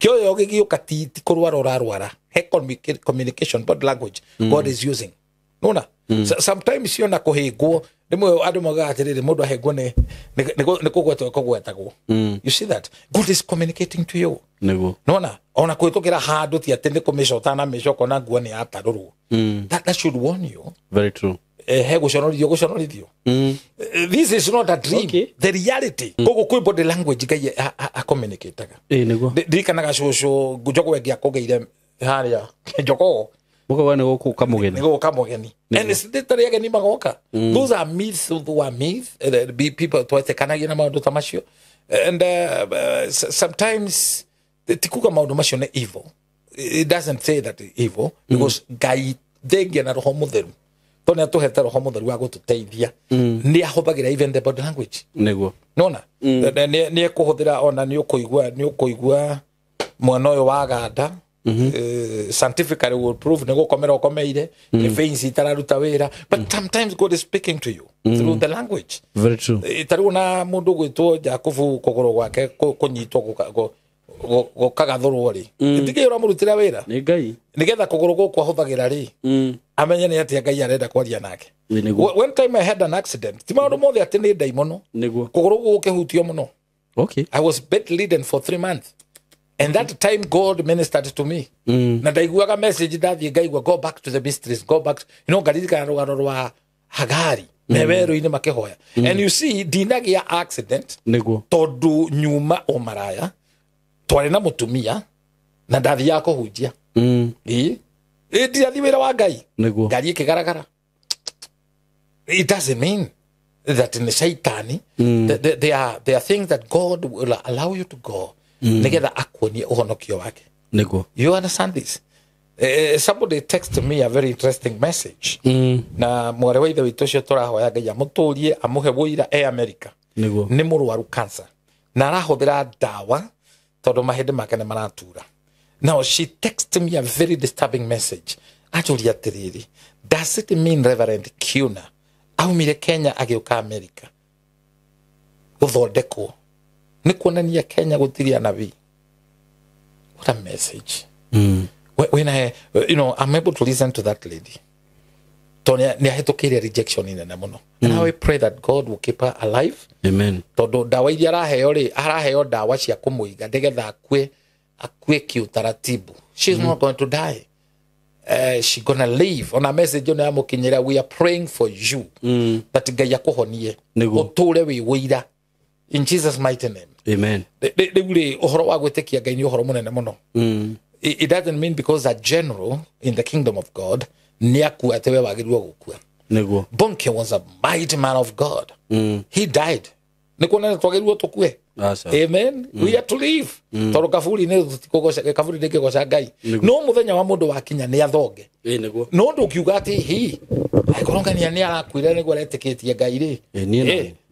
Kĩoyoyo gĩgĩũka ti kũrwara ũrarwara. He communication, body language God is using. Nona? Sometimes yona kũhĩngwo rĩmwe andũ maugaga atĩrĩrĩ mũndũ ahĩngwo nĩ kũgwetwo kũgwetagwo. You see that? God is communicating to you.
Nĩguo.
Nona? Ona kũhĩtũkĩra handũ ti atĩ nĩ kũmĩcota na mĩcoko na nguo nĩ yatarũrwo. That should warn you.
Very true.
He gũconorithio gũconorithio. This is not a dream.
Okay.
The reality. Koguo kwĩ body language Ngai acommunicataga.
Ĩĩ nĩguo.
Ndirikanaga cũcũ njogoo ĩngĩ akũgĩire harĩa njogoo.
Mũkauga nĩ gũkũka mũgeni.
Nĩ gũka mũgeni. And it's literally ageni magoka. Those are myths, those are myths. People twetĩkanagia na maũndũ ta macio. And sometimes ti kuga maũndũ macio nĩ evil. It doesn't say that it's evil because Ngai thengia na roho mũtheru. Tondũ nĩ atũhete roho mũtheru wa gũtũteithia. Nĩ ahũthagĩra even the body language.
Nĩguo.
Nona? Nĩ ekũhũthĩra ona nĩ ũkũigua mwana ũyũ wa ganda. Scientifically will prove nĩ gũkomera ũkomeire, nĩ veins itararuta wĩra. But sometimes God is speaking to you through the language.
Very true.
Ta rĩu na mũndũ gwĩtwo Jakubu kũgũrũ gwake kũnyitwo gũkagathũrwo rĩ, ndigĩ ũramũrutĩra wĩra.
Nĩ Ngai.
Nĩgetha kũgũrũ gũkũ ahũthagĩra rĩ, amenye nĩ atĩa Ngai arenda kwaria nake.
Nĩguo.
One time I had an accident. Ti maũndũ mothe atĩ nĩ ndaimono.
Nĩguo.
Kũgũrũ gũkũ gũkĩhutio mũno.
Okay.
I was bedridden for 3 months. And that time God ministered to me. Na ndaiguaga message ndathiĩ ngaigua go back to the mysteries, go back. You know, ngaririkana rũgano rwa Hagari me werũ-inĩ makĩhoya. And you see, ndinagĩa accident.
Nĩguo.
Tondũ nyuma o maraya twarĩ na mũtumia na ndathiaga kũhunjia. Ĩĩ. Ndirathiĩ wĩra wa Ngai.
Nĩguo.
Ngari ĩkĩgaragara. It doesn't mean that nĩ shaitani. There are things that God will allow you to go. Nĩgetha akuonie ũhonokio wake.
Nĩguo.
You understand this? Somebody texted me a very interesting message. Na mwarĩ wa ithe witũ ũcio tũrahoya Ngai amũtũrie amũhe wũira e America.
Nĩguo.
Nĩ mũrwaru cancer. Na arahũthĩra ndawa tondũ mahĩndĩ make nĩ maratura. Now she texted me a very disturbing message. Anjũria atĩrĩrĩ, does it mean Reverend Kiuna aumire Kenya agĩũka America gũthondekwo nĩ kuonania Kenya gũtirĩ anabii? What a message. When I, you know, I'm able to listen to that lady. Tondũ nĩ ahĩtũkĩire rejection inene mũno. And I pray that God will keep her alive.
Amen.
Tondũ ndawa iria araheo rĩ, araheo ndawa cia kũmũiga nĩgetha akue kiutaratibu. She's not going to die. She gonna live. Ona message ĩno yamũkinyĩra, we are praying for you. That Ngai akũhonie. Ũtũre wĩ wũira. In Jesus' mighty name.
Amen.
Rĩu rĩ, ũhoro wa gwĩtĩkia Ngai nĩ ũhoro mũnene mũno. It doesn't mean because a general in the kingdom of God nĩ akua atĩ we wagĩrĩirwo gũkua.
Nĩguo.
Bonke was a mighty man of God. He died. Nĩ kuonania twagĩrĩirwo tũkue. Amen. We are to live. Tondũ kaburi nĩ tũtikũgoca, kaburi ndĩngĩgoca Ngai. No mũthenya wa mũndũ wakinya nĩ athonge.
Nĩguo.
No ndũngiuga atĩ hi, angĩkorwo ngania nĩ arakuire nĩguo aretĩkĩtie Ngai rĩ.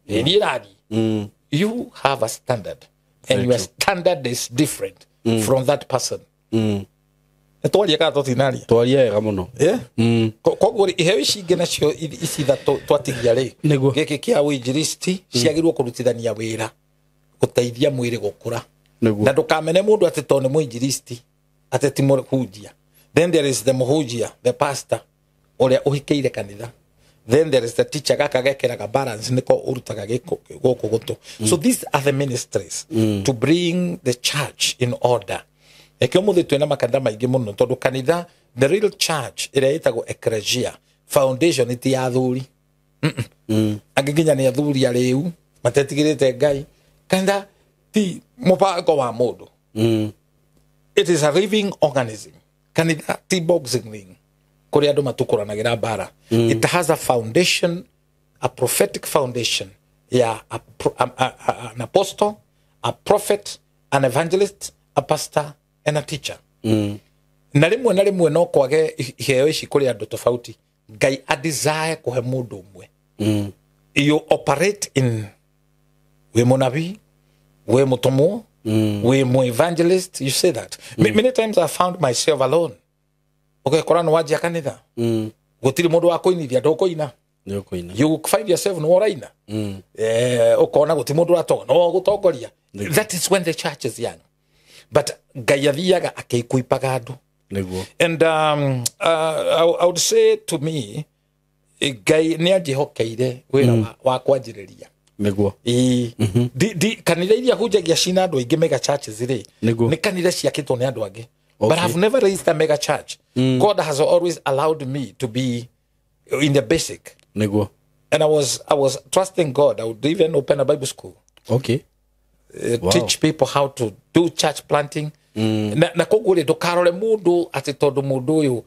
Niĩ nani. You have a standard. And your standard is different from that person. Nĩ twaria kana tũtinaria?
Twaria wega mũno.
Koguo iheo ici ingĩ nacio ici ithatũ twatigia rĩ, gĩkĩ kĩa ũinjilisti ciagĩrĩirwo kũrutithania wĩra gũteithia mwĩrĩ gũkũra. Na ndũkamene mũndũ atĩ tondũ nĩ mũinjilisti atĩ ti mũhunjia. Then there is the mũhunjia, the pastor ũrĩa ũhikĩire kanitha. Then there is the teacher gaka gekĩraga balance nĩko ũrutaga gũkũ gũtũ. So these are the ministries to bring the church in order. Ekio mũthĩ twĩna makanitha maingĩ mũno tondũ kanitha, the real church ĩrĩa ĩtagwo ecclesia foundation ti ya athuri. Angĩ nginya nĩ athuri arĩu matetigĩrĩte Ngai. Kanitha ti mũbango wa mũndũ. It is a living organism. Kanitha ti boxing ring. kũrĩa andũ matukũranagĩra mbara. It has a foundation, a prophetic foundation ya an apostle, a prophet, an evangelist, a pastor and a teacher. Na rĩmwe na rĩmwe no kwage iheo ici kũrĩ andũ tofauti. Ngai a desire kũhe mũndũ ũmwe. You operate in wĩ mũnabii, wĩ mũtũmwo, wĩ mũ evangelist. You say that. Many times I found myself alone. Ũgekora nĩ wanjia kanitha, gũtirĩ mũndũ wa kũinithia, ndũkũina. You find yourself nĩ ũraina. Ũkona gũtirĩ mũndũ ũratonga, no gũtongoria. That is when the church is young. But Ngai athiaga akĩikuipaga andũ. And I would say to me, Ngai nĩ anjĩhokeire wĩra wa kwanjĩrĩria.
Nĩguo.
Kanitha iria hunjagia cina andũ aingĩ mega churches rĩ, nĩ kanitha ciakĩtwo nĩ andũ angĩ. But I've never raised a mega church. God has always allowed me to be in the basic.
Nĩguo.
And I was trusting God. I would even open a Bible school.
Okay. Wow.
Teach people how to do church planting. Na koguo rĩ, ndũkarore mũndũ atĩ tondũ mũndũ ũyũ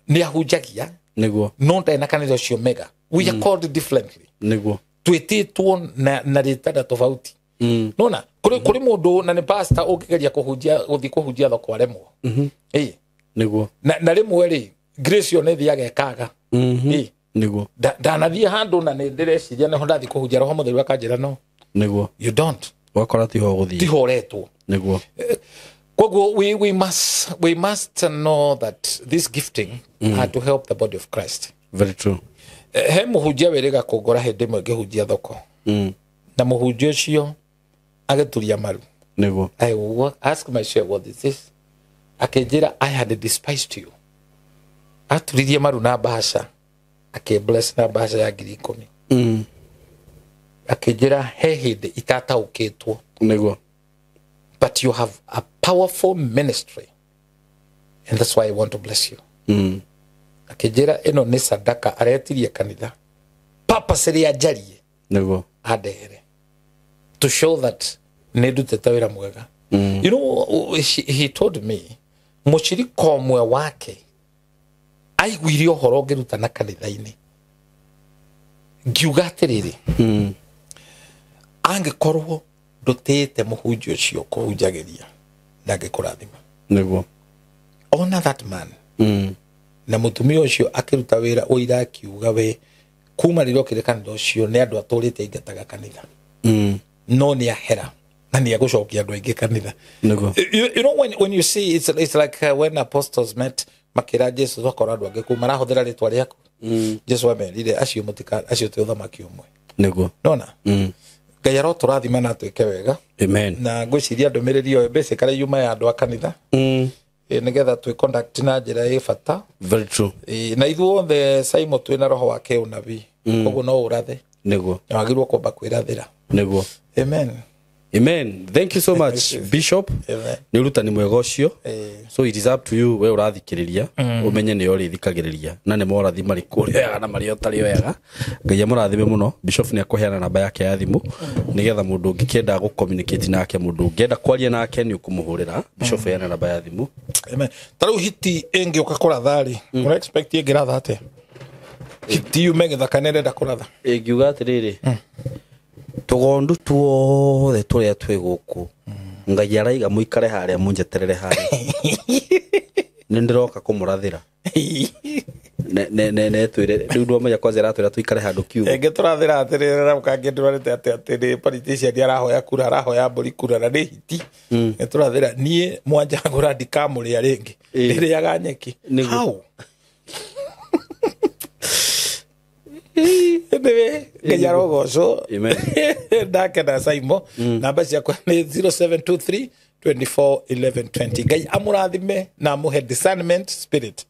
nĩ ahunjagia.
Nĩguo.
No ndarĩ na kanitha ũcio mega. We are called differently.
Nĩguo.
Twĩtĩtwo na rĩtana tofauti. Nona kũrĩ mũndũ na nĩ pastor ũngĩgeria kũhunjia, gũthiĩ kũhunjia thoko aremwo.
Nĩguo.
Na rĩmwe rĩ, grace ĩyo nĩ ĩthiaga ĩkaga.
Nĩguo.
Ndanathiĩ handũ na nĩ ndĩreciria nĩho ndathiĩ kũhunjia, Roho Mũtheru akanjĩra no.
Nĩguo.
You don't.
Wakora tiho gũthiĩ.
Tiho ũretwo.
Nĩguo.
Koguo we must know that this gifting had to help the body of Christ.
Very true.
He mũhunjia wĩrĩga kũngora hĩndĩ ĩmwe ngĩhunjia thoko. Na mũhunjia ũcio agĩturia maru.
Nĩguo.
I ask myself, what is this? Akĩnjĩra, I had despised you. Aturirie maru na bahasha. Akĩbless na bahasha ya 10,000. Akĩnjĩra he hĩndĩ itataũkĩtwo.
Nĩguo.
But you have a powerful ministry, and that's why I want to bless you. Akĩnjĩra ĩno nĩ sadaka aretirie kanitha purpose ĩrĩa njarie.
Nĩguo.
Andehere to show that nĩ ndutĩte wĩra mwega. You know, he told me mũcirika ũmwe wake aiguire ũhoro ngĩrutana kanitha-inĩ, ngiuga atĩrĩrĩ, angĩkorwo ndũtĩĩte mũhunjia ũcio kũhunjagĩria, ndangĩkũrathima.
Nĩguo.
Honor that man. Na mũtumia ũcio akĩruta wĩra ũira akiuga we kuma rĩrĩa okire kanitha ũcio nĩ andũ atũrĩte aingataga kanitha. No nĩ ahera na nĩ egũcokia andũ aingĩ kanitha.
Nĩguo.
You know, when you see it's like when apostles met makĩra Jesu twakora andũ angĩ kũu marahũthĩra rĩtwa rĩaku. Jesu amerire acio mũtika, acio ti ũthamaki ũmwe.
Nĩguo.
Nona? Ngai arotũrathima na atwĩke wega.
Amen.
Na ngwĩciria ndũmĩrĩri ĩyo basically yuma ya andũ a kanitha. Nĩgetha twĩ conduct na njĩra ĩ bata.
Very true.
Na ithuothe Simon twĩ na roho wake ũnabii. Koguo no ũrathe.
Nĩguo.
Na wagĩrĩirwo kwamba kwĩrathĩra.
Nĩguo.
Amen.
Amen. Thank you so much, Bishop.
Amen.
Nĩ ũrutani mwega ũcio. So it is up to you we ũrathikĩrĩria, ũmenye nĩ ũrĩthikagĩrĩria na nĩ morathi marĩkũ ũrĩoyaga na marĩa ũtarĩoyaga. Ngai amũrathime mũno. Bishop nĩ akũheana namba yake ya thimũ nĩgetha mũndũ ũngĩkĩenda gũ communicate nake, mũndũ ũngĩenda kwaria nake nĩ ũkũmũhũrĩra. Bishop heana namba ya thimũ.
Amen. Ta rĩu hiti ĩngĩũka kũratha rĩ, ũra expect ĩngĩratha atĩa? Hiti yume gĩthaka nĩ ĩrenda kũratha.
Ĩngiuga atĩrĩrĩ, tũgondu tuothe tũrĩa twĩ gũkũ, Ngai araiga mũikare harĩa mũnjeterere harĩa. Nĩ ndĩroka kũmũrathĩra. Ne twĩre rĩu ndwamenya kwanza ĩratwĩra tũikare handũ kiugo.
Ĩngĩ tũrathĩra atĩrĩrĩ, na mũkangĩ ndwarĩte atĩ atĩrĩ politician arahoya kura, arahoya mbũri kura na nĩ hiti. Nĩ tũrathĩra niĩ mwanjagũra ndikamũrĩa rĩngĩ. Ndĩrĩaga nyeki. How? Anyway, Ngai arogocwo.
Amen.
Ndakena Simon. Namba ciakwa nĩ 0723 24 11 20. Ngai amũrathime na amũhe discernment spirit.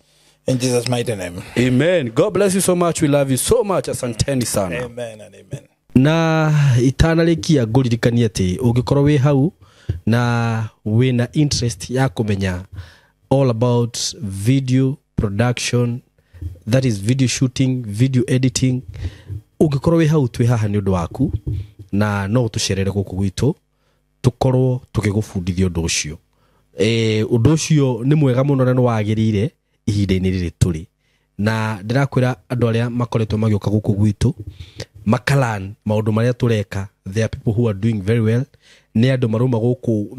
In Jesus' mighty name.
Amen. God bless you so much. We love you so much. Asanteni sana.
Amen and amen.
Na itanarĩkia ngũririkanie atĩ ũngĩkorwo wĩ hau na wĩna interest ya kũmenya all about video production, that is video shooting, video editing, ũngĩkorwo wĩ hau twĩ haha nĩ ũndũ waku na no ũtũcerere gũkũ gwitũ tũkorwo tũgĩgũbundithia ũndũ ũcio. Ũndũ ũcio nĩ mwega mũno na nĩ wagĩrĩire ihinda-inĩ rĩrĩ tũrĩ.
Na ndĩrakwĩra andũ arĩa makoretwo magĩũka gũkũ gwitũ makalan maũndũ marĩa tũreka, there are people who are doing very well. Nĩ andũ marauma gũkũ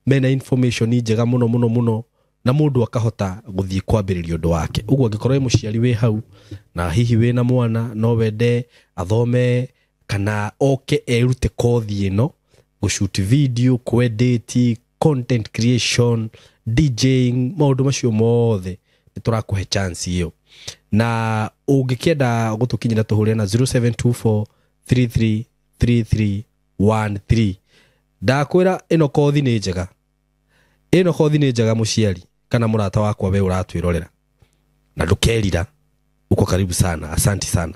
mena information njega mũno mũno mũno, na mũndũ akahota gũthiĩ kwambĩrĩria ũndũ wake. Ũguo angĩkorwo wĩ mũciari wĩ hau na hihi wĩna mwana no wende athome kana oke erute kothi ĩno, gũshoot video, kwedit, content creation, DJing, maũndũ macio mothe nĩ tũrakũhe chance ĩyo. Na ũngĩkĩenda gũtũkinyĩra tũhũrĩre na 0724 333313. Ndakwĩra ĩno kothi nĩ njega, ĩno kothi nĩ njega mũciari kana mũrata wakwa we ũratwĩrorera, na ndũkerira. Uko karibu sana, asanti sana.